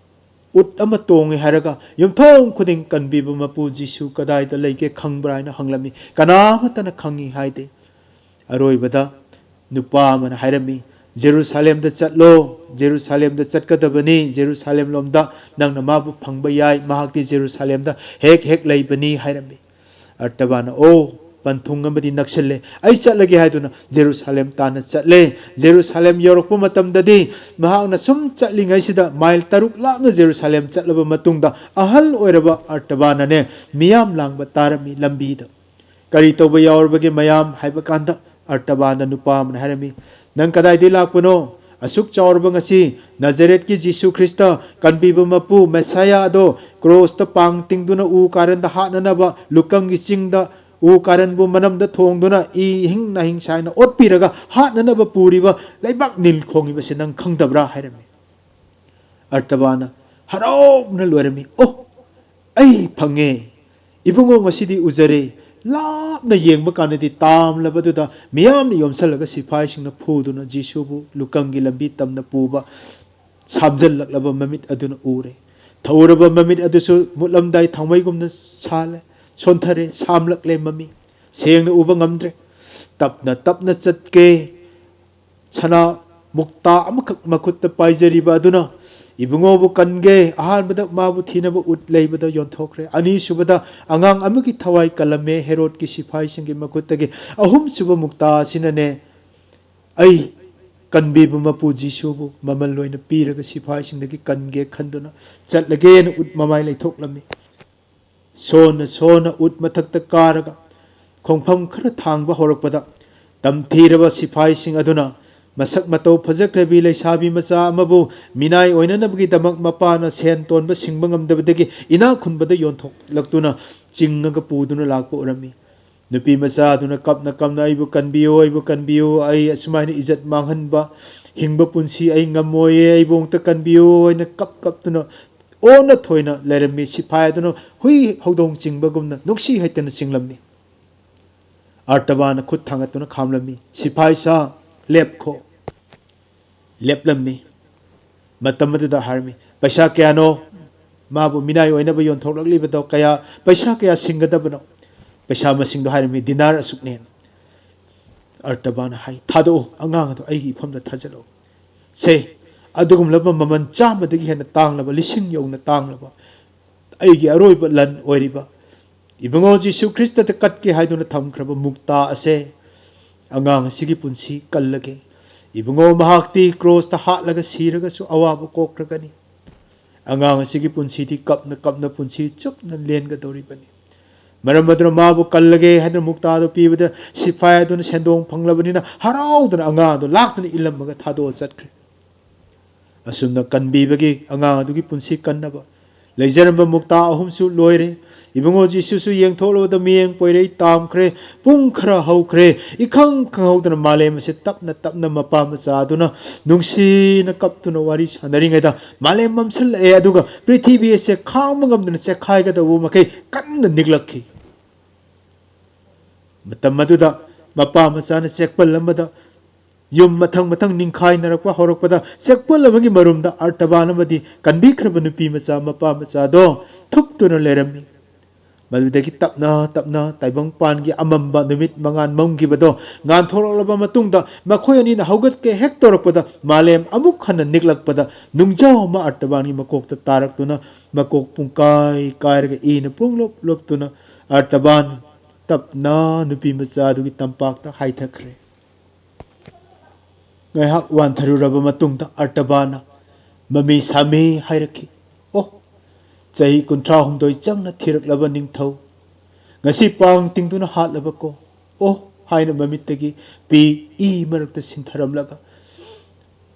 ꯎꯠ ꯑꯃ ꯇꯣꯡꯉꯦ ꯍꯥꯏꯔꯒ, "ꯌꯨꯝꯊꯣꯡ ꯈꯨꯗꯤꯡ ꯀꯟꯕꯤꯕ ꯃꯄꯨ ꯖꯤꯁꯨ ꯀꯗꯥꯏꯗ ꯂꯩꯒꯦ ꯈꯪꯕ꯭ꯔꯥ?" ꯍꯥꯏꯅ ꯍꯪꯂꯝꯃꯤ꯫ ꯀꯅꯥꯃꯠꯇꯅ ꯈꯪꯉꯤ ꯍꯥꯏꯗꯦ꯫ ꯑꯔꯣꯏꯕꯗ ꯅꯨꯄꯥ ꯑꯃꯅ ꯍꯥꯏꯔꯝꯃꯤ, "ꯖꯦꯔꯨꯁꯥꯂꯦꯝꯗ ꯆꯠꯂꯣ, ꯖꯦꯔꯨꯁꯥꯂꯦꯝꯗ ꯆꯠꯀꯗꯕꯅꯤ, ꯖꯦꯔꯨꯁꯥꯂꯦꯝ ꯂꯣꯝꯗ ꯅꯪꯅ ꯃꯥꯕꯨ ꯐꯪꯕ ꯌꯥꯏ, ꯃꯍꯥꯛꯇꯤ ꯖꯦꯔꯨꯁꯥꯂꯦꯝꯗ ꯍꯦꯛ ꯍꯦꯛ ꯂꯩꯕꯅꯤ" ꯍꯥꯏꯔꯝꯃꯤ꯫ ꯑꯔꯇꯕꯥꯅ, "ꯑꯣ, ꯄꯟꯊꯨꯡ ꯑꯃꯗꯤ ꯅꯛꯁꯤꯜꯂꯦ, ꯑꯩ ꯆꯠꯂꯒꯦ" ꯍꯥꯏꯗꯨꯅ ꯖꯦꯔꯨꯁꯥꯂꯦꯝ ꯇꯥꯟꯅ ꯆꯠꯂꯦ꯫ ꯖꯦꯔꯨꯁꯥꯂꯦꯝ ꯌꯧꯔꯛꯄ ꯃꯇꯝꯗꯗꯤ ꯃꯍꯥꯛꯅ ꯁꯨꯝ ꯆꯠꯂꯤꯉꯩꯁꯤꯗ ꯃꯥꯏꯜ ꯇꯔꯨꯛ ꯂꯥꯞꯅ ꯖꯦꯔꯨꯁꯥꯂꯦꯝ ꯆꯠꯂꯕ ꯃꯇꯨꯡꯗ ꯑꯍꯜ ꯑꯣꯏꯔꯕ ꯑꯔꯇꯕꯥꯅꯅꯦ ꯃꯤꯌꯥꯝ ꯂꯥꯡꯕ ꯇꯥꯔꯝꯃꯤ ꯂꯝꯕꯤꯗ꯫ "ꯀꯔꯤ ꯇꯧꯕ ꯌꯥꯎꯔꯕꯒꯦ ꯃꯌꯥꯝ?" ꯍꯥꯏꯕ ꯀꯥꯟꯗ ꯑꯔꯇꯕꯥꯅ ꯅꯨꯄꯥ ꯑꯃꯅ ꯍꯥꯏꯔꯝꯃꯤ, "ꯅꯪ ꯀꯗꯥꯏꯗꯒꯤ ꯂꯥꯛꯄꯅꯣ? ꯑꯁꯨꯛ ꯆꯥꯎꯔꯕ ꯉꯁꯤ ꯅꯥꯖꯔꯦꯠꯀꯤ ꯖꯤꯁꯨ ꯈ꯭ꯔꯤꯁꯇ, ꯀꯟꯕꯤꯕ ꯃꯄꯨ ꯃꯦꯁꯥꯌꯥ ꯑꯗꯣ ꯀ꯭ꯔꯣꯁꯇ ꯄꯥꯡ ꯇꯤꯡꯗꯨꯅ ꯎ ꯀꯥꯔꯟꯗ ꯍꯥꯠꯅꯅꯕ ꯂꯨꯀꯪꯒꯤ ꯆꯤꯡꯗ ꯎ ꯀꯥꯔꯟꯕꯨ ꯃꯅꯝꯗ ꯊꯣꯡꯗꯨꯅ ꯏ ꯍꯤꯡ ꯅꯥꯍꯤꯡ ꯁꯥꯏꯅ ꯑꯣꯠꯄꯤꯔꯒ ꯍꯥꯠꯅꯅꯕ ꯄꯨꯔꯤꯕ ꯂꯩꯕꯥꯛ ꯅꯤꯜ ꯈꯣꯡꯉꯤꯕꯁꯤ ꯅꯪ ꯈꯪꯗꯕ꯭ꯔꯥ?" ꯍꯥꯏꯔꯝꯃꯤ꯫ ꯑꯔꯇꯕꯥꯅ, ꯍꯔꯥꯎꯅ ꯂꯣꯏꯔꯝꯃꯤ꯫ "ꯑꯣ, ꯑꯩ ꯐꯪꯉꯦ꯫ ꯏꯕꯨꯡꯉꯣ ꯉꯁꯤꯗꯤ ꯎꯖꯔꯦ"꯫ ꯂꯥꯞꯅ ꯌꯦꯡꯕ ꯀꯥꯟꯗꯗꯤ ꯇꯥꯝꯂꯕꯗꯨꯗ ꯃꯤꯌꯥꯝꯅ ꯌꯣꯝꯁꯜꯂꯒ ꯁꯤꯐꯥꯏꯁꯤꯡꯅ ꯐꯨꯗꯨꯅ ꯖꯤꯁꯨꯕꯨ ꯂꯨꯀꯪꯒꯤ ꯂꯝꯕꯤ ꯇꯝꯅ ꯄꯨꯕ ꯁꯥꯝꯖꯜꯂꯛꯂꯕ ꯃꯃꯤꯠ ꯑꯗꯨꯅ ꯎꯔꯦ꯫ ꯊꯧꯔꯕ ꯃꯃꯤꯠ ꯑꯗꯨꯁꯨ ꯃꯨꯠꯂꯝꯗꯥꯏ ꯊꯥꯡꯃꯩꯒꯨꯝꯅ ꯁꯥꯜꯂꯦ, ꯁꯣꯟꯊꯔꯦ, ꯁꯥꯝꯂꯛꯂꯦ ꯃꯃꯤ꯫ ꯁꯦꯡꯅ ꯎꯕ ꯉꯝꯗ꯭ꯔꯦ꯫ ꯇꯞꯅ ꯇꯞꯅ ꯆꯠꯀꯦ꯫ ꯁꯅꯥ ꯃꯨꯛꯇꯥ ꯑꯃꯈꯛ ꯃꯈꯨꯠꯇ ꯄꯥꯏꯖꯔꯤꯕ ꯑꯗꯨꯅ ꯏꯕꯨꯡꯉꯣꯕꯨ ꯀꯟꯒꯦ꯫ ꯑꯍꯥꯟꯕꯗ ꯃꯥꯕꯨ ꯊꯤꯅꯕ ꯎꯠ ꯂꯩꯕꯗ ꯌꯣꯟꯊꯣꯛꯈ꯭ꯔꯦ꯫ ꯑꯅꯤꯁꯨꯕꯗ ꯑꯉꯥꯡ ꯑꯃꯒꯤ ꯊꯋꯥꯏ ꯀꯜꯂꯝꯃꯦ ꯍꯦꯔꯣꯗꯀꯤ ꯁꯤꯐꯥꯏꯁꯤꯡꯒꯤ ꯃꯈꯨꯠꯇꯒꯤ꯫ ꯑꯍꯨꯝꯁꯨꯕ ꯃꯨꯛꯇꯥ ꯑꯁꯤꯅꯅꯦ, ꯑꯩ ꯀꯟꯕꯤꯕ ꯃꯄꯨ ꯖꯤꯁꯨꯕꯨ ꯃꯃꯜ ꯂꯣꯏꯅ ꯄꯤꯔꯒ ꯁꯤꯐꯥꯏꯁꯤꯡꯗꯒꯤ ꯀꯟꯒꯦ ꯈꯟꯗꯨꯅ ꯆꯠꯂꯒꯦꯅ ꯎꯠ ꯃꯃꯥꯏ ꯂꯩꯊꯣꯛꯂꯝꯃꯤ꯫ ꯁꯣꯟꯅ ꯁꯣꯟꯅ ꯎꯠ ꯃꯊꯛꯇ ꯀꯥꯔꯒ ꯈꯣꯡꯐꯝ ꯈꯔ ꯊꯥꯡꯕ ꯍꯧꯔꯛꯄꯗ, ꯇꯝꯊꯤꯔꯕ ꯁꯤꯐꯥꯏꯁꯤꯡ ꯑꯗꯨꯅ ꯃꯁꯛ ꯃꯇꯧ ꯐꯖꯈ꯭ꯔꯕꯤ ꯂꯩꯁꯥꯕꯤ ꯃꯆꯥ ꯑꯃꯕꯨ ꯃꯤꯅꯥꯏ ꯑꯣꯏꯅꯅꯕꯒꯤꯗꯃꯛ ꯃꯄꯥꯅ ꯁꯦꯟ ꯇꯣꯟꯕ ꯁꯤꯡꯕ ꯉꯝꯗꯕꯗꯒꯤ ꯏꯅꯥꯛ ꯈꯨꯟꯕꯗ ꯌꯣꯟꯊꯣꯛꯂꯛꯇꯨꯅ ꯆꯤꯡꯉꯒ ꯄꯨꯗꯨꯅ ꯂꯥꯛꯄ ꯎꯔꯝꯃꯤ꯫ ꯅꯨꯄꯤ ꯃꯆꯥ ꯑꯗꯨꯅ ꯀꯞꯅ ꯀꯞꯅ, "ꯑꯩꯕꯨ ꯀꯟꯕꯤꯌꯨ, ꯑꯩꯕꯨ ꯀꯟꯕꯤꯌꯨ, ꯑꯩ ꯑꯁꯨꯃꯥꯏꯅ ꯏꯖꯠ ꯃꯥꯡꯍꯟꯕ, ꯍꯤꯡꯕ ꯄꯨꯟꯁꯤ ꯑꯩ ꯉꯝꯃꯣꯏꯌꯦ, ꯑꯩꯕꯨ ꯑꯃꯨꯛꯇ ꯀꯟꯕꯤꯌꯨ" ꯍꯥꯏꯅ ꯀꯞ ꯀꯞꯇꯨꯅ ꯑꯣꯟꯅ ꯊꯣꯏꯅ ꯂꯩꯔꯝꯃꯤ꯫ ꯁꯤꯐꯥꯏ ꯑꯗꯨꯅ ꯍꯨꯏ ꯍꯧꯗꯣꯡ ꯆꯤꯡꯕꯒꯨꯝꯅ ꯅꯨꯡꯁꯤ ꯍꯩꯇꯅ ꯆꯤꯡꯂꯝꯃꯤ꯫ ꯑꯔꯇꯕꯥꯅ ꯈꯨꯠ ꯊꯥꯡꯒꯠꯇꯨꯅ ꯈꯥꯝꯂꯝꯃꯤ꯫ "ꯁꯤꯐꯥꯏ ꯁꯥ, ꯂꯦꯞꯈꯣ"꯫ ꯂꯦꯞꯂꯝꯃꯤ꯫ ꯃꯇꯝ ꯑꯗꯨꯗ ꯍꯥꯏꯔꯝꯃꯤ, "ꯄꯩꯁꯥ ꯀꯌꯥꯅꯣ? ꯃꯥꯕꯨ ꯃꯤꯅꯥꯏ ꯑꯣꯏꯅꯕ ꯌꯣꯟꯊꯣꯛꯂꯛꯂꯤꯕꯗꯣ ꯀꯌꯥ, ꯄꯩꯁꯥ ꯀꯌꯥ ꯁꯤꯡꯒꯗꯕꯅꯣ?" ꯄꯩꯁꯥ ꯃꯁꯤꯡꯗꯣ ꯍꯥꯏꯔꯝꯃꯤ, "ꯗꯤꯅꯥꯔ ꯑꯁꯨꯛꯅꯦꯅ"꯫ ꯑꯔꯇꯕꯥꯅ ꯍꯥꯏ, "ꯊꯥꯗꯣꯛꯎ, ꯑꯉꯥꯡ ꯑꯗꯨ ꯑꯩꯒꯤ ꯏꯐꯝꯗ ꯊꯥꯖꯤꯜꯂꯛꯎ꯫ ꯁꯦ, ꯑꯗꯨꯒꯨꯝꯂꯕ ꯃꯃꯜ ꯆꯥꯝꯃꯗꯒꯤ ꯍꯦꯟꯅ ꯇꯥꯡꯂꯕ, ꯂꯤꯁꯤꯡ ꯌꯧꯅ ꯇꯥꯡꯂꯕ ꯑꯩꯒꯤ ꯑꯔꯣꯏꯕ ꯂꯟ ꯑꯣꯏꯔꯤꯕ ꯏꯕꯨꯡꯉꯣ ꯖꯤꯁꯨ ꯈ꯭ꯔꯤꯁꯇꯗ ꯀꯠꯀꯦ ꯍꯥꯏꯗꯨꯅ ꯊꯝꯈ꯭ꯔꯕ ꯃꯨꯛꯇꯥ ꯑꯁꯦ ꯑꯉꯥꯡ ꯑꯁꯤꯒꯤ ꯄꯨꯟꯁꯤ ꯀꯜꯂꯒꯦ꯫ ꯏꯕꯨꯡꯉꯣ ꯃꯍꯥꯛꯇꯤ ꯀ꯭ꯔꯣꯁꯇ ꯍꯥꯠꯂꯒ ꯁꯤꯔꯒꯁꯨ ꯑꯋꯥꯕ ꯀꯣꯛꯈ꯭ꯔꯒꯅꯤ꯫ ꯑꯉꯥꯡ ꯑꯁꯤꯒꯤ ꯄꯨꯟꯁꯤꯗꯤ ꯀꯞꯅ ꯀꯞꯅ ꯄꯨꯟꯁꯤ ꯆꯨꯞꯅ ꯂꯦꯟꯒꯗꯧꯔꯤꯕꯅꯤ"꯫ ꯃꯔꯝ ꯑꯗꯨꯅ ꯃꯥꯕꯨ ꯀꯜꯂꯒꯦ ꯍꯥꯏꯗꯨꯅ ꯃꯨꯛꯇꯥꯗꯨ ꯄꯤꯕꯗ ꯁꯤꯐꯥꯏ ꯑꯗꯨꯅ ꯁꯦꯟꯗꯣꯡ ꯐꯪꯂꯕꯅꯤꯅ ꯍꯔꯥꯎꯗꯨꯅ ꯑꯉꯥꯡ ꯑꯗꯨ ꯂꯥꯛꯇꯨꯅ ꯏꯜꯂꯝꯃꯒ ꯊꯥꯗꯣꯛꯑ ꯆꯠꯈ꯭ꯔꯦ꯫ ꯑꯁꯨꯝꯅ ꯀꯟꯕꯤꯕꯒꯤ ꯑꯉꯥꯡ ꯑꯗꯨꯒꯤ ꯄꯨꯟꯁꯤ ꯀꯟꯅꯕ ꯂꯩꯖꯔꯝꯕ ꯃꯨꯛꯇꯥ ꯑꯍꯨꯝꯁꯨ ꯂꯣꯏꯔꯦ꯫ ꯏꯕꯨꯡꯉꯣ ꯖꯤꯁꯨꯁꯨ ꯌꯦꯡꯊꯣꯛꯂꯨꯕꯗ ꯃꯤꯠꯌꯦꯡ ꯄꯣꯏꯔꯩ ꯇꯥꯝꯈ꯭ꯔꯦ꯫ ꯄꯨꯡ ꯈꯔ ꯍꯧꯈ꯭ꯔꯦ꯫ ꯏꯈꯪ ꯈꯪꯍꯧꯗꯅ ꯃꯥꯂꯦꯝ ꯑꯁꯤ ꯇꯞꯅ ꯇꯞꯅ ꯃꯄꯥ ꯃꯆꯥꯗꯨꯅ ꯅꯨꯡꯁꯤꯅ ꯀꯞꯇꯨꯅ ꯋꯥꯔꯤ ꯁꯥꯟꯅꯔꯤꯉꯩꯗ ꯃꯥꯂꯦꯝ ꯃꯝꯁꯤꯜꯂꯛꯑꯦ꯫ ꯑꯗꯨꯒ ꯄ꯭ꯔꯤꯊꯤꯕꯤ ꯑꯁꯦ ꯈꯥꯡꯕ ꯉꯝꯗꯅ ꯆꯦꯛꯈꯥꯏꯒꯗꯧꯕ ꯃꯈꯩ ꯀꯟꯅ ꯅꯤꯛꯂꯛꯈꯤ꯫ ꯃꯇꯝ ꯑꯗꯨꯗ ꯃꯄꯥ ꯃꯆꯥꯅ ꯆꯦꯛꯄꯜ ꯑꯃꯗ ꯌꯨꯝ ꯃꯊꯪ ꯃꯊꯪ ꯅꯤꯡꯈꯥꯏꯅꯔꯛꯄ ꯍꯧꯔꯛꯄꯗ ꯆꯦꯛꯄꯜ ꯑꯃꯒꯤ ꯃꯔꯨꯝꯗ ꯑꯔꯇꯕꯥꯟ ꯑꯃꯗꯤ ꯀꯟꯕꯤꯈ꯭ꯔꯕ ꯅꯨꯄꯤ ꯃꯆꯥ ꯃꯄꯥ ꯃꯆꯥꯗꯣ ꯊꯨꯞꯇꯨꯅ ꯂꯩꯔꯝꯃꯤ꯫ ꯃꯗꯨꯗꯒꯤ ꯇꯞꯅ ꯇꯞꯅ ꯇꯥꯏꯕꯪꯄꯥꯟꯒꯤ ꯑꯃꯝꯕ ꯅꯨꯃꯤꯠ ꯃꯉꯥꯜ ꯃꯝꯈꯤꯕꯗꯣ ꯉꯥꯟꯊꯣꯔꯛꯂꯕ ꯃꯇꯨꯡꯗ ꯃꯈꯣꯏ ꯑꯅꯤꯅ ꯍꯧꯒꯠꯀꯦ ꯍꯦꯛ ꯇꯧꯔꯛꯄꯗ ꯃꯥꯂꯦꯝ ꯑꯃꯨꯛ ꯍꯟꯅ ꯅꯤꯛꯂꯛꯄꯗ ꯅꯨꯡꯖꯥꯎ ꯑꯃ ꯑꯔꯇꯕꯥꯟꯒꯤ ꯃꯀꯣꯛꯇ ꯇꯥꯔꯛꯇꯨꯅ ꯃꯀꯣꯛ ꯄꯨꯡꯀꯥꯏ ꯀꯥꯏꯔꯒ ꯏꯅ ꯄꯨꯡꯂꯨꯞ ꯂꯨꯞꯇꯨꯅ ꯑꯔꯇꯕꯥꯟ ꯇꯞꯅ ꯅꯨꯄꯤ ꯃꯆꯥ ꯑꯗꯨꯒꯤ ꯇꯝꯄꯥꯛꯇ ꯍꯥꯏꯊꯈ꯭ꯔꯦ꯫ ꯉꯥꯏꯍꯥꯛ ꯋꯥꯟꯊꯔꯨꯔꯕ ꯃꯇꯨꯡꯗ ꯑꯔꯇꯕꯥꯟꯅ ꯃꯃꯤ ꯁꯥꯃꯤ ꯍꯥꯏꯔꯛꯈꯤ, "ꯑꯣ, ꯆꯍꯤ ꯀꯨꯟꯊ꯭ꯔꯥ ꯍꯨꯝꯗꯣꯏ ꯆꯪꯅ ꯊꯤꯔꯛꯂꯕ ꯅꯤꯡꯊꯧ, ꯉꯁꯤ ꯄꯥꯡ ꯇꯤꯡꯗꯨꯅ ꯍꯥꯠꯂꯕꯀꯣ?" "ꯑꯣ" ꯍꯥꯏꯅ ꯃꯃꯤꯠꯇꯒꯤ ꯄꯤ ꯏ ꯃꯔꯛꯇ ꯁꯤꯟꯊꯔꯝꯂꯒ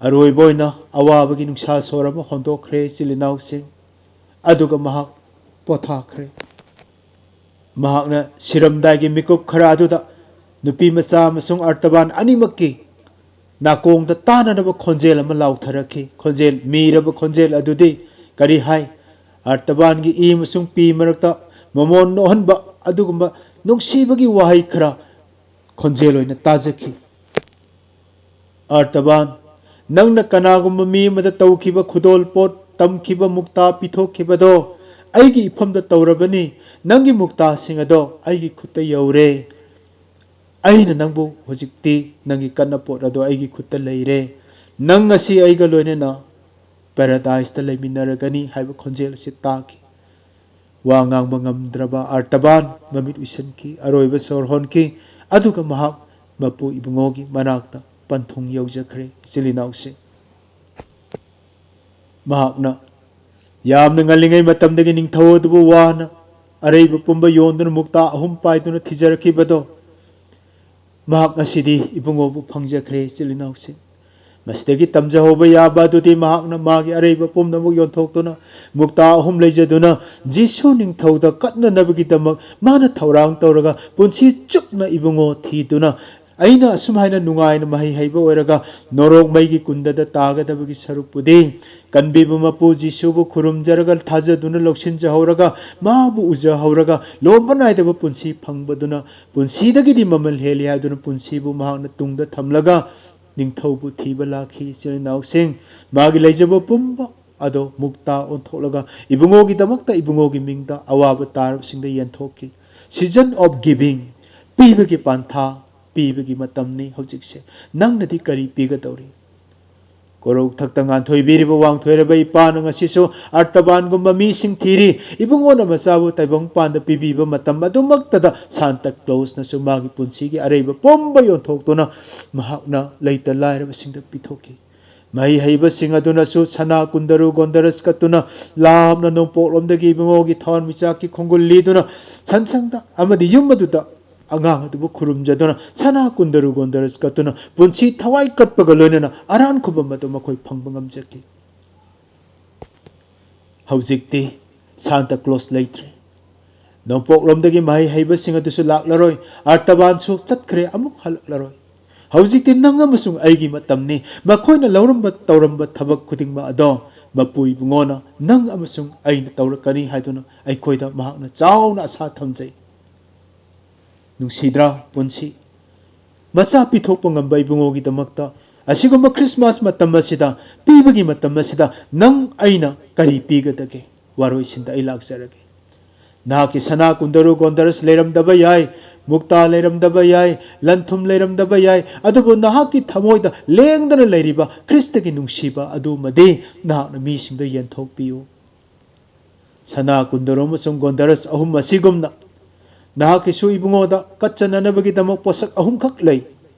ꯑꯔꯣꯏꯕ ꯑꯣꯏꯅ ꯑꯋꯥꯕꯒꯤ ꯅꯨꯡꯁꯥ ꯁꯣꯔ ꯑꯃ ꯍꯣꯟꯗꯣꯛꯈ꯭ꯔꯦ ꯏꯆꯤꯜ ꯏꯅꯥꯎꯁꯤꯡ꯫ ꯑꯗꯨꯒ ꯃꯍꯥꯛ ꯄꯣꯊꯥꯈ꯭ꯔꯦ꯫ ꯃꯍꯥꯛꯅ ꯁꯤꯔꯝꯗꯥꯏꯒꯤ ꯃꯤꯀꯨꯞ ꯈꯔ ꯑꯗꯨꯗ ꯅꯨꯄꯤ ꯃꯆꯥ ꯑꯃꯁꯨꯡ ꯑꯔꯇꯕꯥꯟ ꯑꯅꯤꯃꯛꯀꯤ ꯅꯥꯀꯣꯡꯗ ꯇꯥꯅꯅꯕ ꯈꯣꯟꯖꯦꯜ ꯑꯃ ꯂꯥꯎꯊꯔꯛꯈꯤ꯫ ꯈꯣꯟꯖꯦꯜ, ꯃꯤꯔꯕ ꯈꯣꯟꯖꯦꯜ ꯑꯗꯨꯗꯤ ꯀꯔꯤ ꯍꯥꯏ? ꯑꯔꯇꯕꯥꯟꯒꯤ ꯏ ꯑꯃꯁꯨꯡ ꯄꯤ ꯃꯔꯛꯇ ꯃꯃꯣꯟ ꯅꯣꯛꯍꯟꯕ ꯑꯗꯨꯒꯨꯝꯕ ꯅꯨꯡꯁꯤꯕꯒꯤ ꯋꯥꯍꯩ ꯈꯔ ꯈꯣꯟꯖꯦꯜ ꯑꯣꯏꯅ ꯇꯥꯖꯈꯤ꯫ "ꯑꯔꯇꯕꯥꯟ, ꯅꯪꯅ ꯀꯅꯥꯒꯨꯝꯕ ꯃꯤ ꯑꯃꯗ ꯇꯧꯈꯤꯕ ꯈꯨꯗꯣꯜ ꯄꯣꯠ, ꯇꯝꯈꯤꯕ ꯃꯨꯛꯇꯥ ꯄꯤꯊꯣꯛꯈꯤꯕꯗꯣ ꯑꯩꯒꯤ ꯏꯐꯝꯗ ꯇꯧꯔꯕꯅꯤ꯫ ꯅꯪꯒꯤ ꯃꯨꯛꯇꯥꯁꯤꯡ ꯑꯗꯣ ꯑꯩꯒꯤ ꯈꯨꯠꯇ ꯌꯧꯔꯦ꯫ ꯑꯩꯅ ꯅꯪꯕꯨ ꯍꯧꯖꯤꯛꯇꯤ ꯅꯪꯒꯤ ꯀꯟꯅ ꯄꯣꯠ ꯑꯗꯣ ꯑꯩꯒꯤ ꯈꯨꯠꯇ ꯂꯩꯔꯦ꯫ ꯅꯪ ꯉꯁꯤ ꯑꯩꯒ ꯂꯣꯏꯅꯅ ꯄꯦꯔꯥꯗꯥꯏꯁꯇ ꯂꯩꯃꯤꯟꯅꯔꯒꯅꯤ" ꯍꯥꯏꯕ ꯈꯣꯟꯖꯦꯜ ꯑꯁꯤ ꯇꯥꯈꯤ꯫ ꯋꯥ ꯉꯥꯡꯕ ꯉꯝꯗ꯭ꯔꯕ ꯑꯔꯇꯕꯥꯟ ꯃꯃꯤꯠ ꯎꯏꯁꯤꯟꯈꯤ, ꯑꯔꯣꯏꯕ ꯁꯣꯔ ꯍꯣꯟꯈꯤ, ꯑꯗꯨꯒ ꯃꯍꯥꯛ ꯃꯄꯨ ꯏꯕꯨꯡꯉꯣꯒꯤ ꯃꯅꯥꯛꯇ ꯄꯟꯊꯨꯡ ꯌꯧꯖꯈ꯭ꯔꯦ꯫ ꯏꯆꯤꯜ ꯏꯅꯥꯎꯁꯤꯡ, ꯃꯍꯥꯛꯅ ꯌꯥꯝꯅ ꯉꯜꯂꯤꯉꯩ ꯃꯇꯝꯗꯒꯤ ꯅꯤꯡꯊꯧ ꯑꯗꯨꯕꯨ ꯋꯥꯅ ꯑꯔꯩꯕ ꯄꯨꯝꯕ ꯌꯣꯟꯗꯨꯅ ꯃꯨꯛꯇꯥ ꯑꯍꯨꯝ ꯄꯥꯏꯗꯨꯅ ꯊꯤꯖꯔꯛꯈꯤꯕꯗꯣ, ꯃꯍꯥꯛ ꯉꯁꯤꯗꯤ ꯏꯕꯨꯡꯉꯣꯕꯨ ꯐꯪꯖꯈ꯭ꯔꯦ꯫ ꯏꯆꯤꯜ ꯏꯅꯥꯎꯁꯤꯡ, ꯃꯁꯤꯗꯒꯤ ꯇꯝꯖꯍꯧꯕ ꯌꯥꯕ ꯑꯗꯨꯗꯤ ꯃꯍꯥꯛꯅ ꯃꯥꯒꯤ ꯑꯔꯩꯕ ꯄꯨꯝꯅꯃꯛ ꯌꯣꯟꯊꯣꯛꯇꯨꯅ ꯃꯨꯛꯇꯥ ꯑꯍꯨꯝ ꯂꯩꯖꯗꯨꯅ ꯖꯤꯁꯨ ꯅꯤꯡꯊꯧꯗ ꯀꯠꯅꯅꯕꯒꯤꯗꯃꯛ ꯃꯥꯅ ꯊꯧꯔꯥꯡ ꯇꯧꯔꯒ ꯄꯨꯟꯁꯤ ꯆꯨꯞꯅ ꯏꯕꯨꯡꯉꯣ ꯊꯤꯗꯨꯅ ꯑꯩꯅ ꯑꯁꯨꯝ ꯍꯥꯏꯅ ꯅꯨꯡꯉꯥꯏꯅ ꯃꯍꯩ ꯍꯩꯕ ꯑꯣꯏꯔꯒ ꯅꯣꯔꯣꯛ ꯃꯩꯒꯤ ꯀꯨꯟꯗꯗ ꯇꯥꯒꯗꯕꯒꯤ ꯁꯔꯨꯛꯄꯨꯗꯤ ꯀꯟꯕꯤꯕ ꯃꯄꯨ ꯖꯤꯁꯨꯕꯨ ꯈꯨꯔꯨꯝꯖꯔꯒ ꯊꯥꯖꯗꯨꯅ ꯂꯧꯁꯤꯟꯖꯍꯧꯔꯒ ꯃꯥꯕꯨ ꯎꯖꯍꯧꯔꯒ ꯂꯣꯝꯕ ꯅꯥꯏꯗꯕ ꯄꯨꯟꯁꯤ ꯐꯪꯕꯗꯨꯅ ꯄꯨꯟꯁꯤꯗꯒꯤꯗꯤ ꯃꯃꯜ ꯍꯦꯜꯂꯤ ꯍꯥꯏꯗꯨꯅ ꯄꯨꯟꯁꯤꯕꯨ ꯃꯍꯥꯛꯅ ꯇꯨꯡꯗ ꯊꯝꯂꯒ ꯅꯤꯡꯊꯧꯕꯨ ꯊꯤꯕ ꯂꯥꯛꯈꯤ꯫ ꯏꯆꯤꯜ ꯏꯅꯥꯎꯁꯤꯡ, ꯃꯥꯒꯤ ꯂꯩꯖꯕ ꯄꯨꯝꯕ ꯑꯗꯣ ꯃꯨꯛꯇ ꯑꯣꯟꯊꯣꯛꯂꯒ ꯏꯕꯨꯡꯉꯣꯒꯤꯗꯃꯛꯇ ꯏꯕꯨꯡꯉꯣꯒꯤ ꯃꯤꯡꯗ ꯑꯋꯥꯕ ꯇꯥꯔꯕꯁꯤꯡꯗ ꯌꯦꯟꯊꯣꯛꯈꯤ꯫ Season of giving, ꯄꯤꯕꯒꯤ ꯄꯥꯟꯊꯥ, ꯄꯤꯕꯒꯤ ꯃꯇꯝꯅꯤ ꯍꯧꯖꯤꯛꯁꯦ꯫ ꯅꯪꯅꯗꯤ ꯀꯔꯤ ꯄꯤꯒꯗꯧꯔꯤ? ꯀꯣꯔꯧꯊꯛꯇ ꯉꯥꯟꯊꯣꯏꯕꯤꯔꯤꯕ ꯋꯥꯡꯊꯣꯏꯔꯕ ꯏꯄꯥꯅ ꯉꯁꯤꯁꯨ ꯑꯔꯇꯕꯥꯟꯒꯨꯝꯕ ꯃꯤꯁꯤꯡ ꯊꯤꯔꯤ꯫ ꯏꯕꯨꯡꯉꯣꯅ ꯃꯆꯥꯕꯨ ꯇꯥꯏꯕꯪꯄꯥꯟꯗ ꯄꯤꯕꯤꯕ ꯃꯇꯝ ꯑꯗꯨꯃꯛꯇꯗ ꯁꯥꯟꯇ ꯀ꯭ꯂꯣꯁꯅꯁꯨ ꯃꯥꯒꯤ ꯄꯨꯟꯁꯤꯒꯤ ꯑꯔꯩꯕ ꯄꯨꯝꯕ ꯌꯣꯟꯊꯣꯛꯇꯨꯅ ꯃꯍꯥꯛꯅ ꯂꯩꯇ ꯂꯥꯏꯔꯕꯁꯤꯡꯗ ꯄꯤꯊꯣꯛꯈꯤ꯫ ꯃꯍꯩ ꯍꯩꯕꯁꯤꯡ ꯑꯗꯨꯅꯁꯨ ꯁꯅꯥ ꯀꯨꯟꯗꯔꯨ ꯒꯣꯟꯗꯔꯁ ꯀꯠꯇꯨꯅ ꯂꯥꯞꯅ ꯅꯣꯡꯄꯣꯛꯂꯣꯝꯗꯒꯤ ꯏꯕꯨꯡꯉꯣꯒꯤ ꯊꯋꯥꯟꯃꯤꯆꯥꯛꯀꯤ ꯈꯣꯡꯒꯨꯜ ꯂꯤꯗꯨꯅ ꯁꯟꯁꯪꯗ ꯑꯃꯗꯤ ꯌꯨꯝ ꯑꯗꯨꯗ ꯑꯉꯥꯡ ꯑꯗꯨꯕꯨ ꯈꯨꯔꯨꯝꯖꯗꯨꯅ ꯁꯅꯥ ꯀꯨꯟꯗꯔꯨ ꯒꯣꯟꯗꯔꯁ ꯀꯠꯇꯨꯅ ꯄꯨꯟꯁꯤ ꯊꯋꯥꯏ ꯀꯠꯄꯒ ꯂꯣꯏꯅꯅ ꯑꯔꯥꯟ ꯈꯨꯕꯝ ꯑꯗꯨ ꯃꯈꯣꯏ ꯐꯪꯕ ꯉꯝꯖꯈꯤ꯫ ꯍꯧꯖꯤꯛꯇꯤ ꯁꯥꯟꯇ ꯀ꯭ꯂꯣꯁ ꯂꯩꯇ꯭ꯔꯦ꯫ ꯅꯣꯡꯄꯣꯛꯂꯣꯝꯗꯒꯤ ꯃꯍꯩ ꯍꯩꯕꯁꯤꯡ ꯑꯗꯨꯁꯨ ꯂꯥꯛꯂꯔꯣꯏ꯫ ꯑꯔꯇꯕꯥꯟꯁꯨ ꯆꯠꯈ꯭ꯔꯦ, ꯑꯃꯨꯛ ꯍꯜꯂꯛꯂꯔꯣꯏ꯫ ꯍꯧꯖꯤꯛꯇꯤ ꯅꯪ ꯑꯃꯁꯨꯡ ꯑꯩꯒꯤ ꯃꯇꯝꯅꯤ꯫ ꯃꯈꯣꯏꯅ ꯂꯧꯔꯝꯕ ꯇꯧꯔꯝꯕ ꯊꯕꯛ ꯈꯨꯗꯤꯡꯃꯛ ꯑꯗꯣ ꯃꯄꯨ ꯏꯕꯨꯡꯉꯣꯅ ꯅꯪ ꯑꯃꯁꯨꯡ ꯑꯩꯅ ꯇꯧꯔꯛꯀꯅꯤ ꯍꯥꯏꯗꯨꯅ ꯑꯩꯈꯣꯏꯗ ꯃꯍꯥꯛꯅ ꯆꯥꯎꯅ ꯑꯁꯥ ꯊꯝꯖꯩ꯫ ꯅꯨꯡꯁꯤꯗ꯭ꯔꯥ ꯄꯨꯟꯁꯤ? ꯃꯆꯥ ꯄꯤꯊꯣꯛꯄ ꯉꯝꯕ ꯏꯕꯨꯡꯉꯣꯒꯤꯗꯃꯛꯇ ꯑꯁꯤꯒꯨꯝꯕ ꯈ꯭ꯔꯤꯁꯃꯥꯁ ꯃꯇꯝ ꯑꯁꯤꯗ, ꯄꯤꯕꯒꯤ ꯃꯇꯝ ꯑꯁꯤꯗ ꯅꯪ ꯑꯩꯅ ꯀꯔꯤ ꯄꯤꯒꯗꯒꯦ? ꯋꯥꯔꯣꯏꯁꯤꯟꯗ ꯑꯩ ꯂꯥꯛꯆꯔꯒꯦ꯫ ꯅꯍꯥꯛꯀꯤ ꯁꯅꯥ ꯀꯨꯟꯗꯔꯨ ꯒꯣꯟꯗꯔꯁ ꯂꯩꯔꯝꯗꯕ ꯌꯥꯏ, ꯃꯨꯛꯇꯥ ꯂꯩꯔꯝꯗꯕ ꯌꯥꯏ, ꯂꯟ ꯊꯨꯝ ꯂꯩꯔꯝꯗꯕ ꯌꯥꯏ, ꯑꯗꯨꯕꯨ ꯅꯍꯥꯛꯀꯤ ꯊꯃꯣꯏꯗ ꯂꯦꯡꯗꯅ ꯂꯩꯔꯤꯕ ꯈ꯭ꯔꯤꯁꯇꯒꯤ ꯅꯨꯡꯁꯤꯕ ꯑꯗꯨꯃꯗꯤ ꯅꯍꯥꯛꯅ ꯃꯤꯁꯤꯡꯗ ꯌꯦꯟꯊꯣꯛꯄꯤꯌꯨ꯫ ꯁꯅꯥ ꯀꯨꯟꯗꯔꯨ ꯑꯃꯁꯨꯡ ꯒꯣꯟꯗꯔꯁ ꯑꯍꯨꯝ ꯑꯁꯤꯒꯨꯝꯅ ꯅꯍꯥꯛꯀꯤꯁꯨ ꯏꯕꯨꯡꯉꯣꯗ ꯀꯠꯆꯅꯅꯕꯒꯤꯗꯃꯛ ꯄꯣꯠꯁꯛ ꯑꯍꯨꯝꯈꯛ ꯂꯩ꯫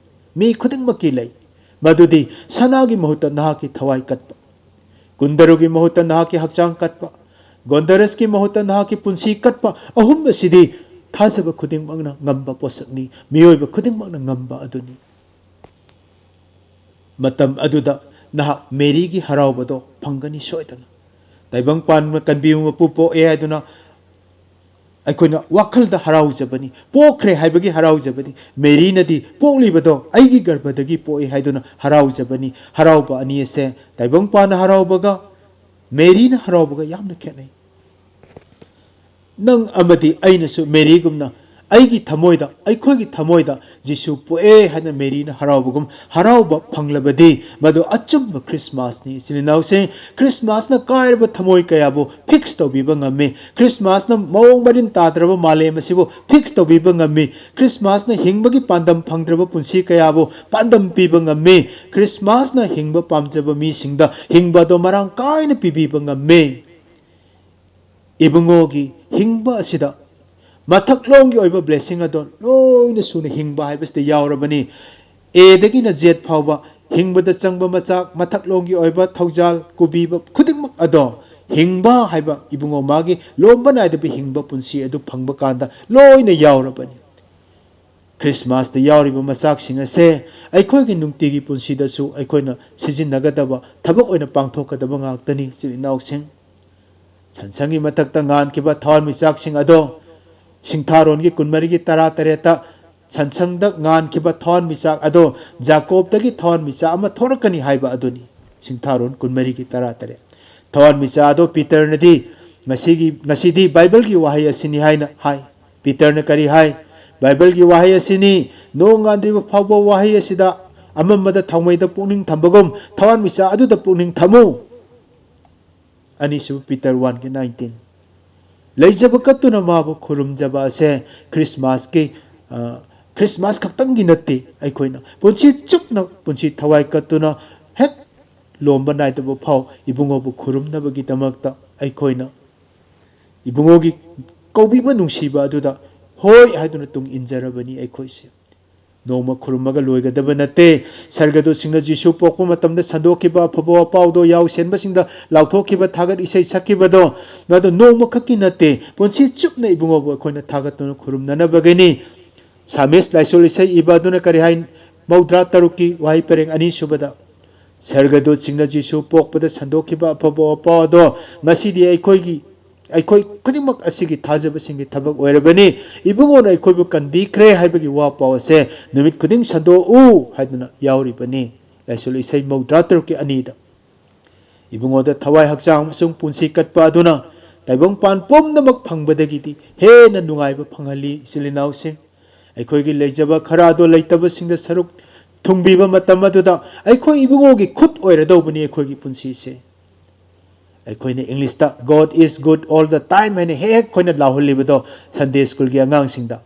ꯃꯤ ꯈꯨꯗꯤꯡꯃꯛꯀꯤ ꯂꯩ꯫ ꯃꯗꯨꯗꯤ ꯁꯅꯥꯒꯤ ꯃꯍꯨꯠꯇ ꯅꯍꯥꯛꯀꯤ ꯊꯋꯥꯏ ꯀꯠꯄ, ꯀꯨꯟꯗꯔꯨꯒꯤ ꯃꯍꯨꯠꯇ ꯅꯍꯥꯛꯀꯤ ꯍꯛꯆꯥꯡ ꯀꯠꯄ, ꯒꯣꯟꯗꯔꯁꯀꯤ ꯃꯍꯨꯠꯇ ꯅꯍꯥꯛꯀꯤ ꯄꯨꯟꯁꯤ ꯀꯠꯄ꯫ ꯑꯍꯨꯝ ꯑꯁꯤꯗꯤ ꯊꯥꯖꯕ ꯈꯨꯗꯤꯡꯃꯛꯅ ꯉꯝꯕ ꯄꯣꯠꯁꯛꯅꯤ꯫ ꯃꯤꯑꯣꯏꯕ ꯈꯨꯗꯤꯡꯃꯛꯅ ꯉꯝꯕ ꯑꯗꯨꯅꯤ꯫ ꯃꯇꯝ ꯑꯗꯨꯗ ꯅꯍꯥꯛ ꯃꯦꯔꯤꯒꯤ ꯍꯔꯥꯎꯕꯗꯣ ꯐꯪꯒꯅꯤ ꯁꯣꯏꯗꯅ꯫ ꯇꯥꯏꯕꯪꯄꯥꯟꯕ ꯀꯟꯕꯤꯕ ꯃꯄꯨ ꯄꯣꯛꯑꯦ ꯍꯥꯏꯗꯨꯅ ꯑꯩꯈꯣꯏꯅ ꯋꯥꯈꯜꯗ ꯍꯔꯥꯎꯖꯕꯅꯤ, ꯄꯣꯛꯈ꯭ꯔꯦ ꯍꯥꯏꯕꯒꯤ ꯍꯔꯥꯎꯖꯕꯅꯤ꯫ ꯃꯦꯔꯤꯅꯗꯤ ꯄꯣꯛꯂꯤꯕꯗꯣ ꯑꯩꯒꯤ ꯒꯔꯚꯗꯒꯤ ꯄꯣꯛꯏ ꯍꯥꯏꯗꯨꯅ ꯍꯔꯥꯎꯖꯕꯅꯤ꯫ ꯍꯔꯥꯎꯕ ꯑꯅꯤ ꯑꯁꯦ ꯇꯥꯏꯕꯪꯄꯥꯟꯅ ꯍꯔꯥꯎꯕꯒ ꯃꯦꯔꯤꯅ ꯍꯔꯥꯎꯕꯒ ꯌꯥꯝꯅ ꯈꯦꯠꯅꯩ꯫ ꯅꯪ ꯑꯃꯗꯤ ꯑꯩꯅꯁꯨ ꯃꯦꯔꯤꯒꯨꯝꯅ ꯑꯩꯒꯤ ꯊꯃꯣꯏꯗ, ꯑꯩꯈꯣꯏꯒꯤ ꯊꯃꯣꯏꯗ ꯖꯤꯁꯨ ꯄꯣꯛꯑꯦ ꯍꯥꯏꯅ ꯃꯦꯔꯤꯅ ꯍꯔꯥꯎꯕꯒꯨꯝ ꯍꯔꯥꯎꯕ ꯐꯪꯂꯕꯗꯤ ꯃꯗꯨ ꯑꯆꯨꯝꯕ ꯈ꯭ꯔꯤꯁꯃꯥꯁꯅꯤ꯫ ꯏꯆꯤꯜ ꯏꯅꯥꯎꯁꯤꯡ, ꯈ꯭ꯔꯤꯁꯃꯥꯁꯅ ꯀꯥꯏꯔꯕ ꯊꯃꯣꯏ ꯀꯌꯥꯕꯨ ꯐꯤꯛꯁ ꯇꯧꯕꯤꯕ ꯉꯝꯃꯤ꯫ ꯈ꯭ꯔꯤꯁꯃꯥꯁꯅ ꯃꯑꯣꯡ ꯃꯔꯤꯟ ꯇꯥꯗ꯭ꯔꯕ ꯃꯥꯂꯦꯝ ꯑꯁꯤꯕꯨ ꯐꯤꯛꯁ ꯇꯧꯕꯤꯕ ꯉꯝꯃꯤ꯫ ꯈ꯭ꯔꯤꯁꯃꯥꯁꯅ ꯍꯤꯡꯕꯒꯤ ꯄꯥꯟꯗꯝ ꯐꯪꯗ꯭ꯔꯕ ꯄꯨꯟꯁꯤ ꯀꯌꯥꯕꯨ ꯄꯥꯟꯗꯝ ꯄꯤꯕ ꯉꯝꯃꯤ꯫ ꯈ꯭ꯔꯤꯁꯃꯥꯁꯅ ꯍꯤꯡꯕ ꯄꯥꯝꯖꯕ ꯃꯤꯁꯤꯡꯗ ꯍꯤꯡꯕ ꯑꯗꯨ ꯃꯔꯥꯡ ꯀꯥꯏꯅ ꯄꯤꯕꯤꯕ ꯉꯝꯃꯤ꯫ ꯏꯕꯨꯡꯉꯣꯒꯤ ꯍꯤꯡꯕ ꯑꯁꯤꯗ ꯃꯊꯛꯂꯣꯝꯒꯤ ꯑꯣꯏꯕ ꯕ꯭ꯂꯦꯁꯤꯡ ꯑꯗꯣ ꯂꯣꯏꯅ ꯁꯨꯅ ꯍꯤꯡꯕ ꯍꯥꯏꯕꯁꯤꯗ ꯌꯥꯎꯔꯕꯅꯤ꯫ ꯑꯦꯗꯒꯤꯅ ꯖꯦꯠ ꯐꯥꯎꯕ ꯍꯤꯡꯕꯗ ꯆꯪꯕ ꯃꯆꯥꯛ, ꯃꯊꯛꯂꯣꯝꯒꯤ ꯑꯣꯏꯕ ꯊꯧꯖꯥꯜ, ꯀꯨꯕꯤꯕ ꯈꯨꯗꯤꯡꯃꯛ ꯑꯗꯣ ꯍꯤꯡꯕ ꯍꯥꯏꯕ ꯏꯕꯨꯡꯉꯣ ꯃꯥꯒꯤ ꯂꯣꯝꯕ ꯅꯥꯏꯗꯕ ꯍꯤꯡꯕ ꯄꯨꯟꯁꯤ ꯑꯗꯨ ꯐꯪꯕ ꯀꯥꯟꯗ ꯂꯣꯏꯅ ꯌꯥꯎꯔꯕꯅꯤ꯫ ꯈ꯭ꯔꯤꯁꯃꯥꯁꯇ ꯌꯥꯎꯔꯤꯕ ꯃꯆꯥꯛꯁꯤꯡ ꯑꯁꯦ ꯑꯩꯈꯣꯏꯒꯤ ꯅꯨꯡꯇꯤꯒꯤ ꯄꯨꯟꯁꯤꯗꯁꯨ ꯑꯩꯈꯣꯏꯅ ꯁꯤꯖꯤꯟꯅꯒꯗꯕ, ꯊꯕꯛ ꯑꯣꯏꯅ ꯄꯥꯡꯊꯣꯛꯀꯗꯕ ꯉꯥꯛꯇꯅꯤ, ꯏꯆꯤꯜ ꯏꯅꯥꯎꯁꯤꯡ꯫ ꯁꯟꯁꯪꯒꯤ ꯃꯊꯛꯇ ꯉꯥꯟꯈꯤꯕ ꯊꯋꯥꯟꯃꯤꯆꯥꯛꯁꯤꯡ ꯑꯗꯣ ꯁꯤꯡꯊꯥꯔꯣꯟꯒꯤ ꯀꯨꯟꯃꯔꯤꯒꯤ ꯇꯔꯥ ꯇꯔꯦꯠꯇ ꯁꯟꯁꯪꯗ ꯉꯥꯟꯈꯤꯕ ꯊꯋꯥꯟꯃꯤꯆꯥꯛ ꯑꯗꯣ ꯖꯥꯀꯣꯕꯇꯒꯤ ꯊꯋꯥꯟꯃꯤꯆꯥꯛ ꯑꯃ ꯊꯣꯔꯛꯀꯅꯤ ꯍꯥꯏꯕ ꯑꯗꯨꯅꯤ꯫ ꯁꯤꯡꯊꯥꯔꯣꯟ ꯀꯨꯟꯃꯔꯤꯒꯤ ꯇꯔꯥ ꯇꯔꯦꯠ꯫ ꯊꯋꯥꯟꯃꯤꯆꯥꯛ ꯑꯗꯣ ꯄꯤꯇꯔꯅꯗꯤ ꯉꯁꯤꯒꯤ, ꯉꯁꯤꯗꯤ ꯕꯥꯏꯕꯜꯒꯤ ꯋꯥꯍꯩ ꯑꯁꯤꯅꯤ ꯍꯥꯏꯅ ꯍꯥꯏ꯫ ꯄꯤꯇꯔꯅ ꯀꯔꯤ ꯍꯥꯏ? ꯕꯥꯏꯕꯜꯒꯤ ꯋꯥꯍꯩ ꯑꯁꯤꯅꯤ, "ꯅꯣꯡ ꯉꯥꯟꯗ꯭ꯔꯤꯕ ꯐꯥꯎꯕ ꯋꯥꯍꯩ ꯑꯁꯤꯗ ꯑꯃꯝꯕꯗ ꯊꯥꯎꯃꯩꯗ ꯄꯨꯛꯅꯤꯡ ꯊꯝꯕꯒꯨꯝ ꯊꯋꯥꯟꯃꯤꯆꯥꯛ ꯑꯗꯨꯗ ꯄꯨꯛꯅꯤꯡ ꯊꯝꯃꯨ"꯫ ꯑꯅꯤꯁꯨꯕ ꯄꯤꯇꯔ ꯋꯥꯟꯒꯤ ꯅꯥꯏꯟꯇꯤꯟ꯫ ꯂꯩꯖꯕ ꯀꯠꯇꯨꯅ ꯃꯥꯕꯨ ꯈꯨꯔꯨꯝꯖꯕ ꯑꯁꯦ ꯈ꯭ꯔꯤꯁꯃꯥꯁꯀꯤ, ꯑ, ꯈ꯭ꯔꯤꯁꯃꯥꯁ ꯈꯛꯇꯪꯒꯤ ꯅꯠꯇꯦ, ꯑꯩꯈꯣꯏꯅ ꯄꯨꯟꯁꯤ ꯆꯨꯞꯅ ꯄꯨꯟꯁꯤ ꯊꯋꯥꯏ ꯀꯠꯇꯨꯅ ꯍꯦꯛ ꯂꯣꯝꯕ ꯅꯥꯏꯗꯕ ꯐꯥꯎ ꯏꯕꯨꯡꯉꯣꯕꯨ ꯈꯨꯔꯨꯝꯅꯕꯒꯤꯗꯃꯛꯇ ꯑꯩꯈꯣꯏꯅ ꯏꯕꯨꯡꯉꯣꯒꯤ ꯀꯧꯕꯤꯕ ꯅꯨꯡꯁꯤꯕ ꯑꯗꯨꯗ ꯍꯣꯏ ꯍꯥꯏꯗꯨꯅ ꯇꯨꯡ ꯏꯟꯖꯔꯕꯅꯤ ꯑꯩꯈꯣꯏꯁꯦ꯫ ꯅꯣꯡꯃ ꯈꯨꯔꯨꯝꯃꯒ ꯂꯣꯏꯒꯗꯕ ꯅꯠꯇꯦ꯫ ꯁꯔꯒꯗꯨꯠꯁꯤꯡꯅ ꯖꯤꯁꯨ ꯄꯣꯛꯄ ꯃꯇꯝꯗ ꯁꯟꯗꯣꯛꯈꯤꯕ ꯑꯐꯕ ꯋꯥꯄꯥꯎꯗꯣ ꯌꯥꯎꯁꯦꯟꯕꯁꯤꯡꯗ ꯂꯥꯎꯊꯣꯛꯈꯤꯕ ꯊꯥꯒꯠ ꯏꯁꯩ ꯁꯛꯈꯤꯕꯗꯣ, ꯃꯗꯨ ꯅꯣꯡꯃꯈꯛꯀꯤ ꯅꯠꯇꯦ, ꯄꯨꯟꯁꯤ ꯆꯨꯞꯅ ꯏꯕꯨꯡꯉꯣꯕꯨ ꯑꯩꯈꯣꯏꯅ ꯊꯥꯒꯠꯇꯨꯅ ꯈꯨꯔꯨꯝꯅꯅꯕꯒꯤꯅꯤ꯫ ꯁꯥꯃꯤꯁ ꯂꯥꯏꯁꯣꯜ ꯏꯁꯩ ꯏꯕ ꯑꯗꯨꯅ ꯀꯔꯤ ꯍꯥꯏ? ꯃꯧꯗ꯭ꯔꯥ ꯇꯔꯨꯛꯀꯤ ꯋꯥꯍꯩ ꯄꯔꯦꯡ ꯑꯅꯤ ꯁꯨꯕꯗ, ꯁꯔꯒꯗꯨꯠꯁꯤꯡꯅ ꯖꯤꯁꯨ ꯄꯣꯛꯄꯗ ꯁꯟꯗꯣꯛꯈꯤꯕ ꯑꯐꯕ ꯄꯥꯎ ꯑꯗꯣ ꯉꯁꯤꯗꯤ ꯑꯩꯈꯣꯏꯒꯤ, ꯑꯩꯈꯣꯏ ꯈꯨꯗꯤꯡꯃꯛ ꯑꯁꯤꯒꯤ ꯊꯥꯖꯕꯁꯤꯡꯒꯤ ꯊꯕꯛ ꯑꯣꯏꯔꯕꯅꯤ꯫ ꯏꯕꯨꯡꯉꯣꯅ ꯑꯩꯈꯣꯏꯕꯨ ꯀꯟꯕꯤꯈ꯭ꯔꯦ ꯍꯥꯏꯕꯒꯤ ꯋꯥ ꯄꯥꯎ ꯑꯁꯦ ꯅꯨꯃꯤꯠ ꯈꯨꯗꯤꯡ ꯁꯟꯗꯣꯛꯎ ꯍꯥꯏꯗꯨꯅ ꯌꯥꯎꯔꯤꯕꯅꯤ꯫ ꯂꯥꯏꯁꯣꯜ ꯏꯁꯩ ꯃꯧꯗ꯭ꯔꯥ ꯇꯔꯨꯛꯀꯤ ꯑꯅꯤꯗ꯫ ꯏꯕꯨꯡꯉꯣꯗ ꯊꯋꯥꯏ ꯍꯛꯆꯥꯡ ꯑꯃꯁꯨꯡ ꯄꯨꯟꯁꯤ ꯀꯠꯄ ꯑꯗꯨꯅ ꯇꯥꯏꯕꯪꯄꯥꯟ ꯄꯨꯝꯅꯃꯛ ꯐꯪꯕꯗꯒꯤꯗꯤ ꯍꯦꯟꯅ ꯅꯨꯡꯉꯥꯏꯕ ꯐꯪꯍꯜꯂꯤ꯫ ꯏꯆꯤꯜ ꯏꯅꯥꯎꯁꯤꯡ, ꯑꯩꯈꯣꯏꯒꯤ ꯂꯩꯖꯕ ꯈꯔ ꯑꯗꯣ ꯂꯩꯇꯕꯁꯤꯡꯗ ꯁꯔꯨꯛ ꯊꯨꯡꯕꯤꯕ ꯃꯇꯝ ꯑꯗꯨꯗ ꯑꯩꯈꯣꯏ ꯏꯕꯨꯡꯉꯣꯒꯤ ꯈꯨꯠ ꯑꯣꯏꯔꯗꯧꯕꯅꯤ ꯑꯩꯈꯣꯏꯒꯤ ꯄꯨꯟꯁꯤꯁꯦ꯫ ꯑꯩꯈꯣꯏꯅ ꯏꯪꯂꯤꯁꯇ "God is good all the time" ꯍꯥꯏꯅ ꯍꯦꯛ ꯍꯦꯛ ꯑꯩꯈꯣꯏꯅ ꯂꯥꯎꯍꯜꯂꯤꯕꯗꯣ ꯁꯟꯗꯦ ꯁ꯭ꯀꯨꯜꯒꯤ ꯑꯉꯥꯡꯁꯤꯡꯗ,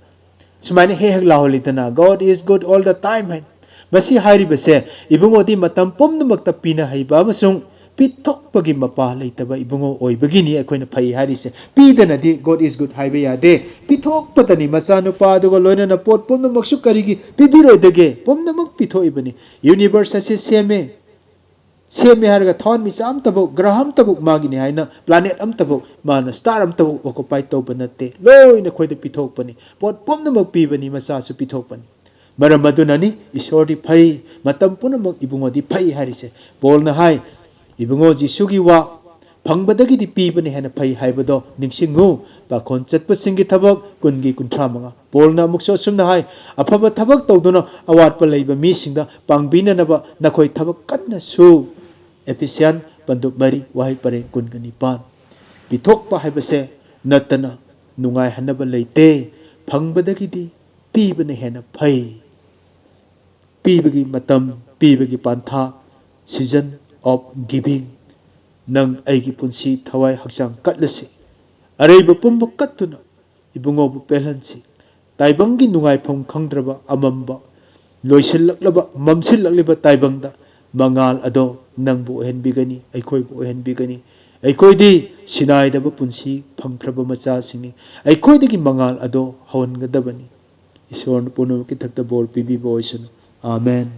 ꯁꯨꯃꯥꯏꯅ ꯍꯦꯛ ꯍꯦꯛ ꯂꯥꯎꯍꯜꯂꯤꯗꯅ, "God is good all the time" ꯍꯥꯏꯅ꯫ ꯃꯁꯤ ꯍꯥꯏꯔꯤꯕꯁꯦ ꯏꯕꯨꯡꯉꯣꯗꯤ ꯃꯇꯝ ꯄꯨꯝꯅꯃꯛꯇ ꯄꯤꯅ ꯍꯩꯕ ꯑꯃꯁꯨꯡ ꯄꯤꯊꯣꯛꯄꯒꯤ ꯃꯄꯥ ꯂꯩꯇꯕ ꯏꯕꯨꯡꯉꯣ ꯑꯣꯏꯕꯒꯤꯅꯤ ꯑꯩꯈꯣꯏꯅ ꯐꯩ ꯍꯥꯏꯔꯤꯁꯦ꯫ ꯄꯤꯗꯅꯗꯤ "God is good" ꯍꯥꯏꯕ ꯌꯥꯗꯦ꯫ ꯄꯤꯊꯣꯛꯄꯗꯅꯤ꯫ ꯃꯆꯥꯅꯨꯄꯥ ꯑꯗꯨꯒ ꯂꯣꯏꯅꯅ ꯄꯣꯠ ꯄꯨꯝꯅꯃꯛꯁꯨ ꯀꯔꯤꯒꯤ ꯄꯤꯕꯤꯔꯣꯏꯗꯒꯦ? ꯄꯨꯝꯅꯃꯛ ꯄꯤꯊꯣꯛꯏꯕꯅꯤ꯫ ꯌꯨꯅꯤꯚꯔꯁ ꯑꯁꯤ ꯁꯦꯝꯃꯦ꯫ ꯁꯦꯝꯃꯦ ꯍꯥꯏꯔꯒ ꯊꯋꯥꯟꯃꯤꯆꯥꯛ ꯑꯝꯇꯕꯨ, ꯒ꯭ꯔꯍ ꯑꯝꯇꯕꯨ, ꯃꯥꯒꯤꯅꯤ ꯍꯥꯏꯅ ꯄ꯭ꯂꯥꯅꯦꯠ ꯑꯝꯇꯕꯨ, ꯃꯥꯅ ꯁ꯭ꯇꯥꯔ ꯑꯝꯇꯕꯨ ꯑꯣꯀꯨꯄꯥꯏ ꯇꯧꯕ ꯅꯠꯇꯦ꯫ ꯂꯣꯏꯅ ꯑꯩꯈꯣꯏꯗ ꯄꯤꯊꯣꯛꯄꯅꯤ꯫ ꯄꯣꯠ ꯄꯨꯝꯅꯃꯛ ꯄꯤꯕꯅꯤ, ꯃꯆꯥꯁꯨ ꯄꯤꯊꯣꯛꯄꯅꯤ꯫ ꯃꯔꯝ ꯑꯗꯨꯅꯅꯤ ꯏꯁꯣꯔꯗꯤ ꯐꯩ, ꯃꯇꯝ ꯄꯨꯝꯅꯃꯛ ꯏꯕꯨꯡꯉꯣꯗꯤ ꯐꯩ ꯍꯥꯏꯔꯤꯁꯦ꯫ ꯄꯣꯜꯅ ꯍꯥꯏ, ꯏꯕꯨꯡꯉꯣ ꯖꯤꯁꯨꯒꯤ ꯋꯥ, "ꯐꯪꯕꯗꯒꯤꯗꯤ ꯄꯤꯕꯅ ꯍꯦꯟꯅ ꯐꯩ" ꯍꯥꯏꯕꯗꯣ ꯅꯤꯡꯁꯤꯡꯉꯨ꯫ ꯄꯥꯈꯣꯟ ꯆꯠꯄꯁꯤꯡꯒꯤ ꯊꯕꯛ ꯀꯨꯟꯒꯤ ꯀꯨꯟꯊ꯭ꯔꯥ ꯃꯉꯥ꯫ ꯄꯣꯜꯅ ꯑꯃꯨꯛꯁꯨ ꯑꯁꯨꯝꯅ ꯍꯥꯏ, "ꯑꯐꯕ ꯊꯕꯛ ꯇꯧꯗꯨꯅ ꯑꯋꯥꯠꯄ ꯂꯩꯕ ꯃꯤꯁꯤꯡꯗ ꯄꯥꯡꯕꯤꯅꯅꯕ ꯅꯈꯣꯏ ꯊꯕꯛ ꯀꯟꯅ ꯁꯨ"꯫ ꯑꯦꯐꯤꯁꯤꯌꯥꯟ ꯄꯟꯗꯨꯞ ꯃꯔꯤ, ꯋꯥꯍꯩ ꯄꯔꯦꯡ ꯀꯨꯟꯒ ꯅꯤꯄꯥꯟ꯫ ꯄꯤꯊꯣꯛꯄ ꯍꯥꯏꯕꯁꯦ ꯅꯠꯇꯅ ꯅꯨꯡꯉꯥꯏꯍꯟꯅꯕ ꯂꯩꯇꯦ꯫ ꯐꯪꯕꯗꯒꯤꯗꯤ ꯄꯤꯕꯅ ꯍꯦꯟꯅ ꯐꯩ꯫ ꯄꯤꯕꯒꯤ ꯃꯇꯝ, ꯄꯤꯕꯒꯤ ꯄꯥꯟꯊꯥ, season of giving꯫ ꯅꯪ ꯑꯩꯒꯤ ꯄꯨꯟꯁꯤ ꯊꯋꯥꯏ ꯍꯛꯆꯥꯡ ꯀꯠꯂꯁꯤ꯫ ꯑꯔꯩꯕ ꯄꯨꯝꯕ ꯀꯠꯇꯨꯅ ꯏꯕꯨꯡꯉꯣꯕꯨ ꯄꯦꯜꯍꯟꯁꯤ꯫ ꯇꯥꯏꯕꯪꯒꯤ ꯅꯨꯡꯉꯥꯏꯐꯝ ꯈꯪꯗ꯭ꯔꯕ ꯑꯃꯝꯕ, ꯂꯣꯏꯁꯤꯜꯂꯛꯂꯕ, ꯃꯝꯁꯤꯜꯂꯛꯂꯤꯕ ꯇꯥꯏꯕꯪꯗ ꯃꯉꯥꯜ ꯑꯗꯣ ꯅꯪꯕꯨ ꯑꯣꯏꯍꯟꯕꯤꯒꯅꯤ, ꯑꯩꯈꯣꯏꯕꯨ ꯑꯣꯏꯍꯟꯕꯤꯒꯅꯤ꯫ ꯑꯩꯈꯣꯏꯗꯤ ꯁꯤꯅꯥꯏꯗꯕ ꯄꯨꯟꯁꯤ ꯐꯪꯈ꯭ꯔꯕ ꯃꯆꯥꯁꯤꯡꯅꯤ꯫ ꯑꯩꯈꯣꯏꯗꯒꯤ ꯃꯉꯥꯜ ꯑꯗꯣ ꯍꯧꯍꯟꯒꯗꯕꯅꯤ꯫ ꯏꯁꯣꯔꯅ ꯄꯨꯝꯅꯃꯛꯀꯤ ꯊꯛꯇ ꯕꯣꯔ ꯄꯤꯕꯤꯕ ꯑꯣꯏꯁꯅꯨ꯫ ꯑꯥꯃꯦꯟ꯫